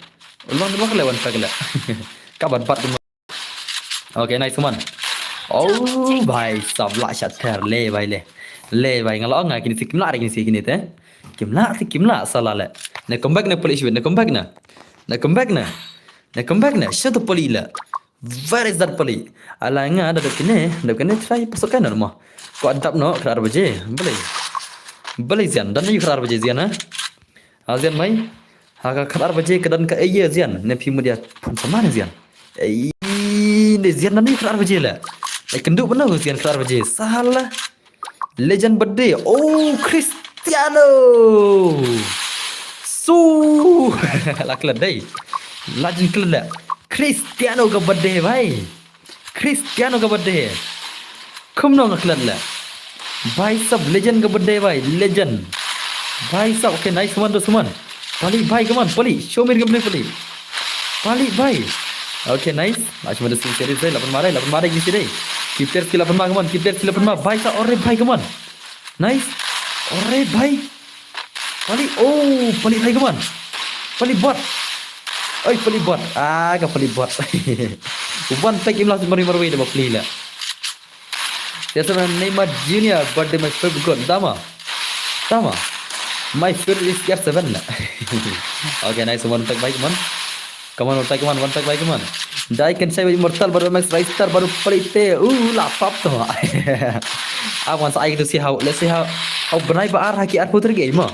Long dua kali one pack le. Kabat bat. Okay, nice one. Oh, bai sap la shat ter le bai le. Le bai ngala nga kini si kimla re kini si kini te. Kimla si kimla sala le. Ne come back ne pali sibit ne come back ne. Ne come back ne. Ne come back ne. Shat pali le. Where is that pali? Ala nga da dap kene, dap kene try pasukan na mo. Ko adap no khatar baje. Bale. Bale zian dan yu khatar baje zian ha. Ha zian mai. Ha ka khatar baje ka dan ka eye zian ne phi mudia pun sama ne zian. Ei ne zian dan yu khatar baje la. Ei kendu bana zian khatar baje. Salah. Legend birthday. Oh, Cristiano. Su. La klet dei. Legend klet la. Cristiano ka birthday bai. Cristiano ka birthday. Kum no nga klet la. Bai sap legend ka birthday bai. Legend. Bai sap okay nice one to suman. Pali bai come on pali. Show me gameplay pali. Pali bai. Okay nice. Last one to sini seri bai. Lapan marai lapan marai gisi dei. Keep there skill lapan ma come on. Keep there skill lapan ma. Bai sap ore bai come on. Nice. Ore bai. Pali oh pali bai come on. Pali bot. Oi pali bot. Ah ka pali bot. One pack im last mari marwei da pali la. Yes, man, Neymar Junior, birthday my favorite god. Tama. Tama. My favorite is C R seven. Okay, nice one, one pack bai come on. Come on, one pack, come on, one pack bai come on. Dai kan sai immortal baru max rider baru pelite. Uh, la pap tu. I want I to see how let's see how how benai ba ar haki ar putri game.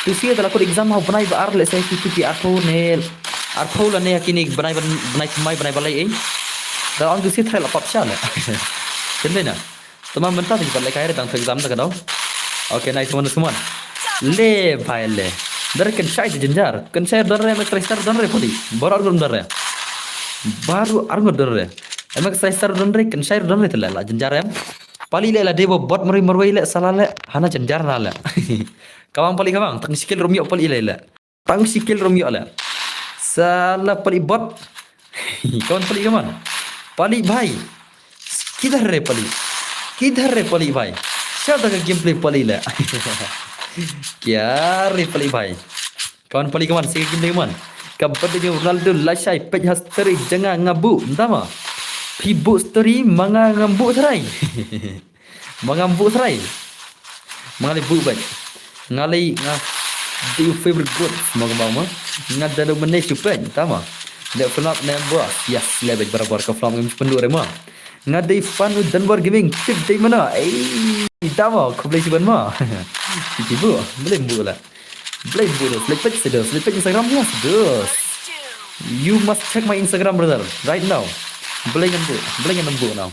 Tu si dalam kod exam how benai ba ar let's say tu ki ar putri. Ar putri la ne haki ni benai benai mai benai balai eh. Dalam tu si try la pap sha ne. Kan dei na. Teman mentah tadi pat lekai dang exam ta kadau. Okay, nice one, nice one. Le bai le. Dar kan shai tu jenjar. Kan shai dar re mek tristar dar re podi. Baru ar gum dar re. Baru ar gum dar re. Mek tristar dar re kan shai dar re tela la jenjar em. Pali le la debo bot mari marwei le sala le hana jenjar na le. Kawang pali kawang tang sikil Romeo pali le le. Tang sikil Romeo le. Sala pali bot. Kawan pali kawan. Pali bhai. Kidhar re pali. Kidhar re pali bhai. Shada ka gameplay pali le. Kya re pali bhai. Kawan pali kawan si gameplay kawan. Ka birthday jong Ronaldo lashai pej hastari janga ngabu. Ntama. Phi bu story manga ngabu tharai. Mangam bu srai. Mangali bu bai. Ngali nga di favorite good. Mangam ma. Nga dalu mene supen tama. Le flop ne boss. Yes, le bai barabar ka flop ngam pendu re ma. Nga dei fan u Dunbar Gaming, tip dei mano. Ei, da mo, khublei shibun mo. Ki bu, blei bu la. Blei bu dos, leit peit se dos, leit peit Instagram mo se dos. You must check my Instagram, brother, right now. Blei ngan bu, blei ngan bu now.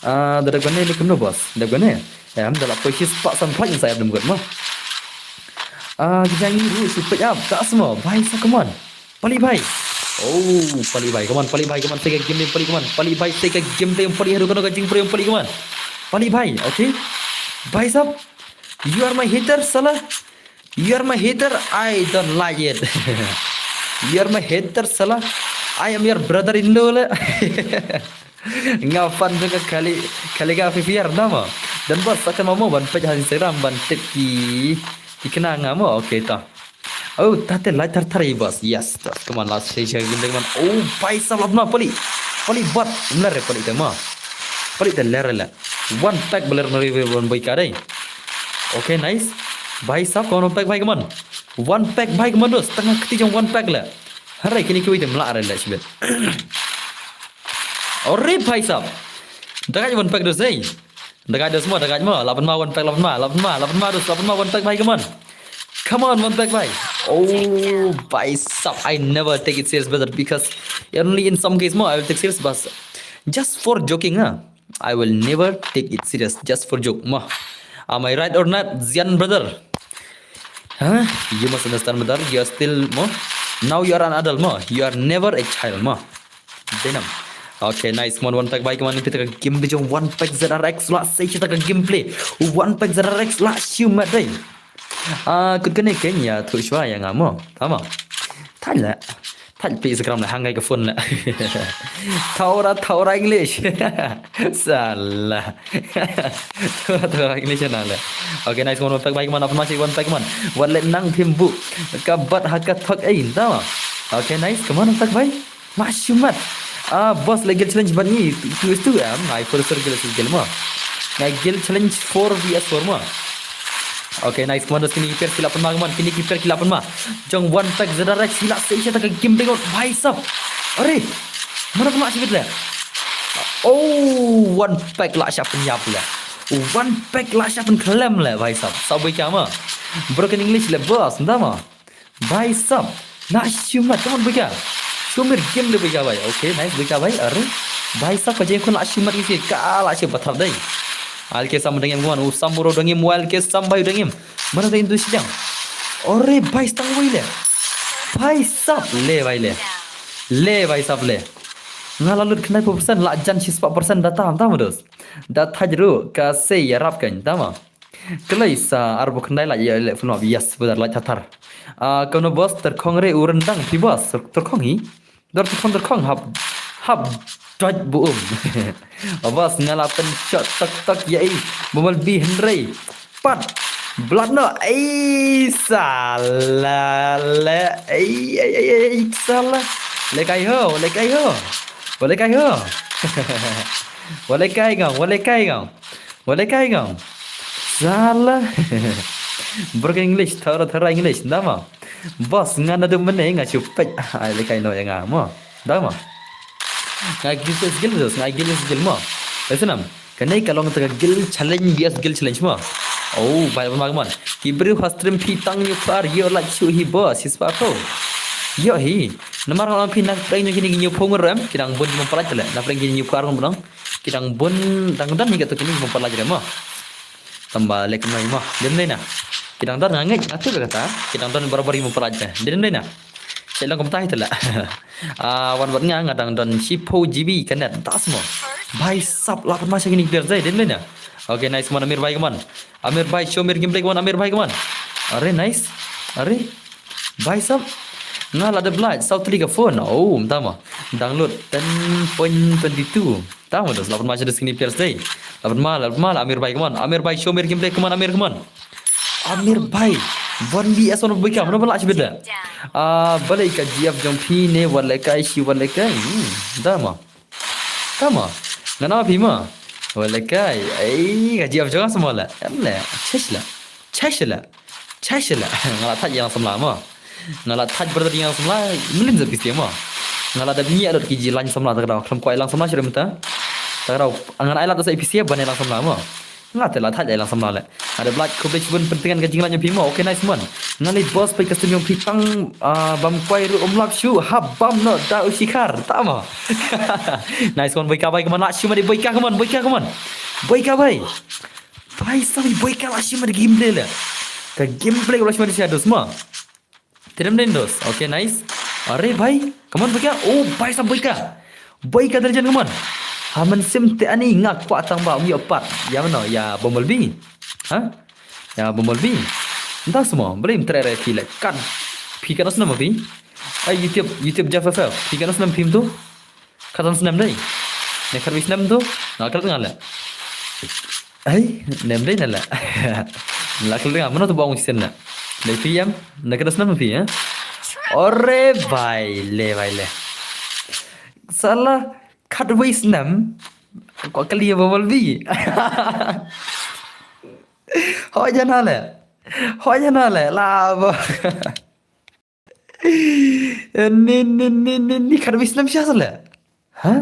Ah, da dep kane ni kumno, boss. Dep kane. Em, da la poi shispah san phaid sa em dem got mo. Ah, ki jang ni ru su peit up, da smo, bhai sa, come on. Palik bhai. Oh, palik bhai, come on, palik bhai, come on, take a game, palik, come on. Palik bhai, take a game, palik, haru kano ka jingpre, palik, come on. Palik bhai, okay. Bhai sab, you are my hater, sala. You are my hater, I don't like it. You are my hater, sala. I am your brother-in-law, le. Nga fan jong ka kali, kali ka fifiar nama. Dan bos akan mamo ban peit ha Instagram ban tip ki, ki kena nga mo. Okay, ta. Oh, tate lai tar tar i bos. Yes, ta. Come on, last stage game, man. Oh, bhai sab, lap na palik. Palik bat. Mlar re palik te ma. Palik te ler le. One pack beler nari wan bhai ka dei. Okay, nice. Bhai sab, come on, one pack bhai, come on. One pack bhai, come on, dos. Tang kti jong one pack le. Harai kini kiwi te mlar re le shibit. Ore bhai sab. Dagai one pack dos, eh. Dagai dos mo, dagai mo. Lapan ma one pack, lapan ma, lapan ma, lapan ma dos, lapan ma one pack bhai, come on. Come on, one pack bhai. Oh, bhai sab, I never take it serious, brother, because only in some case mo I will take serious, but just for joking, huh? I will never take it serious, just for joke mo. Am I right or not, Zian brother? Huh? You must understand, brother. You are still mo. Now you are an adult mo. You are never a child mo. Denam. Okay, nice. Come on, one pack bhai, come on, pita ka game de jong one pack Z R X la, sei kita ka gameplay. One pack Z R X la, siu mat dei. Ah, kut kane kenya, tu shwa ya nga mo. Tama. Tanya. Tanya pi Instagram la, hangai ka phone la. Thaura, thaura English. Salah. Thaura, thaura English na la. Okay, nice, one pack bhai, come on, apa masih one pack, man. Wan le nang phim bu. Ka bat ha ka thok ei, tama. Okay, nice, come on, one pack bhai. Mashumat. Ah, boss, le guild challenge bad ngi. Tu, tu, tu, am, ngai for sure guild challenge mo. Ngai guild challenge four V S four mo. Okay, nice, commandos, kini ki player ki la pynma, man, kini ki player ki la pynma. Jong one pack Z R X ki la sei sha ta ka game, tengok, bhai sab. Are. Mana pynma shibit le. Oh, one pack la sha pynyap le. One pack la sha pynkhlem le, bhai sab. Sa bui kama. Broken English le, boss, nda ma. Bhai sab, la shu mat, come on, bhai ka. Shu mir game le bhai ka bhai. Okay, nice bhai ka bhai. Are, bhai sab ka jeng khun la shu mat isi ka la shu pathar dei. Al ke sam dengim, come on, u sam bro dengim, wal ke sam bhai dengim. Mana dengim tu sidang. Are, bhai stang bhai le. Bhai sab le bhai le. Le bhai sab le. Nga la lut khnai percent, la jan shispah percent data, am tam dos. Data jru ka sei yarap kan, tama. Klei sa arbu khyndai lak ïa leh phone, yes, badar lak thathar. Ah, kono boss, tyrkhong re u ryndang phi boss, tyr-, tyrkhong hi. Dor tyrkhong, tyrkhong hap, hap doj bu um. Oh, boss, nga la pynshot tok tok ïa i, bumal bi hynrei. Pat, blat no, ei, sala le, ei, ei, ei, ei, sala. Le kai ho, le kai ho. Wa le kai ho. Wa le kai ngam, wa le kai ngam. Wa le kai ngam. Sala. Broken English, thara thara English, nama. Boss, nga na dum mene nga shu pek. Ai le kai no ya nga mo. Dama. Nga gil skill dos, nga gil skill mo. Lesenam. Kane ka long ta ka guild challenge, yes, guild challenge mo. Oh, bai bai bai man. Ki briew ha stream phi tang ñu par, yo like shu hi boss, hi spa ko. Yo hi. Namar nga phi nak prank ñu kini ñu phong rem, ki dang bun mo palat le. Na prank ñu par mo. Ki dang bun, dang don hi katu kini mo palat re mo. Tamba lek mai mo. Dem dei na. Ki dang don nga ngeit atu kata. Ki dang don barabar mo palat re. Dem dei na. Chet lang kumta hi tela. Ah, wan wat nga nga dang don shiphew G B ka net. Das mo. Bhai sab la pynma sha kini player dei. Dem dei na. Okay, nice man, Amir bhai, come on. Amir bhai, show Amir gameplay, come on, Amir bhai, come on. Are, nice. Are. Bhai sab. Nga la dep lait, saw tli ka phone. Oh, mynta ma. Download ten point twenty two. Tang ma dos, la pynma sha da sini players dei. La pynma, la pynma, la Amir bhai, come on. Amir bhai, show Amir gameplay, come on, Amir, come on. Amir bhai. One V S one bhai ka, mano ba la shibit da. Ah, balei ka G F jong phi ne, wat lehkai shi, wat lehkai. Hmm, da ma. Tama. Nga na phi ma. Wa lehkai. Ai, ka G F jong nga sma la. Em le. Chesh la. Chesh la. Chesh la. Nga la thaj ïa lang samla ma. Nga la thaj brother ïa lang samla. Mlien za phi ma. Nga la dep ñiah lut ki ji lang samla ta ka daw. Khlem kwai lang samla shi mynta. Tang rau, ngan ai lad sa A P C ban ïalang samla mo. Nga te la thait ïalang samla le. Ada Black, khublei shibun, pyntngen ka jinglait jong phi mo. Okay, nice man. Nga leit boss, peit ka stream jong phi tang, ah, bam kwai ruh um lap shuh, hap bam noh da u shikhar. Ta mo. Nice one, boy ka bai, come on, lah shu ma di, boy ka, come on, boy ka, come on. Boy ka bai. Bai sa, boy ka, lah shu ma di gameplay le. Ka gameplay lah shu ma di shadows mo. Tyrem dei dos. Okay, nice. Are bhai, come on, boy ka. Oh, bhai sahab, boy ka. Boy ka, Daljan, come on. Ha, mynsiem te ani nga kwah tang ba ym ïoh pat. Ïa mano, ïa Bumblebee. Ha? Ïa Bumblebee. Nda semua, boleh minta re phi le. Kan. Phi kan snem phi? Ai, YouTube, YouTube Jaffa. Phi kan snem phi tu? Katan snem dei. Ne khatwei snem tu. Nga kret nga le. Ai, nem dei na le. La kret nga, mano tu bang sen na. Dei phi em, ne katan snem phi, eh? Ore bhai le, bhai le. Sala khatwei snem. Ko kali ba Bumblebee. Ho jana le. Ho jana le. La ba. Ni, ni, ni, ni, ni khatwei snem sha sala. Ha?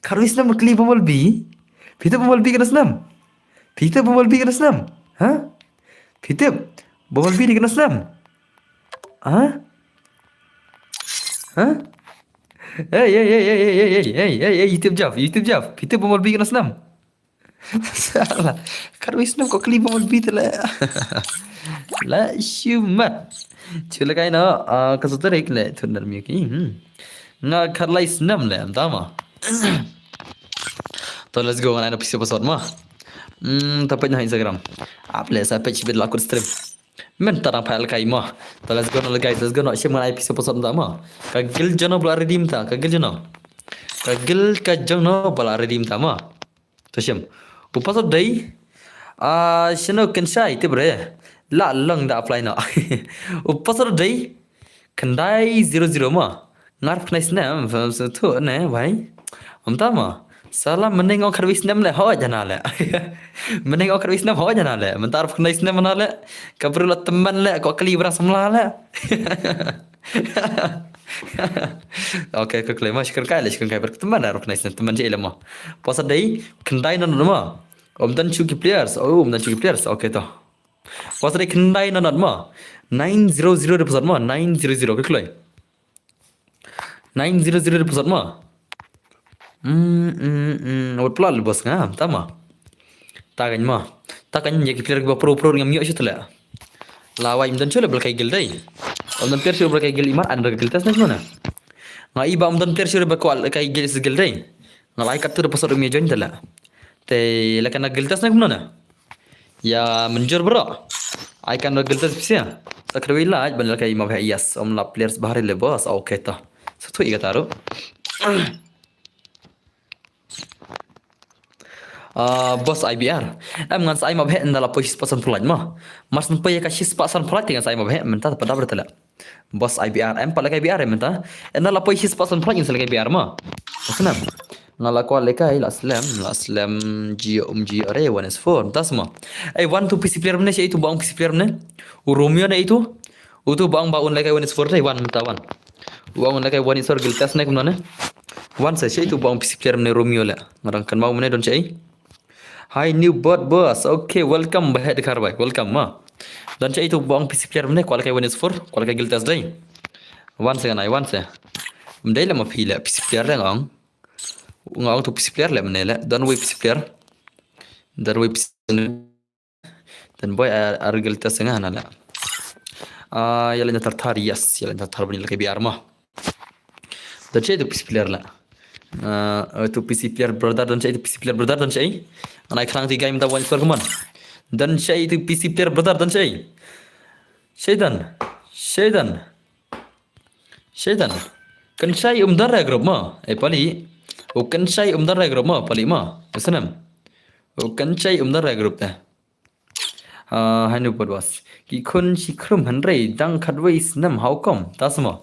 Khatwei snem kli Bumblebee. Phi tip Bumblebee katan snem. Phi tip Bumblebee katan snem. Ha? Phi tip Bumblebee katan snem. Ha? Ha? Hey, hey, hey, hey, hey, hey, hey, hey, hey, YouTube Jeff, YouTube Jeff. Phi tip Bumblebee katan snem. Sala. Khatwei snem ko kli Bumblebee te le. La shumat. Chula kai no, ah, ka sotarik le, thunder mi ki. Hmm. Nga khatlai snem le, am tama. To let's go, ngan ai na pisa password mo. Hmm, ta page na Instagram. Ap le sa page bit la kut stream. Mynta dang phail kai mo. To let's go no guys, let's go no. Shim ngan ai pisa password mynta mo. Ka guild jong no ba la redeem ta, ka guild jong no. Ka guild ka jong no ba la redeem ta mo. To shim. U password dei. Ah, shano kan shai tip re. La long da apply no. U password dei. Khyndai zero zero mo. Ngar khyndai snem, fam se tu ne, bhai. Mynta mo. Sala mynne nga khatwei snem le, ho jana le. Mynne nga khatwei snem, ho jana le. Mynta khyndai snem na le. Ka bru la teman le, ko kali bra samla le. Okay, ka kali mo, shikar kai le, shikar kai ber teman da khyndai snem, teman je le mo. Password dei, khyndai na mo. Ym don shuh ki players. Oh, ym don shuh ki players. Okay to. Password dei khyndai na mo. Nine zero zero de password mo, nine zero zero ka kloi. Nine zero zero de password mo. Hmm, hmm, hmm. Wat plot le boss nga, tama. Ta kan mo. Ta kan ye ki player ba pro pro ngam ïoh shuh tele. La wai ym don shuh le bal kai guild dei. Ym don player shuh bal kai guild imat an guild test na shimana. Nga i ba ym don player shuh ba kwal kai guild guild dei. Nga lai kat tu de password mi join tele. Te la kan guild test na kumno na. Ya, mynjur bro. Ai kan guild test pisa. Sa khrui laj ban la kai ma bha yes. Ym la players bahari le boss. Okay to. Sa tu i ka taru. Ah, boss I B R. Em ngan sa ai ma bha ynda la poi shispah san phew laj mo. Mar syn poi ka shispah san phew laj te ngan sa ai ma bha mynta pa dab tele. Boss I B R, em pat lehkai I B R em mynta. Ynda la poi shispah san phew laj ngin sa lehkai I B R mo. Snam. Nga la kwah lehkai la slem, la slem jia um jia re one is four. Mynta sma. Ei, one to P C player mynne, sha itu ba ong P C player mynne. U Romeo ne itu. Utu ba ong ba un lehkai one is four te, one mynta one. Ba ong lehkai one is four guild test ne kumno ne. One sa sha itu ba ong P C player mynne Romeo le. Nga dang kynmaw mynne don sha i. Hi new bot boss. Okay, welcome ba het kar bai. Welcome ma. Don sha itu ba ong P C player mynne, kwah lehkai one is four, kwah lehkai guild test dei. One second, ai one se. Mdei le ma phi le P C player le nga ong. Nga ong tu P C player le mynne le. Don wei P C player. Don wei P C. Don boy ar, ar guild test nga na le. Ah, ya le tar tar, yes, ya le tar tar bani lehkai B R ma. Don sha itu P C player la. Ah, itu P C player brother, don sha itu P C player brother, don sha i. Anai khrang ti game da one score kumon. Don sha itu P C player brother, don sha i. Shaitan. Shaitan. Shaitan. Kan shai um dar group ma. Eh, pali. O kan shai um dar group ma, pali ma. Snam. O kan shai um dar group te. Ah, hanu pat was. Ki khun shi khrum hynrei dang khatwei snem, how come? Ta sma.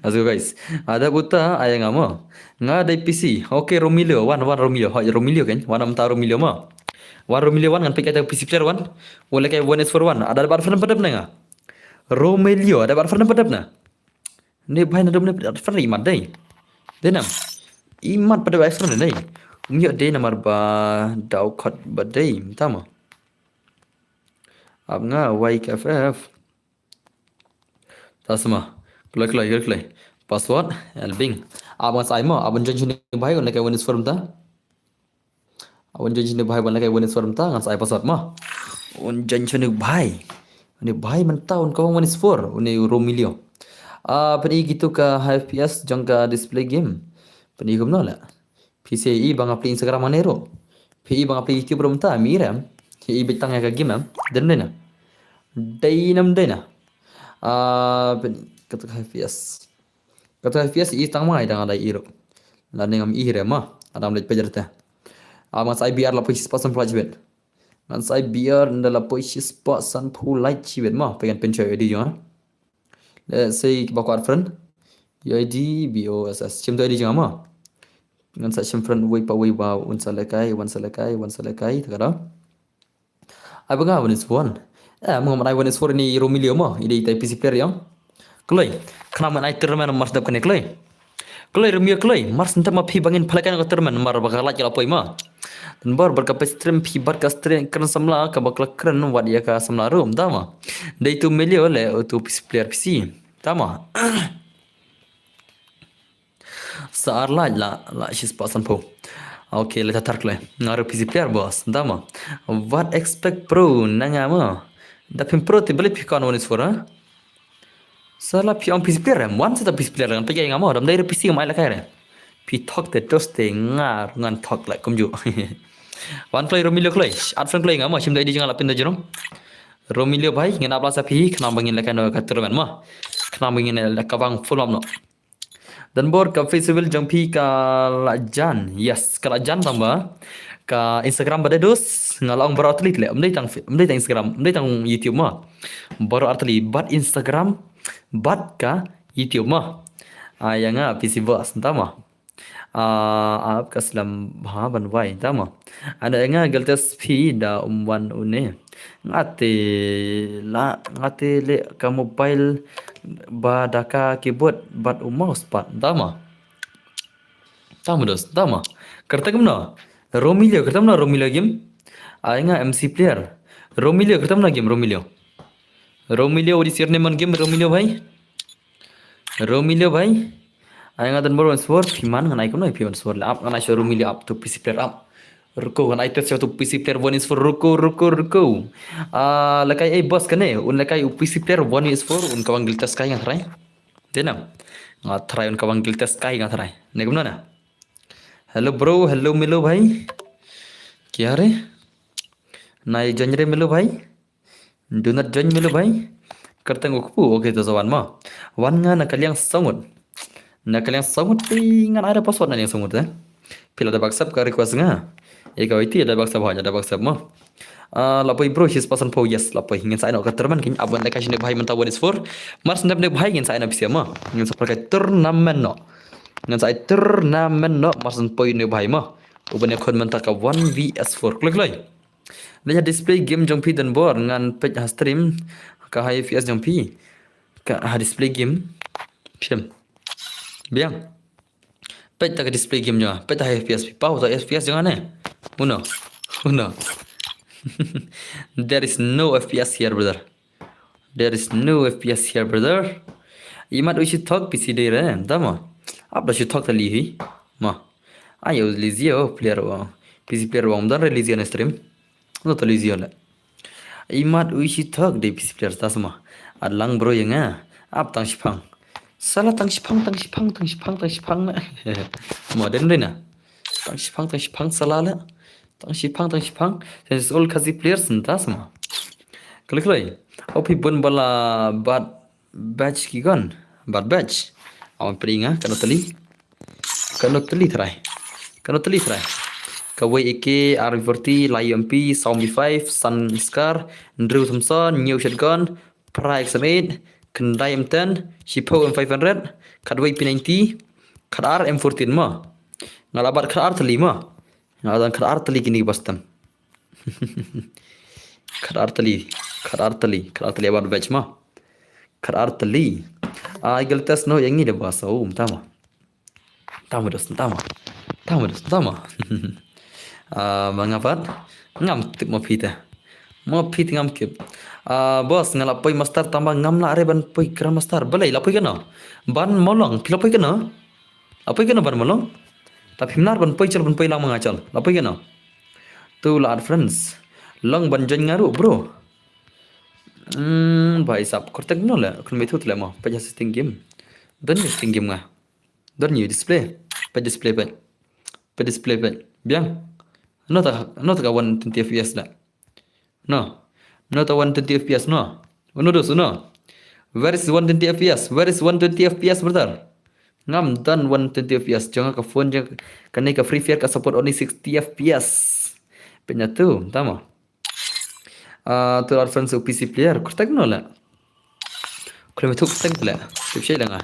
Let's go guys. Ada buta aya nga mo. Nga dei P C. Okay, Romilio, one, one Romilio. Hoi Romilio kan? One am ta Romilio mo. One Romilio one ngan pick ata P C player one. Wala kai one is for one. Ada bar fan padap na nga. Romilio, ada bar fan padap na. Ne bai na dum ne bar fan ri mat dei. Denam. I mat pat da bai friend dei. Um ïoh dei namar ba dau khot ba dei mynta mo. Ap nga Y K F F. Ta sma. Kloi kloi kloi kloi. Password Elbing. Ap nga sa ai mo, ap un join shane bhai un lehkai Windows four mynta. Ap un join shane bhai un lehkai Windows four mynta, ngan sa ai password mo. Un join shane bhai. Une bhai mynta un kawang Windows four, une Romilio. Ah, pyni kito ka high F P S jong ka display game. Pyni kumno la. Phi sa i ba nga plie Instagram hangne ruh. Phi i ba nga plie YouTube ruh mynta, mi rem. Phi i beit tang ïa ka game em. Dei ne dei na. Dei ne dei na. Ah, pyni kata ka high F P S. Kata ka high F P S i tang ma i dang dei i ruh. Lane ngam i rem ma. Adam leit peit rta. Ah, ngan sa ai B R la poi shispah sanphew lai shibit. Ngan sa ai B R ynda la poi shispah sanphew lai shibit ma. Peit ngan pynshoi I D jong nga. Let's say ba kwah friend. U I D B O S S. Shim to I D jong nga mo. Ngan sa shim friend uwei pa uwei ba un sa lehkai, wan sa lehkai, wan sa lehkai, ta ka dei. Ai ba nga Windows four. Eh, mo ngan ai Windows four ine i Romilio mo. I dei i tai P C player ïa. Kloi. Khnang ban ai tournament mar sdep kane kloi. Kloi Romilio kloi. Mar sdep ma phi ba ngin pynlehkai ka tournament mar ba ka lait ka la poi ma. Dei bor bad ka peit stream phi bad ka stream kren samla kaba ka la kren wat ïa ka samla ruh mynta ma. Dei tu Melio le utu P C player P C. Ta ma. Sa ar lait la la shispah sanphew. Okay, leit thar kloi. Nga ruh P C player boss. Mynta ma. Wat expect pro na nga ma. Da phim pro te balei phi kawang Windows four ha. Sa la phi ong P C player em, wan sa ta P C player ngan peit ïa nga mo, dam dei ruh P C ngam ai lehkai re. Phi thok te dos te nga ruh ngan thok leh kumjuh. Wan kloi Romilio kloi, add friend kloi nga mo, shim da I D jong nga la pyn da jrong. Romilio bhai, ngin ap la sa phi, khnang ba ngin lehkai noh ka tournament mo. Khnang ba ngin lehkai kawang full map noh. Dei bor ka festival jong phi ka la jan. Yes, ka la jan tang ba ka Instagram ba dei dos, nga la ong baroh artylli le. Ym dei tang, ym dei tang Instagram, ym dei tang YouTube mo. Baroh artylli bad Instagram bad ka YouTube mo. Ah, ïa nga P C boss mynta mo. Ah, ap ka slem bha ban wai mynta mo. Ana ïa nga Geltes phi da um wan une. Nga te la, nga te le ka mobile ba da ka keyboard bad u mouse pat mynta mo. Tamo dos, tamo. Kyrteng kumno? Romilio, kyrteng kumno Romilio game? Ai nga M C player. Romilio, kyrteng kumno game Romilio? Romilio, what is your name on game Romilio bhai? Romilio bhai. Ai nga dei bor Windows four, phi man ngan ai kumno phi Windows four le ap ngan ai sha Romilio ap tu P C player ap. Ruko ngan ai test sha tu P C player Windows four, ruko, ruko, ruko. Ah, lehkai ei boss kane, un lehkai u P C player Windows four, un kawang Geltes kai ngan try. Dei na. Nga try un kawang Geltes kai nga try. Ne kumno na. Hello bro, hello Milo bhai. Kya re? Nai join re Milo bhai. Do not join Milo bhai. Kyrteng u kpu, okay to sa wan mo. Wan nga na ka liang Sangut. Na ka liang Sangut phi ngan ai da password na liang Sangut eh. Phi la da accept ka request nga. Ïa ka wei ti da accept ha, da accept mo. Ah, la poi bro, shispah sanphew, yes, la poi. Ngin sa ai noh ka tournament, kin ap ban lehkai shane bhai mynta Windows four. Mar sdep ne bhai ngin sa ai noh P C mo. Ngin sa pynlehkai tournament noh. Ngin sa ai tournament noh, mar sdep poi ne bhai mo. U ban ïakhun mynta ka one V S four. Kloi kloi. Leit ha display game jong phi dei bor, ngan peit ha stream ka high F P S jong phi. Ka ha display game. Phi em. Biang. Peit ta ka display game jong nga. Peit ta high F P S phi. Pau ta F P S jong nga ne. Uno. Uno. There is no F P S here, brother. There is no F P S here, brother. Imat u shi thok P C dei re, da mo. Ap da shi thok ta li hi. Mo. Ayo Lizio player wa. P C player wa. Mdan re Lizio na stream. No ta Lizio le. Imat u shi thok dei P C player ta sama. Adlang bro ïa nga. Ap tang shipang. Sala tang shipang, tang shipang, tang shipang, tang shipang na. Mo den re na. Tang shipang, tang shipang sala le. Tang shipang, tang shipang. Since all Khasi players nta sama. Klik klik. Opi bun bala bad batch ki gon. Bad batch. Awan pringa kano tali. Kano tali try. Kano tali try. Kawei A K, R forty, Lai M P, Sound B five, Sun Scar, Drew Thompson, New Shotgun, Pra X M eight, Kendai M ten, Shipho M five hundred, Kadwei P ninety, Kadar M fourteen mo. Ngala bad Kadar tali mo. Nga dan khat ar tali kini ba stem. Khat ar tali, khat ar tali, khat ar tali aban batch ma. Khat ar tali. Ai gel test no yang ni da ba sa um tama. Tama dos, tama. Tama dos, tama. Ah, ma nga pat ngam tip mo phi te. Mo phi te ngam tip. Ah, boss, nga la poi master tangba ngam lah re ban poi grandmaster. Balei, la poi kano? Ban Mawlong, phi la poi kano? La poi kano Ban Mawlong? Ta phim lah ban poi, chal ban poi lang ma nga chal. La poi kano? Tu la add friends. Long ban join nga ruh, bro. Hmm, bhai sab, kyrteng no le, khun me thu le mo, peit ha setting game. Don setting game nga. Don ïa display. Peit display peit. Peit display peit. Biang. No ta, no ta ka one twenty F P S la. No. No ta one twenty F P S no. Uno dos uno. Where is one twenty F P S? Where is one twenty F P S, brother? Ngam don one twenty F P S. Jong ka phone jong kane ka Free Fire ka support only sixty F P S. Peit na tu, tama. Ah, tu la add friends u P C player. Kyrteng no la. Kule me thuk teng la. Tip shai la nga.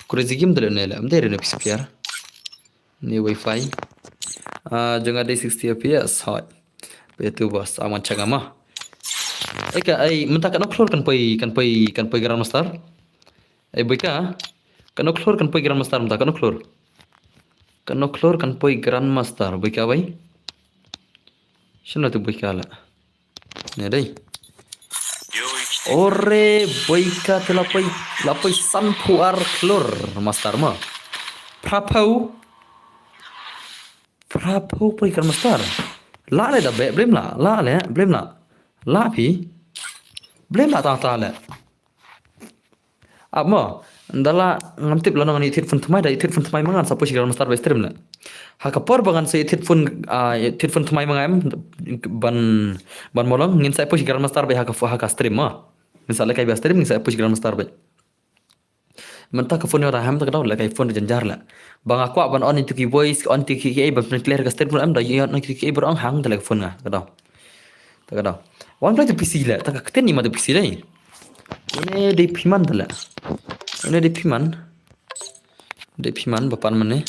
Crazy game la ne la. Mdai re no P C player. Ni wifi. Ah, jong nga dei sixty F P S. Hot. Peit tu boss, aman chang ama. Eka ai mynta kano khlur kan poi, kan poi, kan poi grandmaster. Ai Boika. Kano khlur kan poi grandmaster mynta, kano khlur. Kano khlur kan poi grandmaster, Boika bai. Shano tu Boika la. Ne dei. Ore Boika te la poi, la poi sanphew ar khlur master ma. Phraphew. Phraphew poi grandmaster. La le da be, blem la, la le, blem la. La phi. Blem la ta ta le. Ap mo, da la ngam tip la nong ni tit phone thymmai da tit phone thymmai ma ngan sa poi shi grandmaster ba stream le. Ha ka por ba ngan sa tit phone, ah, tit phone thymmai ma ngan em, Ban, Ban Mawlong ngin sa poi shi grandmaster ba ha ka, ha ka stream ma. Ngin sa le kai ba stream ngin sa poi shi grandmaster ba. Mynta ka phone ïa ra hem ta ka daw le kai phone jan jar le. Ba nga kwah ban on itu ki voice, on itu ki ki ban clear ka stream em da ïa on itu ki ba ong hang ta le ka phone nga ta ka daw. Ta ka daw. Wan play tu P C le, ta ka ktien ni ma tu P C le. Une dei phiman ta le. Une dei phiman. Dei phiman ba pan mane.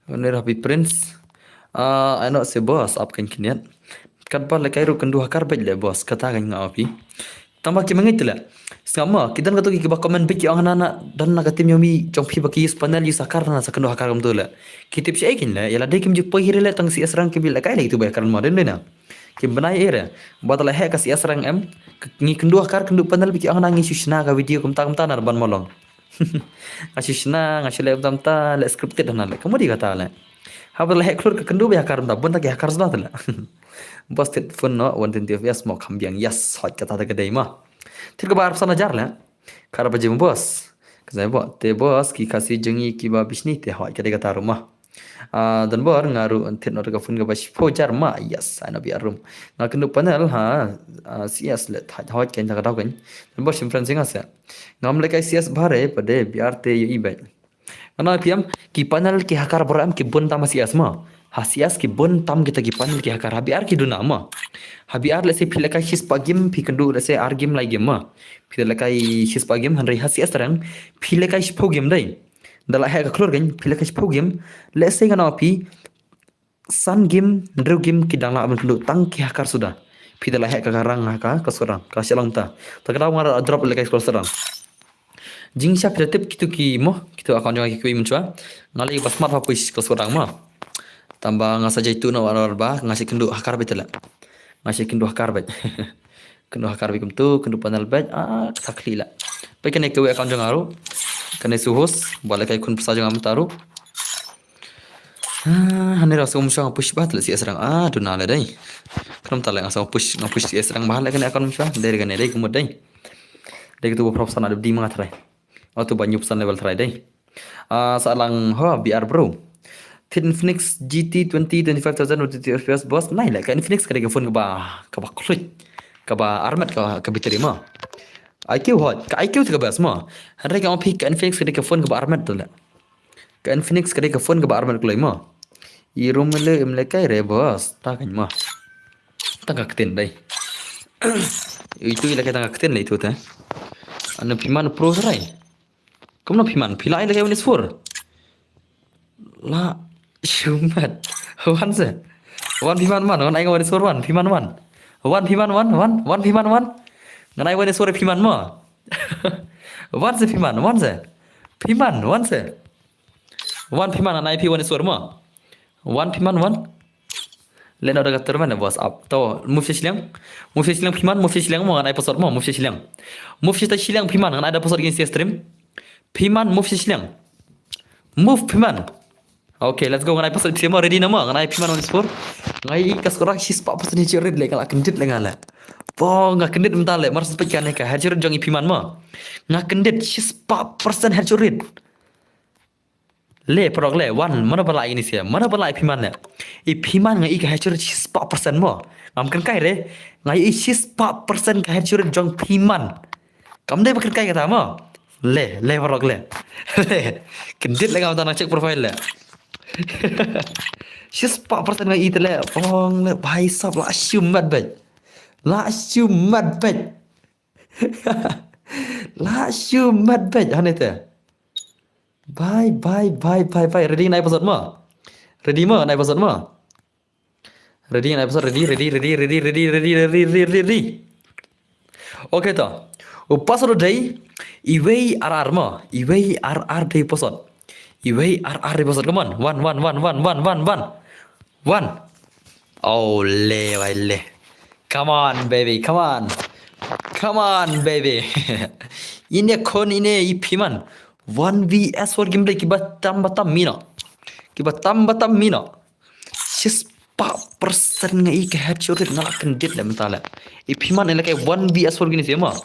Une Rabi Prince. Ah, I not say boss, ap kan kiniat. Kat ba le kai ru kendu hakar bej le boss, kata kan nga api. Tamba ki mangit le. Sngama, ki dan katu ki ba comment bej ki ong na na dan na ka team yomi jong phi ba ki use panel use hakar na sa kendu hakar kam tu le. Ki tip shi ai kin le, ïa la dei kim ju poi hire le tang si asrang ki bi le kai le tu ba hakar ma den dei na. Kim bnai ere. Ba ta la hek ka si asrang em. Ngi kendu hakar kendu panel bej ki ong na ngi shu shna ka video kumta kumta na Ban Mawlong. Nga shu shna, nga shu leh tam ta, leh scripted hana leh. Kamu di kata leh. Haba leh hek khlur ka kynduh ba hakar tam ta, bun ta ki hakar sda ta leh. Boss tit phone no, one twenty F P S mo kham biang, yes, hot kata ta ka dei ma. Tit ka ba arphew san hajar leh. Kar ba jim boss. Ka zai bo, te boss, ki Khasi jong ngi ki ba bishni te hot ka dei kata ruh ma. Ah, don bor nga ruh tit no ka phone ka ba shiphew hajar ma, yes, ai na bi arum. Nga kynduh panel ha, ah, C S leh thait hot kan ta ka daw kan. Don bor shim friend singa se. Ngam leh kai C S bhare, pade B R te ïohi bad. Ngano P M, ki panel ki hakar bor em ki bun tam ha C S ma. Ha C S ki bun tam kita ki panel ki hakar, ha B R ki duna ma. Ha B R leh se phi leh kai shispah game, phi kynduh leh se ar game lai game ma. Phi leh kai shispah game, hynrei ha C S rang, phi leh kai shiphew game dei. Da la heh ka khlur kan, phi leh kai shiphew game, leh se ngano phi, san game, hynriew game ki dang lah ban kynduh tang ki hakar suda. Phi da la heh ka rang ha ka, ka surang, ka shalong ta. Ta ka daw nga drop leh kai ka surang. Jingshisha phi da tip kitu ki mo, kitu account jong nga ki kwi mynchwa. Nga leh ba smat ha pui ka surang mo. Tamba nga sa jai tu na war war ba, nga sa kynduh hakar beit la. Nga sa kynduh hakar beit. Kynduh hakar beit kumtu, kynduh panel beit, ah, ka khlieh la. Peit kane ka wei account jong nga ruh. Kane su host, ba leh kai khun pisa jong nga mynta ruh. Ah, hane ra song song push ba tleh C S rang. Ah, duna le dei. Khnum ta le nga song push, nga push C S rang ba le kane account sha. Dei kane dei kumut dei. Dei tu ba prop sana di ma nga try. Oh tu ba nyup san level try dei. Ah, sa lang ho B R bro. Thin Infinix G T twenty, twenty-five thousand with F P S boss. Nai le ka Infinix ka dei ka phone ka ba, ka ba khluit. Ka ba armet ka, ka battery ma. I Q hot, ka I Q tu ka best ma. Hynrei ka ong phi ka Infinix ka dei ka phone ka ba armet tu le. Ka Infinix ka dei ka phone ka ba armet kloi ma. I rum le im le kai re boss. Ta kan ma. Ta ka ktien dei. Itu i le kai ta ka ktien le itu te. Anu phi man pro serai. Kumno phi man, phi la ai le kai one is four. La shumat. Wan se. Wan phi man man, wan ai one is four wan, phi man wan. Wan phi man wan, wan, wan phi man wan. Ngan ai one is four phi man ma. Wan se phi man, wan se. Phi man, wan se. Wan phi man, ngan ai phi wan sor mo. Wan phi man, wan. Leh na da ka termen WhatsApp. To, move sha shiliang. Move sha shiliang phi man, move sha shiliang mo, ngan ai password mo, move sha shiliang. Move sha shiliang phi man, ngan ai da password kin sa stream. Phi man, move sha shiliang. Move phi man. Okay, let's go. Ngan ai password phi mo, ready na mo, ngan ai phi man wan sor. Ngan ai ka score shi spah percent headshot rate le, nga la kyndit le nga le. Bo nga kyndit mynta le, mar sempet kane ka headshot rate jong i phi man mo. Nga kyndit shi spah percent headshot rate. Le, paralok le, wan, mano ba la ïa kine sia, mano ba la ïa phi man le. I phi man nga i ka headshot rate shi spah percent mo. Ngam kren kai re, nga i shi spah percent ka headshot rate jong phi man. Kam dei ba kren kai kata mo. Le, le paralok le. Le, kyndit le ngam ta nang check profile le. Shi spah percent nga i te le, ong le, bhai sab la shu mat beit. La shu mat beit. La shu mat beit, hane te. Bye, bye, bye, bye, bye. Ready ngan ai password mo? Ready mo, ngan ai password mo? Ready ngan ai password, ready, ready, ready. Okay to. U password dei, iwei ar ar mo, iwei ar ar dei password. Iwei ar ar dei password, come on. One, one, one, one, one, one, one. One. Oh, le, wai le. Come on, baby, come on. Come on, baby. Ine khon, ine i phi man. One V S four gameplay kiba tam ba tam mino. Kiba tam ba tam mino. Shi spah percent nga i ka headshot rate nga la kyndit le mynta le. I phi man ine le kai one V S four kine sia mo.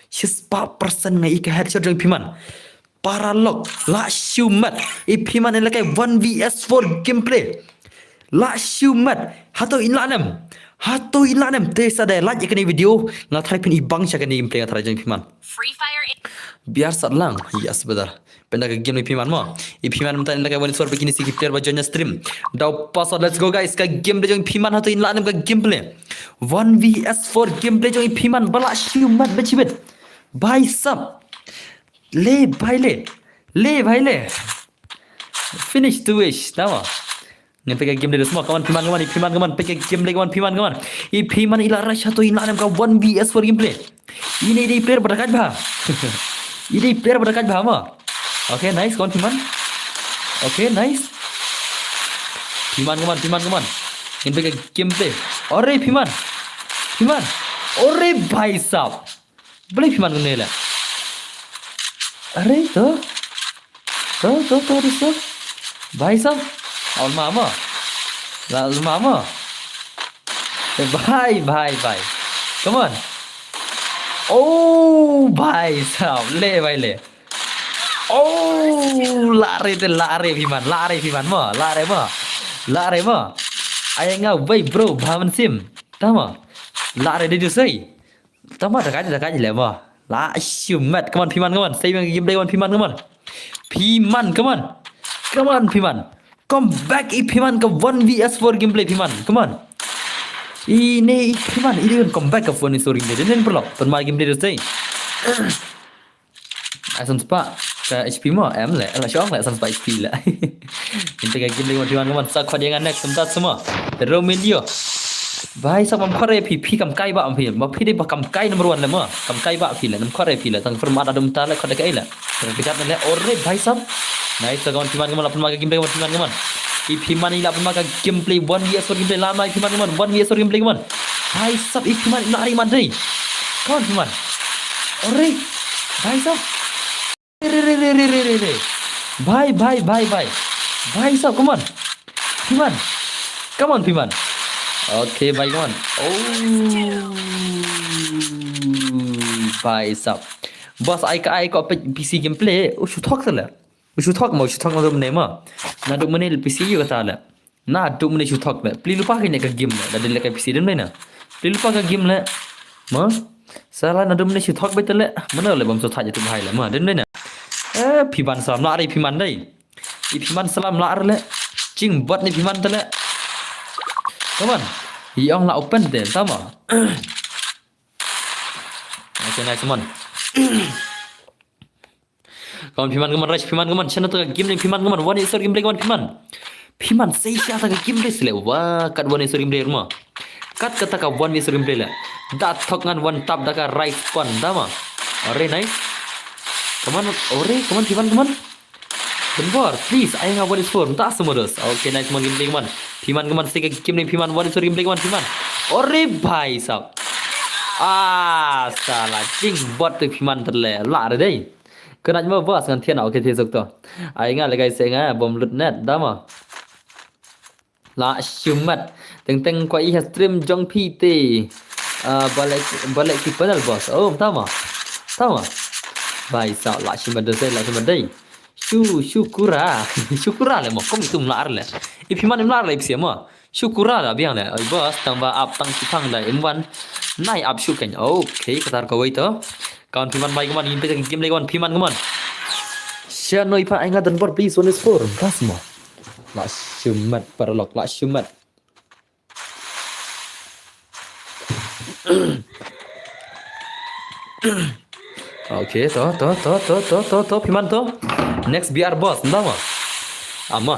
Shi spah percent nga i ka headshot jong i phi man. Paralok, la shu mat. I phi man ine le kai one V S four gameplay. La shu mat. Hato in la nem. Hato in la nem. Te sa dei like ïa kane video. Nga tharai phin i bang sha kane gameplay nga tharai jong i phi man. Free Fire. Biar sat lang. Yes, brother. Pynda ka game i phi man mo. I phi man mynta ine le kai one sor ba kine sia ki player ba join na stream. Dau password, let's go guys. Ka gameplay jong i phi man hato in la nem ka gameplay. One V S four gameplay jong i phi man ba la shu mat ba chibit. Bhai sab. Le, bhai le. Le, bhai le. Finish to wish. Tama. Ngin peit ka game de sma, come on, phi man, come on, phi man, come on, peit ka game de, come on, phi man, come on. I phi man i la rush hato in la nem ka one V S four gameplay. Ine i dei player ba da kait bha. I dei player ba da kait bha mo. Okay, nice, come on, phi man. Okay, nice. Phi man, come on, phi man, come on. Ngin peit ka gameplay. Ore, phi man. Phi man. Ore, bhai sab. Balei phi man kumne le? Are to. To, to, to, to, to. Bhai sab. Aun mama. La mama. Eh, bhai, bhai, bhai. Come on. Oh, bhai sab. Le, bhai, le. Oh, la re te, la re phi man, la re phi man mo, la re mo. La re mo. Ai nga wei bro, ba man sim. Tama. La re de du sei. Tama da kai, da kai le mo. La shu mat. Come on, phi man, come on. Saving gameplay, come on, phi man, come on. Phi man, come on. Come on, phi man. Come back i phi man ka one V S four gameplay, phi man. Come on. Ine i phi man, i dei come back ka one V S four gameplay. Dei nen perlo. Pynma gameplay dei. Ai san spah ka H P mo, em le. La shong le san spah H P le. Inte ka gameplay mo, phi man, come on. Sa khot ïa nga next, mynta sma. Romelio. Bhai sab, ngam khot re phi, phi kam kai ba phi. Ba phi dei ba kam kai number one le mo. Kam kai ba phi le, ngam khot re phi le. Tang firm ada dum ta le khot de kai le. Tang pichat le, ore bhai sab. Nice, come on, phi man, come on, la pynma ka gameplay, come on, phi man, come on. I phi man i la pynma ka gameplay, one V S four gameplay, la mai phi man, come on, one V S four gameplay, come on. Bhai sab, i phi man i la ri man dei. Come on, phi man. Ore, bhai sab. Re, re, re, re, re, re, re. Bhai, bhai, bhai, bhai. Bhai sab, come on. Phi man. Come on, phi man. Okay, bhai, come on. Oh. Bhai sab. Boss, ai ka, ai ka P C gameplay. U shu thok sala. U shu thok ma, u shu thok ma dum ne ma. Na dum ne P C ïa kata la. Na dum ne shu thok le. Pli lupa ka ne ka game le. Da dei le ka P C dum ne na. Pli lupa ka game le. Ma. Sala na dum ne shu thok beit le. Mana le bam shu thok ïa tu bhai le. Ma dum ne na. Eh, phi man salam la re phi man dei. I phi man salam la re le. Jing bot ne phi man te le. Come on. I ong la open te. Tama. Okay, nice one. Come on, phi man, come on, rush, phi man, come on, shana ta ka game ne, phi man, come on, one V S four gameplay, come on, phi man. Phi man, sei sha ta ka gameplay sile, wa, kat one V S four gameplay ruma. Kat kata ka one V S four gameplay le. Da thok ngan one tap da ka right spawn, da ma. Ore, nice. Come on, ore, come on, phi man, come on. Don Bor, please, ai nga one is four. Mynta sa mo dos. Okay, nice one, gameplay ka mon. Phi man ka mon, sa ka gameplay phi man, one is four gameplay ka mon, phi man. Ore bhai sab. Ah, sala, jing bot te phi man te le. Lah re dei. Kena mo boss ngan thian, okay, thian suk to. Ai nga le guys, nga bom lut net, da mo. Lah shimet. Teng teng kwah i ha stream jong phi te. Ah, balik, balik ki panel boss. Oh, tama. Tama. Bhai sab, lah shimet dei, lah shimet dei. Shu, shukura. Shukura le mo, kom itum lar le. I phi man im lar le i phi mo. Shukura la biang le. Oi boss, tang ba ap tang ki thang da im wan. Nai ap shu kan. Okay, katar ka wei to. Kawan phi man bai ka mon, yin pe ka game le kawan phi man ka mon. Sha noi pa ai nga Don Bor, please, one is four. Das mo. Lah shimet paralok, lah shimet. Okay, to, to, to, phi man to. Next B R boss, nda mo. Ama.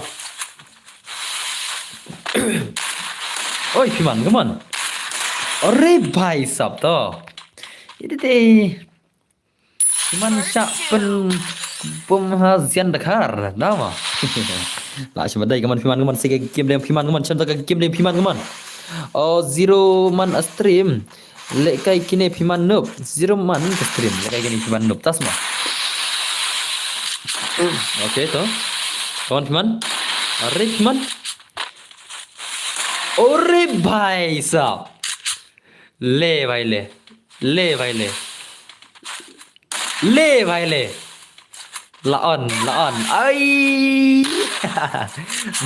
Oi, phi man, come on. Ore bhai sab to. Ite te. Phi man sha pen bom ha zian dakar. Nama? Lah shimet dei, come on, phi man, come on, sa ka game dei phi man, come on, sha ka game dei phi man, come on. Oh, zero man a stream. Lehkai kine phi man noob. Zero man ka stream. Lehkai kine phi man noob. Tas mo. Okay, to. Come on, phi man. Are phi man. Ore bhai sab. Le bhai le. Le bhai le. Le bhai le. La on, la on. Ai.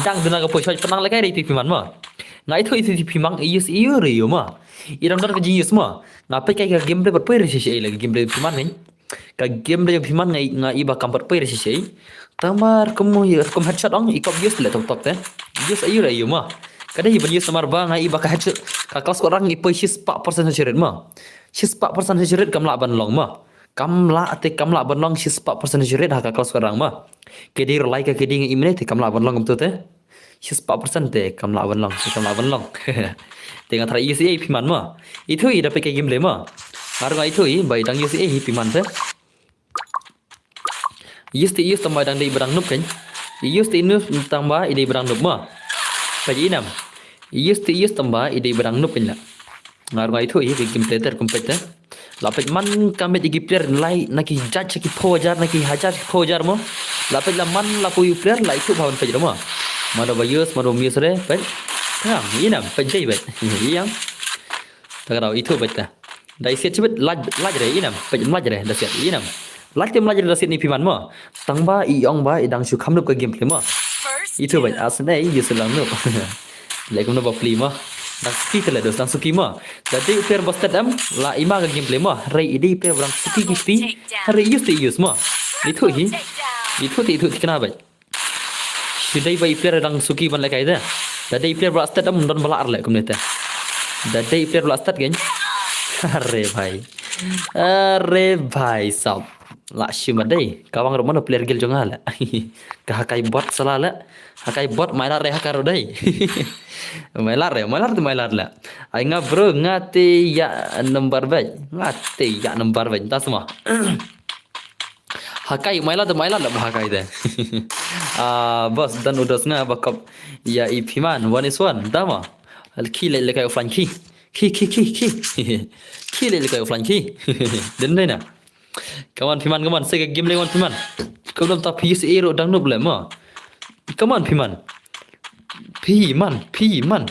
Dang duna ka poi shot penang lehkai dei te phi man mo. Nga ithuh i te phi man i use i use re ïa mo. I dang don ka jingïohi mo. Nga peit ka gameplay pat poi re shisha le gameplay phi man ngi. Ka game dei phi man nga i, nga i ba kam pat poi re shisha. Tamar kum ïa kum headshot ong i kop use le tok tok te. Use ayu re ayu mo. Ka dei ban use tamar ba nga i ba ka headshot ka class ko rang i poi shispah percent headshot rate mo. Shispah percent headshot rate kam lah ban long mo. Kam lah te kam lah ban long shispah percent headshot rate ha ka class ko rang mo. Ke dei ro lai ka ke dei nga i mene te kam lah ban long kum tu te. Shispah percent te kam lah ban long, te kam lah ban long. Te nga try use i phi man mo. Ithuh i da peit ka game le mo. Nga ruh nga ithuh i ba i dang use i phi man te. Use te use tang ba i dang dei ba dang noob kan. Use te use tang ba i dei ba dang noob mo. Peit i nam. Use te use tang ba i dei ba dang noob kan la. Nga ruh nga ithuh i ka game te ter kum peit te. La peit man ka met ïa ki player lai na ki judge ki phew hajar na ki hajar ki phew hajar mo. La peit la man la poi u player la ithuh ba wan peit mo. Mano ba use mano ba use re peit. Ngam i nam peit dei peit. Ïang. Ta ka dau ithuh peit ta. Da i siat chibit laj laj re i nam peit laj re da siat i nam. Laj te laj re da siat ni phi man mo. Tang ba i ong ba i dang shu kham noob ka game play mo. Ithuh peit asne i use lang noob. Leh kumno ba pli mo. Dang suki te leh dos dang suki mo. Da dei u player ba stet em la i ma ka game play mo. Hynrei i dei player ba dang suki ki kti. Hynrei use te use mo. Ithuh hi. Ithuh te ithuh te kena beit. Shu dei ba i player dang suki ban lehkai te. Da dei player ba stet em don ba lah leh kumne te. Da dei player ba stet gen. Are bhai. Are bhai sab. Lah shimet dei. Ka wang ruh mano player guild jong nga le. Ka hakai bot sala le. Hakai bot mai lad re hakai ruh dei. Mai lad re, mai lad te mai lad le. Ai nga bro, nga te ïa number beit. Nga te ïa number beit. Ta sma. Hakai mai lad te mai lad le ma hakai te. Ah, boss dan udos nga bakop ïa i phi man one is one. Ta ma. Al ki le le kai offline ki. Ki ki ki ki. Ki le le kai offline ki. Den dei na. Come on, phi man, come on, sa ka game le one phi man. Ka dam ta phi use i ruh dang noob le mo. Come on, phi man. Phi man, phi man.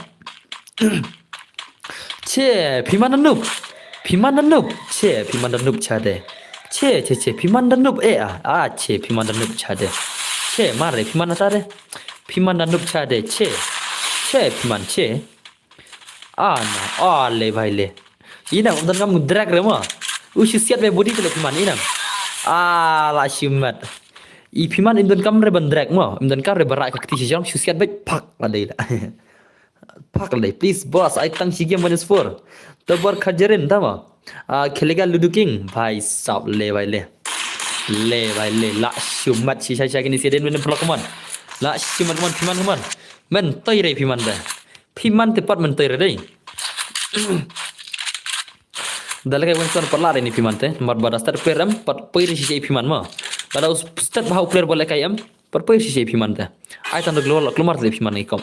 Che, phi man dang noob. Phi man dang noob. Che, phi man dang noob cha de. Che, che, che, phi man dang noob eh ah. Ah, che, phi man dang noob cha de. Che, mare, phi man ata de. Phi man dang noob cha de. Che. Che, phi man, che. Ah, na. Ah, le bhai le. Inam, um donkam drag re mo. U shu siat beit body te le phi man inam. Ah, la shimet. I phi man im donkam re ban drag mo. Im donkam re ba rai ka kti shi jong shu siat beit phak la dei la. Phak la dei. Please boss, ai tang shi game minus four. Tobor khajarin ta mo. Ah, khelega Ludo King. Bhai sab le bhai le. Le bhai le. La shimet shi shai shai kini siat den men vlog come on. La shimet come on phi man come on. Men toi re phi man da. Phi man te pat men toi re dei. Da lehkai wen son pat la re ni phi man te. Mat ba da start player em pat poi re shi phi man ma. Lada u start ba u player ba lehkai em. Pat poi shi shi phi man te. Ai tang da glor la klumar te phi man i kom.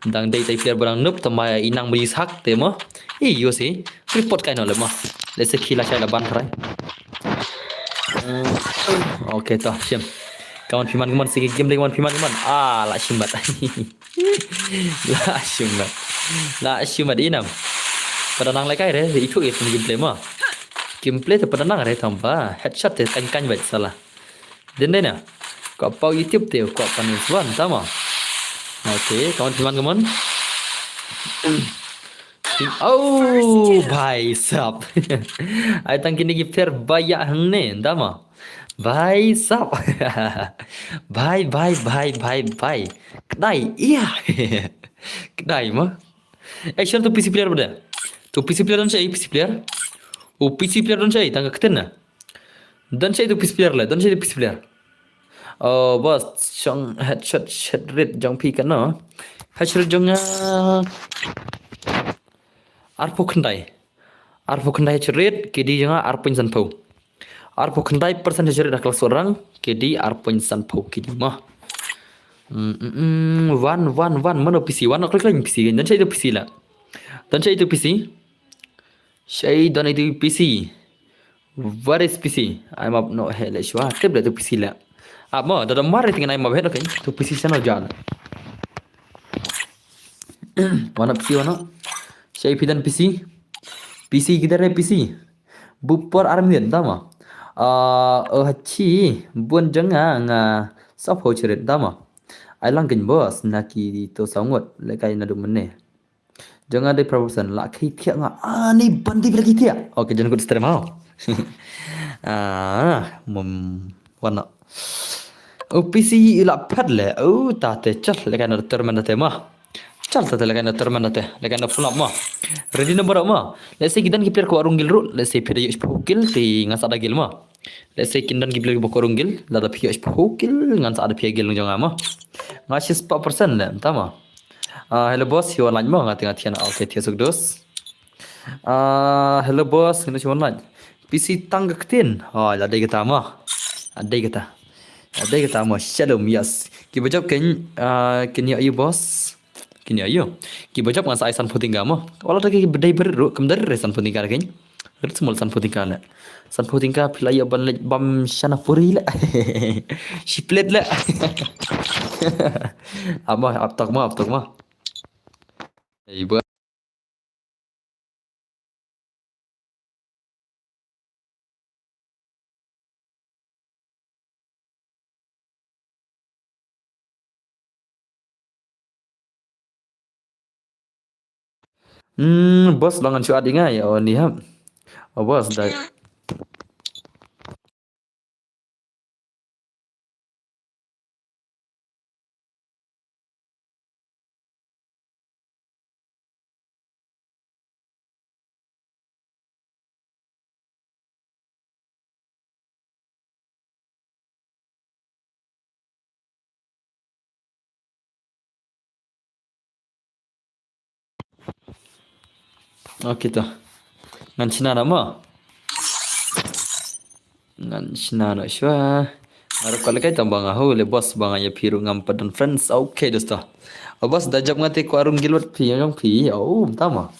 Dang dei tai player ba dang nup tama i nang bri sak te mo. I yo si. Report kai no le mo. Le se khi la shai la ban trai. Eh, okay to shim. Kaman phi man kaman si game dei kaman phi man kaman. Ah la shim bat. La shim bat. La shim bat inam. Pada nang le kai re itu it game play mo. Game play te pada nang re tamba. Headshot te kan kan bat salah. Din dai na. Ko pau YouTube te ko pan wan tama. Okay, kaman phi man kaman. Oh, bhai sab. Ai tang kini ki player ba ïa hangne tama. Bhai sab. Bhai bhai bhai bhai bhai. Kdai iya. Kdai ma. Eh shon tu P C player bade. Tu P C player don shai P C player. U P C player don shai tang ka kten na. Don shai tu P C player le, don shai tu P C player. Oh, boss, shong headshot, head rate jong phi kano. Headshot jong nga arphew khyndai. Arphew khyndai headshot rate, K D jong nga ar point sanphew. Arphew khyndai percent headshot rate ha klas orang, K D ar point sanphew K D ma. Mm, mm, mm, wan, wan, wan, mano P C, wan, klik, klik, P C, don shai tu P C la. Don shai tu P C. Shai don itu P C. What is P C? I'm up no hele shwa. Tip da tu P C la. Ap mo da da mar tingin I'm up head okay. Tu P C sana jan. Wana P C wana. Shai phi don P C. P C kita re P C. Bupor armit tama. Ah, oh chi bun janga nga sap ho cherit tama. Ai lang kin boss naki to sangot lekai na du mene. Jong nga dei promotion la khi thiah nga ani ban dei bila khi thiah. Okay, jan kut stream hau. Ah, mum wana. U P C i la phat le. U ta te chal le kan tournament te ma. Chal ta te le kan tournament te. Le kan full up ma. Ready number ma. Let's say kidan ki player ko arung gil ru. Let's say phi da yoh shpah kill te nga sa da gil ma. Let's say kin don ki player ba ko arung gil. Lada phi yoh shpah kill ngan sa da phi gil jong nga ma. Nga shi spah percent le. Tama. Ah, hello boss, you online mo? Ngati ngati na. Okay, thiah suk dos. Ah, hello boss, ngati online. P C tang ka ktin. Oh, la dei kata mo. Dei kata. Dei kata mo. Shalom, yes. Ki bajap ken, ah, ken ya you boss. Ken ya you. Ki bajap ngan sa ai san puting ka mo. Wala ta ki dei ber ru, kam der re san puting ka ken. Rit smol san puting ka le. San puting ka phi la ya ban le bam shana puri le. Shiplet le. Ama aptok ma, aptok ma. Ei ba. Hmm, boss, la ngan shu add ïa nga ïa, oh, ni hap. Oh, boss, da. Okay to. Ngan shna na mo. Ngan shna na shwa. Nga ruh ka lehkai tang ba nga ho le boss ba nga ïa phi ruh ngam pat don friends. Okay dosto. O boss da jop nga te ko arung gil wat phi ïa jong phi. Oh, tama.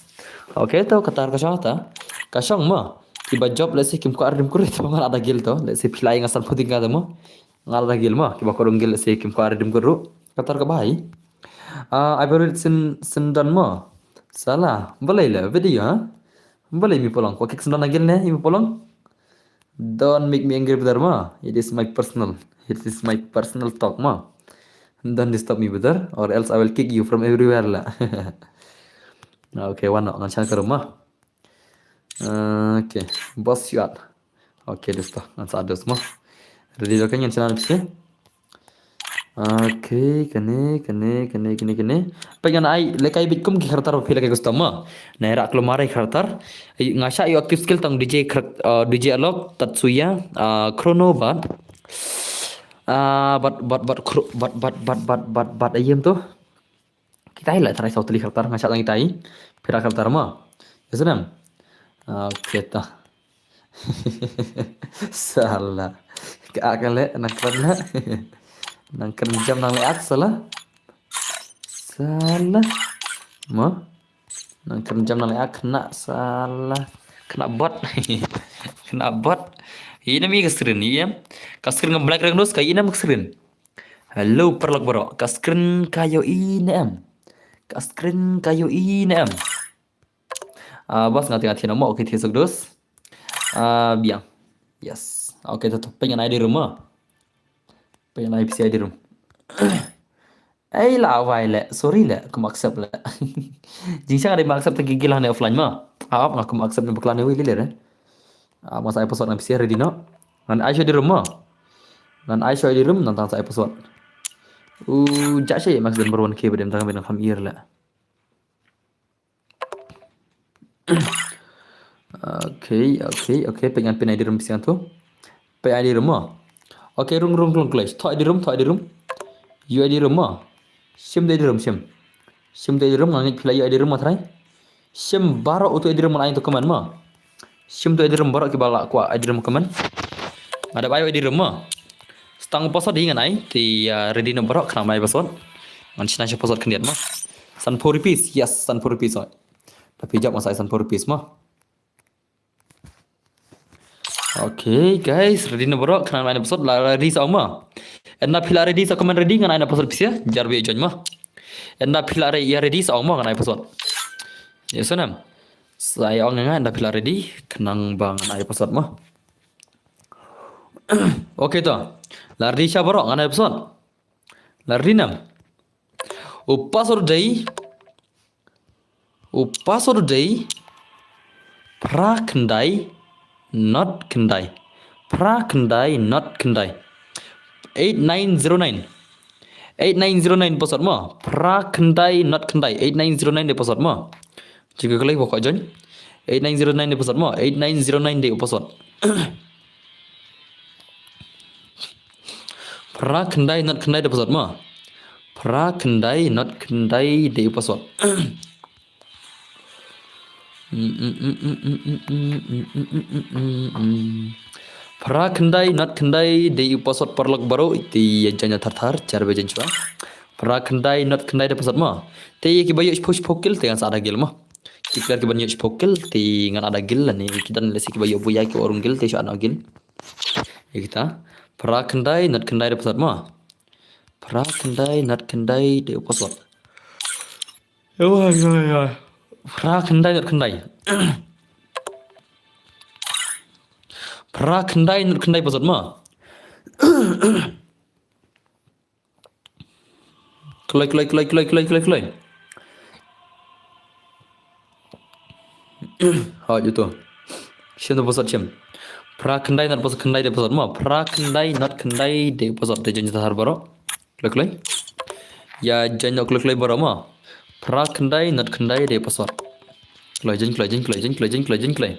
Okay to kata ka shong ta. Ka shong mo. Kiba jop lehse kim ko ardim kurit mo nga la da gil to. Lehse phi la ïa nga san puting ka to mo. Nga la da gil mo, kiba ko arung gil lehse kim ko ardim kurit. Katar ka bai. Ah, ai barit sin sin don mo. Sala, balei le video ha? Balei mi polong? Ko kik sin don agil ne, mi polong? Don't make me angry brother mo. It is my personal. It is my personal talk mo. Don't disturb me brother or else I will kick you from everywhere la. Okay, wan no, ngan shan ka room mo. Okay, boss yuat. Okay, dosto, ngan sa dos mo. Ready lo kan ngan sa dos. Okay, kane, kane, kane, kane, kane. Peit ngan ai lehkai bit kum ki character ba phi lehkai custom mo. Nai rak lo mare character. Ai, nga sha ïoh active skill tang D J charac-, uh, D J Alok, Tatsuya, uh, Chrono bad. Uh, bad, bad, bad, Chro-, bad, bad, bad, bad, bad, bad, ayem tu. Kita ila try saw tali character nga sha tang kita i. Pira character mo. Ya senam. Okay ta. Salah. Ka akal le nak kena. Nang kren jam nang leh ak sala. Sala. Mo. Nang kren jam nang leh ak kena sala. Kena bot. Kena bot. Ina mi ka screen ni em. Ka screen ngam black reng dus ka ina mi ka screen. Hello paralok baroh. Ka screen ka ïohi ne em. Ka screen ka ïohi ne em. Ah, bas nga tengah tengah mo, okay, thiah suk dus. Ah, biang. Yes. Okay, to, to, pyngan I D room mo. Pyngan I P C I D room. Ei la wai le, sorry le, kum accept le. Jingshang ada ma accept ta gigil hane offline mo. Ap nga kum accept ne bakla ne wi gile re. Ah, masa ai password ngan pisa ready no. Ngan ai sha I D room mo. Ngan ai sha I D room nang tang sa ai password. U ja sha max dan baron ke badem tang ben kham ir le. Okay, okay, okay. Pyngan pyn I D room siang tu. Pyn I D room mo. Okay, rung rung rung kloi. Tho I D room, tho I D room. U I D room mo. Shim da I D room shim. Shim da I D room ngan ngeit phi la u I D room mo trai. Shim baroh utu I D room ngan ai tu command mo. Shim tu I D room baroh kiba la kwah I D room command. Nga da bai I D room mo. Stang password hi ngan ai ti, ah, ready no baroh khnang mai password. Ngan shna sha password khyndiat mo. Sanphew rupees, yes, sanphew rupees oi. Tapi jap ngan sa ai sanphew rupees mo. Okay guys, ready no baroh khnang mai password la ready sa ong mo. Ynda phi la ready sa command ready ngan ai na password pisa, jar ba join mo. Ynda phi la re-, ïa ready sa ong mo ngan ai password. Ïa snam. Sa ïa ong nga ynda phi la ready khnang ba ngan ai password mo. Okay to. La ready sha baroh ngan ai password. La ready nam. U password dei. U password dei. Phra khyndai not khyndai. Phra khyndai not khyndai. Eight nine zero nine. Eight nine zero nine password mo. Phra khyndai not khyndai. Eight nine zero nine dei password mo. Jingkyrkhu ïa ba kwah join. Eight nine zero nine dei password mo. Eight nine zero nine dei u password. Phra khyndai not khyndai dei password mo. Phra khyndai not khyndai dei u password. Phra khyndai not khyndai dei u password paralok baroh, te ïa join thar thar, jar ba join shuwa. Phra khyndai not khyndai dei password mo. Te ïa kiba ïoh shiphew shiphew kill te ngan sa da guild mo. Ki player kiba ïoh shiphew kill te ngan da guild lane ki don lehse kiba ïoh buya ki ïoh rung guild te shu da guild. Ïa kita. Phra khyndai not khyndai dei password mo. Phra khyndai not khyndai dei u password. Ïa, ïa, ïa. Phra khyndai not khyndai. Phra khyndai not khyndai password mo. Kloi, kloi, kloi. Ha, juto. Shim to password shim. Phra khyndai not password khyndai dei password mo. Phra khyndai not khyndai dei password te join thar baroh. Kloi, kloi. Ïa join not kloi, kloi baroh mo. Phra khyndai not khyndai dei password. Kloi join, kloi join, kloi join, kloi join, kloi join, kloi.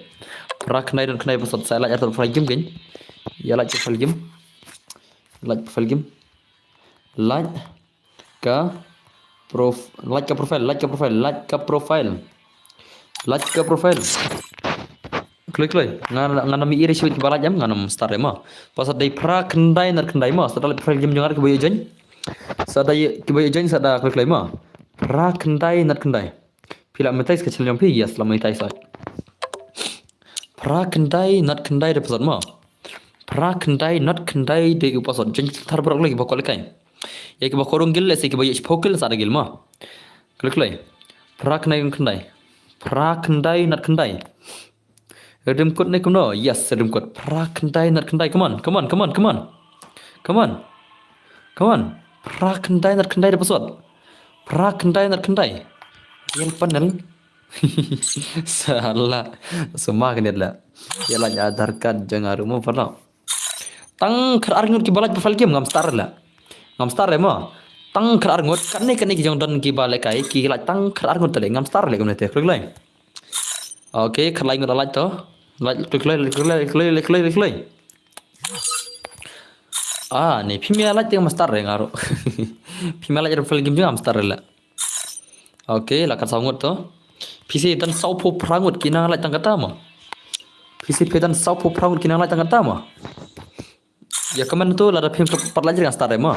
Phra khyndai not khyndai password sa lait artat profile game kan. Ïa lait profile game. Lait profile game. Lait ka prof-, lait ka profile, lait ka profile, lait ka profile. Lait ka profile. Kloi, kloi. Ngan, ngan ym ïa ri shibit kiba lait em, ngan ym start em mo. Password dei phra khyndai not khyndai mo. Sa da lait profile game jong nga kiba ïoh join. Sa da ïa, kiba ïoh join sa da kloi, kloi mo. Phra khyndai not khyndai. Phi la monetize ka channel jong phi? Yes, la monetize oi. Phra khyndai not khyndai dei password mo. Phra khyndai not khyndai dei u password. Join thar baroh kloi kiba kwah lehkai. Ïa kiba kwah rung guild lehse kiba ïoh shiphew kill sa da guild mo. Kloi, kloi. Phra khyndai not khyndai. Phra khyndai not khyndai. Redeem code ne kumno? Yes, redeem code. Phra khyndai not khyndai. Come on, come on, come on, come on. Come on. Come on. Phra khyndai not khyndai dei password. Phra khyndai not khyndai. Yel panel. Sala. Suma kynit la. Ïa lait Aadhaar card jong nga ruh mo paralok. Tang khatar ngut kiba lait profile game ngam start la. Ngam start re mo. Tang khatar ngut kane kane ki jong don kiba lehkai ki lait tang khatar ngut te le ngam start le kumne te kloi, kloi. Okay, khatlai ngut la lait to. Lait, kloi, kloi, kloi, kloi. Ah, ne, phim ïa lait te ngam start re nga ruh. Phim ïa lait profile game jong nga ngam start re la. Okay, la kat saw ngut to. Phi sa don sawphew phra ngut ki nang lait tang kata mo. Phi sa phi don sawphew phra ngut ki nang lait tang kata mo. Ïa comment to lada phim pat lait jong nga start re mo.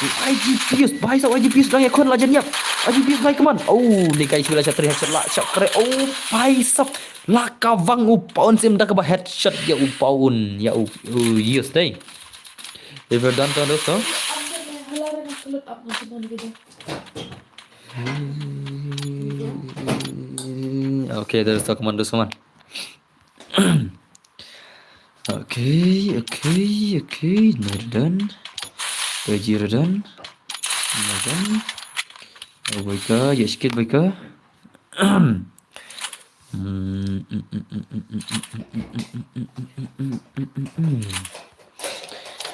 Ai G P S, bhai sab, ai G P S dang ïakhun la jan ïap. Ai G P S bhai, come on. Oh, ni kai shu la sha trei headshot la sha kre. Oh, bhai sab. La ka wang u Paun Sim da kaba headshot ïa u Paun, ïa u, u Yus dei. If you're done, done, dosto. Okay, dosto, come on, dosto, come on. Okay, okay, okay. Ni Radan. Taji Radan. Radan. Oh, baika, ya sikit baika.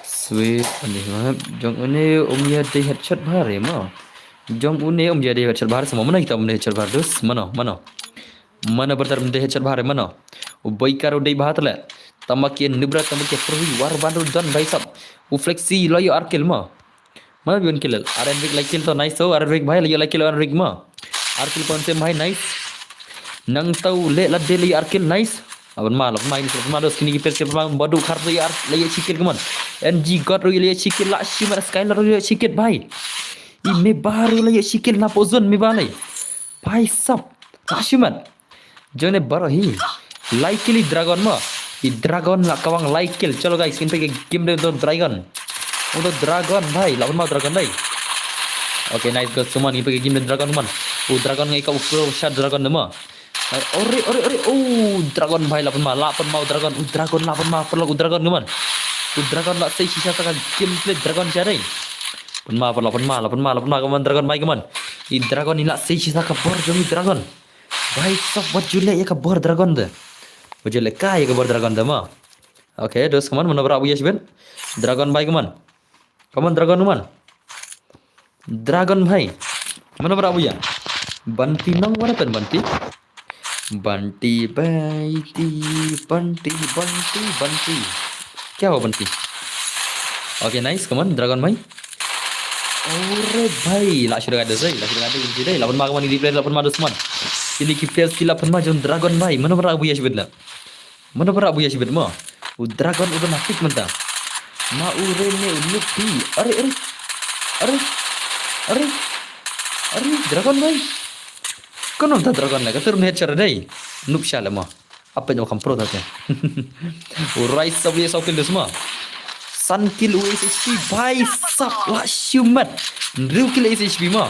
Sweet, ani ma. Jong une um ïa dei headshot bha re ma. Jong une um ïa dei headshot bha re, sa ma, mano kita um dei headshot bha re, dus, mano, mano. Mano brother, mynta headshot bha re mano. U Boykar u dei bha tale. Tama ki Nubra, tama ki Purwi, war ban ru don bhai sab. U Flexi la ïoh ar kill ma. Mano biun kill. Aren Rick la kill to, nice to, Aren Rick bhai, la ïoh la kill Aren Rick ma. Ar kill Paun Sim bhai, nice. Nangta u Leh Ladei la ïoh ar kill, nice. Laban ma, laban ma, ini laban ma, dos kini ki pers, laban ma, Badu Khar la ïoh ar, la ïoh shi kill, come on. N G God ru la ïoh shi kill, la shi mar Skylar ru la ïoh shi kill bhai. I me ba ru la ïoh shi kill na pozon me ba lai. Bhai sab. La shi mar. Jone baroh hi. Lai kill i Dragon ma. I Dragon la kawang lai kill. Chalo guys, ngin peit ka game de uto Dragon. Uto Dragon bhai, la pynma u Dragon dei. Okay, nice guys, cuman ngin peit ka game de Dragon man. U Dragon ngai ka u pro shot Dragon de ma. Ore, ore, ore. Oh, Dragon bhai, la pynma, la pynma u Dragon. U Dragon la pynma, paralok u Dragon, come on. U Dragon la sei shisha sa ka gameplay Dragon sha dei. Pynma, paralok, pynma, la pynma, la pynma, come on, Dragon bhai, come on. I Dragon i la sei shisha ka bor jong i Dragon. Bhai sab, wat ju leh ïa ka bor Dragon de. Wat ju leh kai ïa ka bor Dragon de ma. Okay, dos, come on, mano ba rah buya shibit. Dragon bhai, come on. Come on, Dragon, come on. Dragon bhai. Mano ba rah buya. Banti nong, what happened, Banti? Banti, Banti, Banti, Banti, Banti. Kya hua Banti? Okay, nice, come on, Dragon bhai. Ore bhai, la shu da dei, la shu da dei, la pynma, come on, replay, la pynma, dos, come on. Ini ki players ki la pynma jong Dragon bhai. Mano ba rah buya shibit la. Mano ba rah buya shibit ma. U Dragon u don ha pick mynta. Ma u re ne u Luffy. Are, are. Are. Are. Are, Dragon bhai. Kano ta Dragon la, ka tur ne headshot dei. Noob sha le ma. Apa nyo kam pro ta te. U Rise up ye saw kill dus ma. San kill u Ace H P bhai sab, la shimet. Hynriew kill Ace H P ma.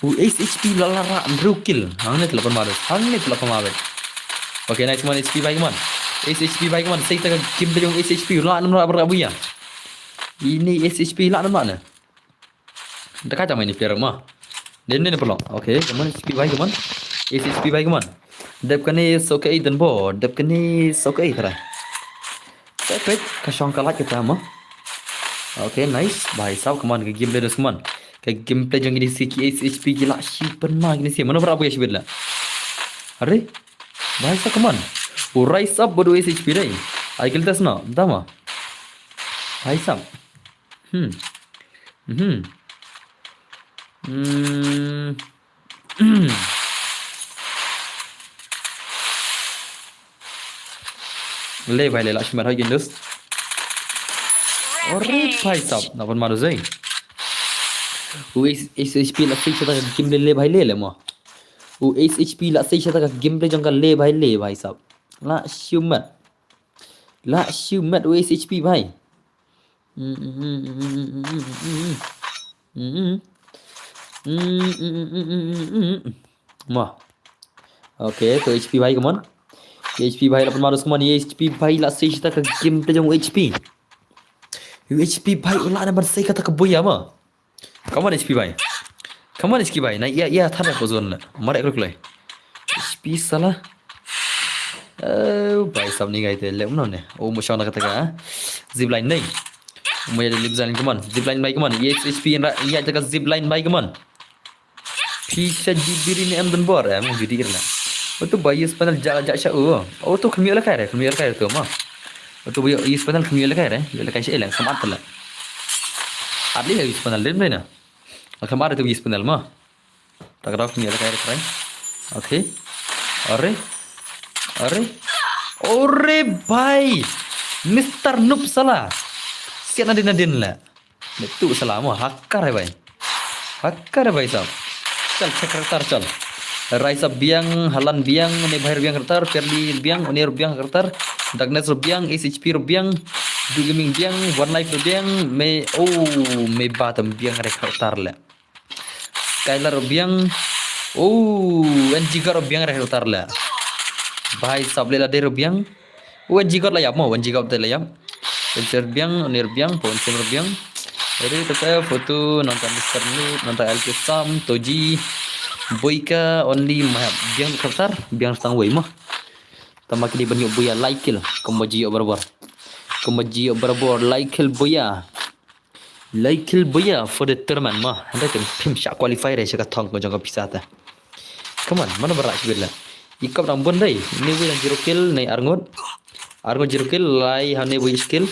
U Ace H P la la rah hynriew kill. Hangne te la pynma dus. Hangne te la pynma bad. Okay, nice man H P bhai, come on. Ace H P bhai, come on. Sei ta ka game de jong Ace H P. La nam la rah buya. Ini Ace H P la nam la ne. Da ka jam ini player ma. Den den paralok. Okay, come on, H P bhai, come on. Ace H P bhai, come on. Dep kane soke ei den bo. Dep kane soke ei tara. Sa peit ka shong ka light kita ma. Okay, nice. Bhai sab, come on, ka gameplay dos, come on. Ka gameplay jong kine si ki Ace H P ki la shi pynma kine si. Mano ba rah buya shibit la. Are? Bhai sab, come on. U Rise up bad u Ace H P dei. Ai kill test na. Da ma. Bhai sab. Hmm. Mhm. Hmm. Le bhai le, la shimet ha kin dus. Ore bhai sab, na pynma dus ei. U Ace, Ace H P la sei shisha ka game le, le bhai le, le ma. U Ace H P la sei shisha ka game le jong ka le bhai le, bhai sab. La shimet. La shimet u Ace H P bhai. Ma. Okay, to H P bhai, come on. H P bhai la pynma dus, come on. H P bhai la sei shisha ka game te jong H P. H P bhai u la na ban sei kata ka buya ma. Come on, H P bhai. Come on, H P bhai. Na, ïa, ïa, thar ko zone la. Mare ko kloi. H P sala. Oh, bhai sab ni gai te le, no ne. Oh, mo shong na kata ka. Zipline nei. Mo ya de zipline, come on. Zipline bhai, come on. Yes, H P in ra, ïa, ta ka zipline bhai, come on. Pisa jibiri ne em dun bor, em judi irna. Oto ba use panel ja, ja sha u. Oto khmio la kai re, khmio la kai re to ma. Oto ba use panel khmio la kai re, la kai sha eleng, sam at la. At li use panel dem na. Kham ar tu use panel ma. Tak rak ni la kai rai. Okay. Are. Are. Ore bhai. Mister Noob sala. Sian adin adin la. Natu salam, hacker hai bhai. Hacker hai bhai sahab. Chal, check karakter chal. Rise Up biang, Halan biang, une bhai biang karakter, Fairly biang, une biang karakter, Darkness biang, S H P biang, Du Gaming biang, One Life biang, me, oh, me ba tam biang re karakter le. Skylar biang, oh, N G Gar biang re karakter le. Bhai sahab le la de biang. Wan Jigot la ïap mo, Wan Jigot te la ïap. Wan Ser biang, Nir biang, Pon Ser biang. Ri te photo nonton Mister Lut, nonton L K Sam, Toji. Boika only ma biang karakter, biang tang wei mo. Tama kini ban ïoh boya lai kill, kumba ji ïoh barabor. Kumba ji ïoh barabor lai kill boya. Lai kill boya for the tournament mo. Hynda kan phim shah qualify re sha ka thong ka jong ka pisa ta. Come on, mano ba rah shibit la. I kop dang bun dei. Ni wei dang zero kill, nei arngut. Arngut zero kill, lai ha nei wei skill.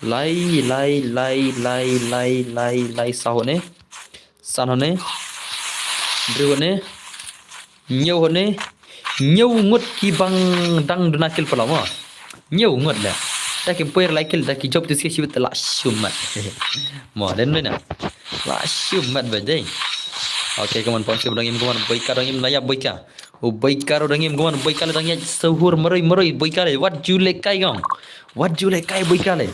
Lai, lai, lai, lai, lai, lai, lai, sa ho ne. San ho ne. Dri ho ne. Ñiew ho ne. Ñiew ngut ki bang dang duna kill pala mo. Ñiew ngut la. Da ki puir lai kill, da ki job tu sia shibit la shumat. Mo, den dei na. La shumat ba dei. Okay, come on, pon sim dang im, come on, Boika dang im, la ïap Boika. O Boika ro dang im, come on, Boika le dang ïa suhur maroi, maroi, Boika le. Wat ju le kai gong. Wat ju le kai Boika le.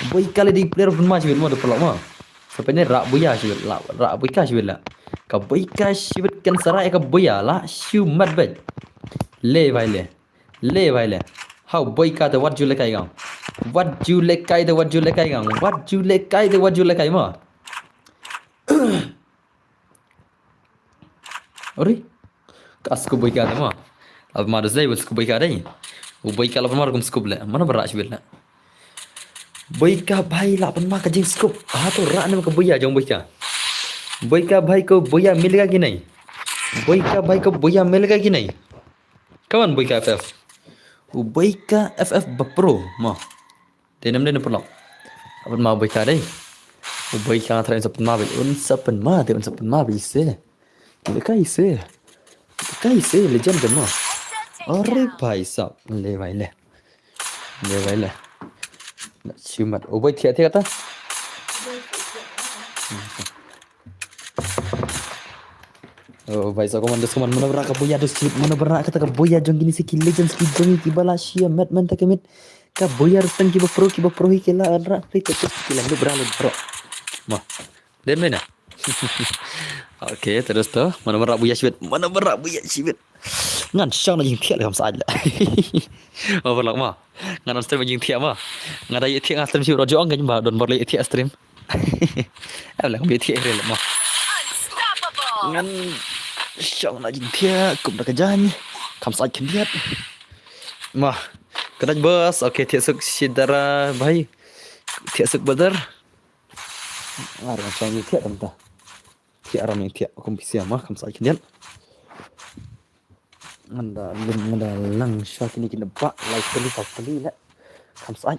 Boika le di player of the match, mo de pala mo. Sa pene rah boya shibit la, rah boika shibit la. Ka boika shibit kan sarai ka boya la, shumat bet. Le bhai le. Le bhai le. Hau boika te wat ju le kai gang. Wat ju le kai te wat ju le kai gang. Wat ju le kai te wat ju le kai ma. Ori. Ka scoop boika te ma. Ab ma dos dai wat scoop boika dai. U boika la pamar kum scoop le. Mana berak shibit le. Boika bhai la pynma ka jingskup. Ha to rah ne ka boya jong boika. Boika bhai ko boya milega ki nei. Boika bhai ko boya milega ki nei. Come on boika F F. U boika F F ba pro mo. Dei nam dei na pynlok. La pynma boika dei. U boika nga trai un sa pynma bai. Un sa pynma dei un sa pynma bai se. Boika ise. Boika ise legend dei mo. Ore bhai sab. Le bhai le. Dei bhai le. Na chimat. O bhai thiah thiah ta. O bhai sa koman dos koman mana berak ka boya dos chit mana berak kata ka boya jong kini si ki legends ki jong ki bala shia met men ta kemit. Ka boya dos tang ki ba pro ki ba pro hi ki la rak free ta ki la bra le bro. Ma. Den mena. Okay, terus tu. Mana berak boya shibit. Mana berak boya shibit. Ngan shong na jingthiah le kam said la. Oh, berlak ma. Ngan on stream jingthiah ma. Ngan da ïa thiah ngan stream shi rojong kan ba don berlak thiah stream. Em la kam ïa thiah re ma. Ngan shong na jingthiah kum da ka jan. Kam said khyndiat. Ma. Ka dang bos. Okay, thiah suk shi dara bhai. Thiah suk badar. Ngan shong jingthiah tam ta. Thiah ram ïa thiah kum pisia ma kam said khyndiat. Ngan da lum ngan da lang sha kini kini ba lai kali ba kali la. Kam said.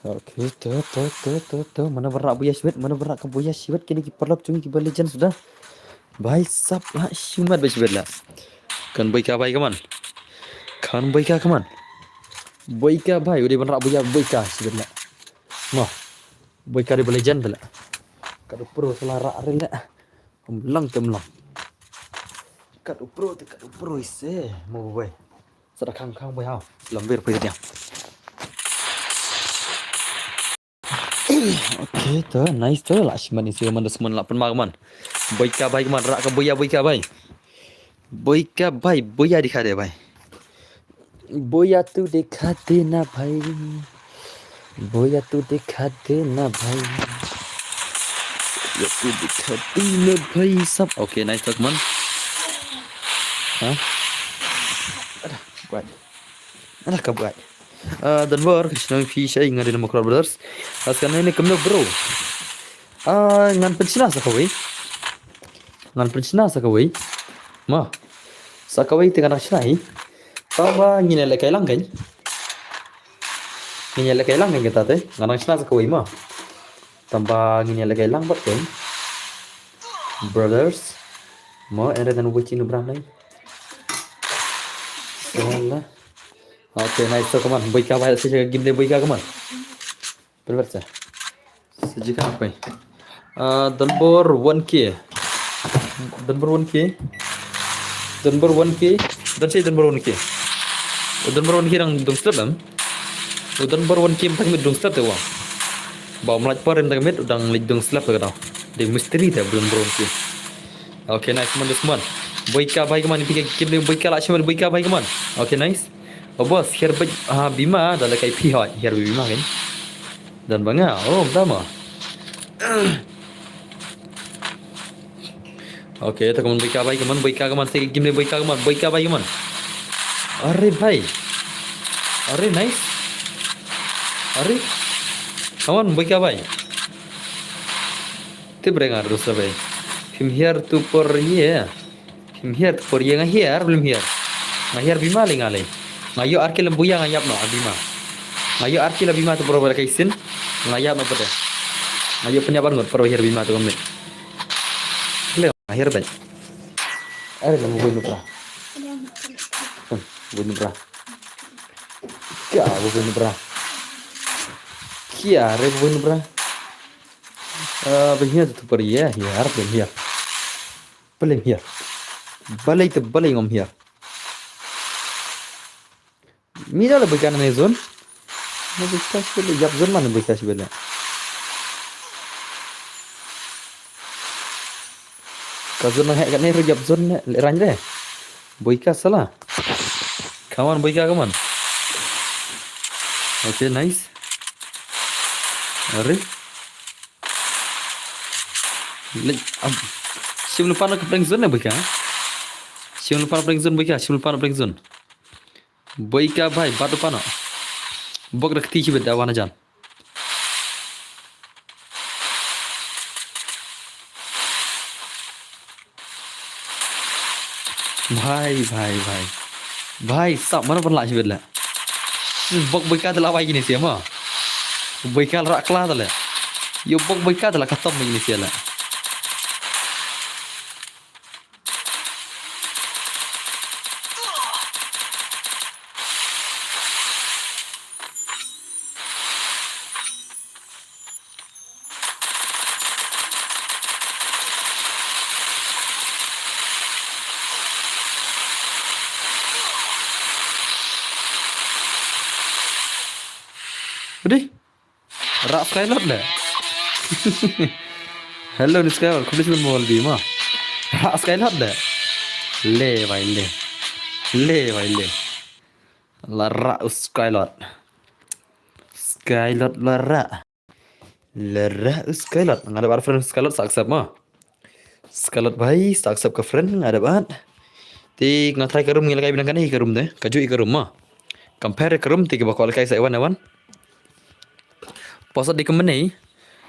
Okay, to to to to to mana berak boya shibit mana berak ka boya shibit kini ki paralok jong ki ba legend suda. Bhai sab la shimat ba shibit la. Kan boika bhai kaman. Kan boika kaman. Boika bhai udah berak boya boika shibit la. Ma. Boika di ba legend la. Ka do pro sala rak re la. Kum lang tem lang. Ka do pro te ka do pro ise mo boy. Sada khang khang boy ha. Lambir pui dia. Okay to nice to la shiman isi man dos man la pynma man. Boika bhai man rak ka boya boika bhai. Boika bhai boya dikha de bhai. Boya tu dikha de na bhai. Boya tu dikha de na bhai. Boya tu dikha de na bhai sab. Okay, nice talk man. Ha? Ada buat. Ada ka buat. Ah, dan bor ka shnong phi shai nga de na Mokro Brothers. Askan ne kumno bro. Ah, ngan pynshna sa kawei. Ngan pynshna sa kawei. Ma. Sa kawei te ngan shna hi. Tamba ngin ïa lehkai lang kan. Ngin ïa lehkai lang kan kita te. Ngan shna sa kawei ma. Tamba ngin ïa lehkai lang bad kan. Brothers. Ma, ere dan wachin ubran lai. Salah. Okay, nice to kaman. Boika bhai sa game de boika kaman. Pervert sa. Ji ka apa? Ah, Donbor one K. Donbor one K. Donbor one K. Don si Donbor one K. Donbor one K dang dung slap em. Donbor one K mynta ka miet dung slap te wa. Ba mlaj por mynta ka miet dang leit dung slap te ka dau. Dei misteri te Donbor one K. Okay, nice, man, this man. Boika bai ka man, pika kim ni boika la shi man, boika bai ka man. Okay, nice. Oh, boss, hiar bai, ah, bima, da la kai phi hoi, hiar bima kan. Dan banga, oh, dama. Okay, ta ka man boika bai ka man, boika ka man, sa kim ni boika ka man, boika bai ka man. Are bhai. Are nice. Are. Come on, boika bai. Te breng ar dus bai. Phim hiar tu por ye. Phim hiar tu por ye, nga hiar, phim hiar. Nga hiar bima le nga le. Nga ïoh ar kilo buya nga ïap noh ar bima. Nga ïoh ar kilo bima tu por ba la kai sin. Nga ïap noh pat de. Nga ïoh pynïap ar ngut por ba hiar bima tu ka miet. Le nga hiar bai. Are la mo bui nu bra. Hmm, bui nu bra. Kia bui nu bra. Kia re bui nu bra. Ah, phim hiar tu por ye, hiar, phim hiar. Phim hiar. Balei te balei ngam hiar. Mi da la boika ne zone. Ne boika shi bele, ïap zone man boika shi bele. Ka zone nang hek ka ne ru ïap zone ne, le rang de. Boika sala. Come on, boika, come on. Okay, nice. Are. Le, am, shim lupa na ka prank zone ne boika. Shim lupa na prank zone boika, shim lupa na prank zone. Boika bai, bat lupa na. Bok da kti shi bit da wana jan. Bhai, bhai, bhai. Bhai, sap mana pynlah shi bit la. Bok boika te la bai kini sia ma. Boika la rak kla te la. Yo bok boika te la katom kini sia la. Udah. Rak Skylord le. Hello ni Skylord, khublei shibun mo walbi ma. Rak Skylord le. Le bai le. Le bai le. La rak u Skylord. Skylord la rak. La rak u Skylord. Nga da bar friend Skylord sa accept ma. Skylord bhai, sa accept ka friend nga da bat. Te nga try ka room ngi la kai bynang kane ka room de. Ka ju i ka room ma. Compare ka room te ki ba kwal kai sa i wan i wan. Password di ka mane.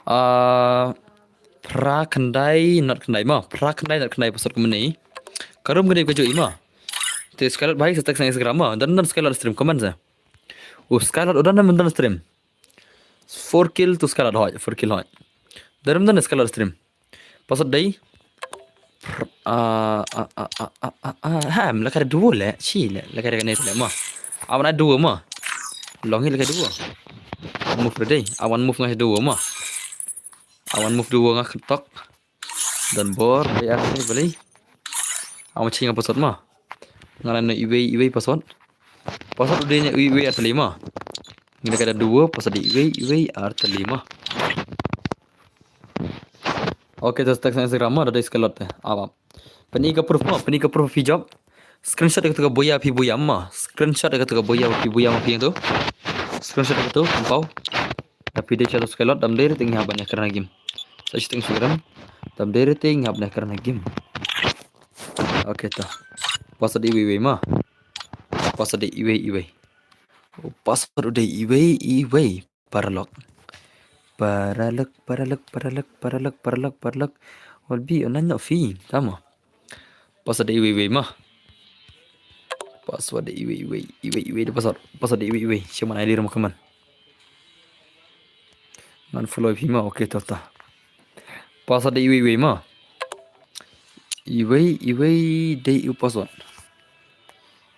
Ah, phra khyndai not khyndai ma. Phra khyndai not khyndai password ka mane. Ka room kane ka ju i ma. Te Skylord bhai sa text na Instagram ma. Dan dan Skylord stream comment sa. Oh, Skylord udah dan dan stream. Four kill to Skylord hoi, four kill hoi. Darum dan Skylord stream. Password dei. Ah, ah, ah, ah, ah, ah, ah, ha, em, la ka da duo le, shi le, la ka da kane le ma. Awan ai duo ma. Long hi la ka duo. Move dei, awan move ngai duo ma. Awan move duo nga ketok. Dan bor, bai ar ni bali. Awan chinga password ma. Nga la na iwei, iwei password. Password udah nya iwei, iwei ar tali ma. Ngi da ka da duo, password dei iwei, iwei ar tali ma. Okay, terus text Instagram ma, da dei Skylord te. Apa? Pyni ka proof ma, pyni ka proof phi jop. Screenshot ka tu ka boya phi boya ma. Screenshot ka tu ka boya phi boya ma phi tu. Screenshot ka tu, pau. Tapi dei satu Skylord dam dei te ngi hap ban ïa kren ha game. Sa shooting Instagram. Dam dei te ngi hap ban ïa kren ha game. Okay to. Password dei iwei iwei ma. Password dei iwei iwei. Password dei iwei iwei. Paralok. Paralok, paralok, paralok, paralok, paralok, paralok. Walbi online not free. Tama. Password dei iwei iwei ma. Password dei iwei iwei. Iwei iwei dei password. Password dei iwei iwei. Shaman I D rum kaman. Ngan follow phi ma. Okay, to ta. Password dei iwei iwei ma. Iwei iwei dei u password.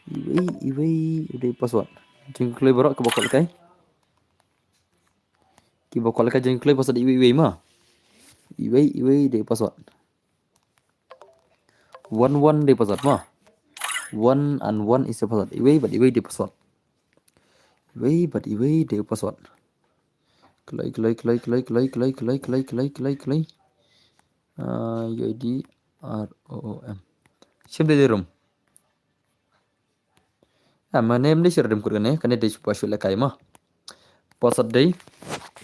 Iwei iwei dei u password. Jingkylli baroh ka ba kwal kai. Kiba kwah lehkai jingkylli password iwei iwei ma. Iwei iwei dei password. One one dei password ma. One and one is a password. Iwei bad iwei dei password. Iwei bad iwei dei password. Kloi kloi kloi kloi kloi kloi kloi kloi kloi kloi kloi. Ah, U I D R O O M. Shim dei dei rum. Ah, ma ne em dei shim dei rum kut kane, kane dei shuwa shuwa lehkai ma. Password dei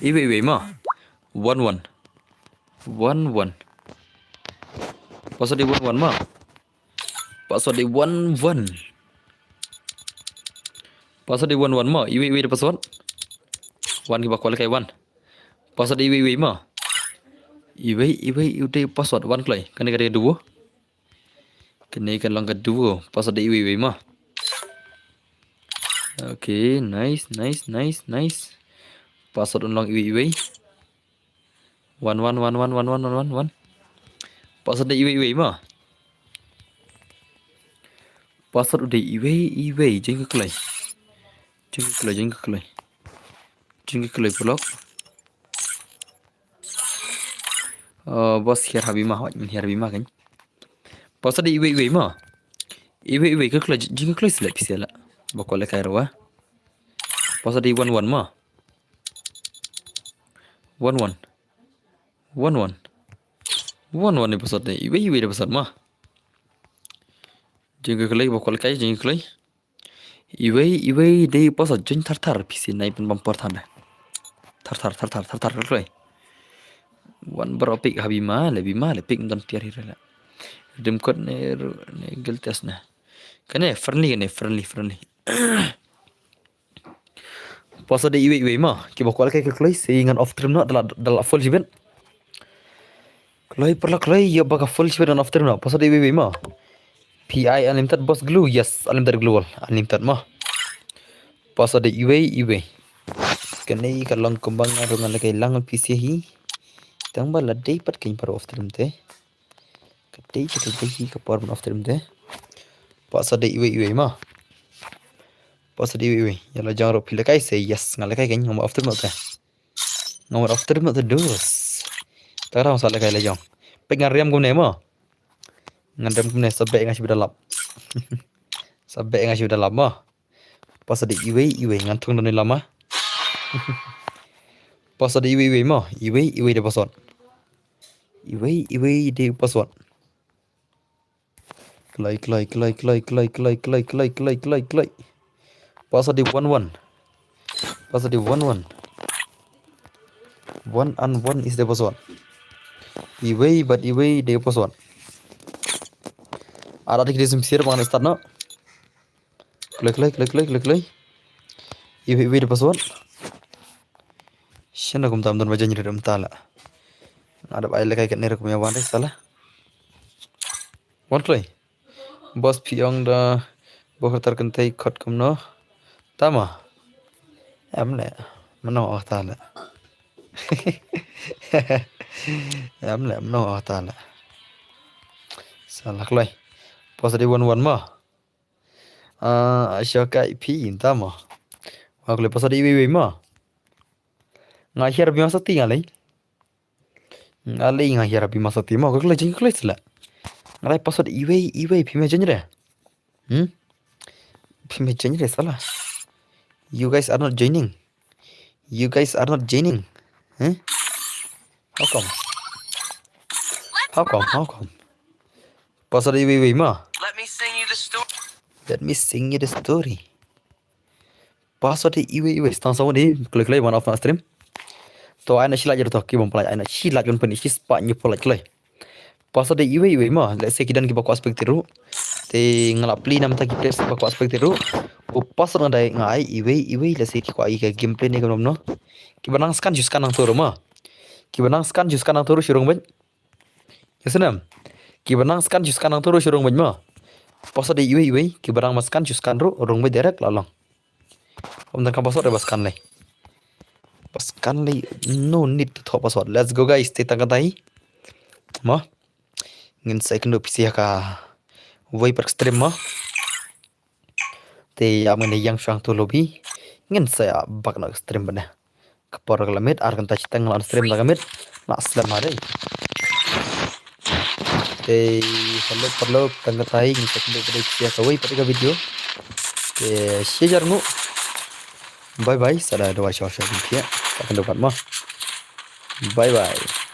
iwei iwei ma. One one. One one. Password dei one one ma. Password dei one one. Password dei one one ma. Iwei iwei dei password. One kiba kwah lehkai one. Password dei iwei iwei ma. Iwei iwei iwei dei password one kloi. Kane ka dei ka duo. Kane ka long ka duo. Password dei iwei iwei ma. Okay, nice, nice, nice, nice. Password un long iwei iwei. One one one one one one one one. Password dei iwei iwei ma. Password u dei iwei iwei. Jingkylli. Jingkylli, jingkylli. Jingkylli paralok. Oh, boss hiar ha bima, hoi, men hiar ha bima kan. Password dei iwei iwei ma. Iwei iwei kylli, jingkylli sila pisa la. Ba kwah lehkai ruh. Password dei one one ma. One one. One one. One one dei password dei. Iwei iwei dei password ma. Jingkylli ba kwah lehkai, jingkylli. Iwei iwei dei password jing thar thar pisa nai pynbam por than dei. Thar thar thar thar thar thar kloi. One bar pick ha bima, le bima, le pick don tiar hi rela. Dim kot ne ru-, ne gil test ne. Kane friendly, kane friendly, friendly. Password dei iwei iwei ma. Kiba kwah lehkai kylli sa ngan off stream noh da la, da la full shibit. Kloi paralok kloi, ïa ba ka full shibit ngan off stream noh. Password dei iwei iwei ma. P I unlimited boss glue, yes, unlimited glue wall, unlimited ma. Password dei iwei iwei. Kane ka long kumba nga ruh ngan lehkai lang pisa hi. Tang ba la dei pat kein para off stream te. Ka dei ka dei hi ka por ban off stream te. Password dei iwei iwei ma. Password dei iwei iwei. Ïa la jong ruh phi lehkai sa yes, nga lehkai kein, ngam off stream noh te. Ngam off stream noh te dus. Tara sa lehkai la jong. Pek ngan riam kumne ma. Ngan riam kumne sa beh nga shu da lap. Sa beh nga shu da lap ma. Password dei iwei iwei ngan thung da ni lama. Password dei iwei iwei ma. Iwei iwei dei password. Iwei iwei dei password. Kloi kloi kloi kloi kloi kloi kloi kloi kloi kloi kloi. Password dei one one. Password dei one one. One and one is the password. Iwei bad iwei dei password. Ada dik dei sim sir bang start no. Kloi kloi kloi kloi kloi kloi. Iwei iwei dei password. Shano kumta ym don ba jaiñ rit kumta la. Nga dep ai lehkai katne ruh kum ïa wan re sala. Wan kloi. Boss phi ong da boss tar kynthei khot kumno. Tama. Em le. Mano oh ta le. Em le mano oh ta le. Sala kloi. Password dei one one ma. Ah, sha kai phi tama. Wa kloi password dei iwei iwei ma. Nga hiar bima sati nga lei. Nga lei nga hiar bima sati ma, ka kloi jing kloi sala. Nga lei password iwei iwei phi me jaiñ re. Hmm? Phi me jaiñ re sala. You guys are not joining. You guys are not joining. Huh? How come? How come? How come? Password iwei iwei ma. Let me sing you the story. Let me sing you the story. Password dei iwei iwei, stang sa wan dei kloi kloi ban off na stream. To ai na shi like jero to ki bym pynlait, ai na shi like ban pynlait, shi spah hynñiew phew like kloi. Password dei iwei iwei ma, lehse ki don kiba kwah spectate ruh. Te nga la plie na mynta ki players kiba kwah spectate ruh. U password nga dei nga ai iwei iwei, lehse ki kwah ïa ka gameplay ne kumno. Kiba nang scan shu scan nangto ruh ma. Kiba nang scan shu scan nangto ruh shu rung beit. Ïa snem. Kiba nang scan shu scan nangto ruh shu rung beit ma. Password dei iwei iwei, kiba nang ma scan shu scan ruh rung beit direct la long. Ym don ka password ba scan lei. Ba scan lei, no need to thoh password. Let's go guys, te tang kata hi. Mo. Ngin sa ïakynduh pisa ïa kawei pat ka stream mo. Te ïa ngin ïa ïeng shwa hangto lobby. Ngin sa ïa bak noh ka stream bad ne. ka por ka la miet, ar kynta shiteng la on stream da ka miet. Nga slem ha dei. Te, hello paralok, tang katai ngin sa kynduh pat ïa kawei pat ka video. Te, shi hajar nguh. Bye bye, sa da dua shor shor. Sa kynduh pat mo. Bye bye.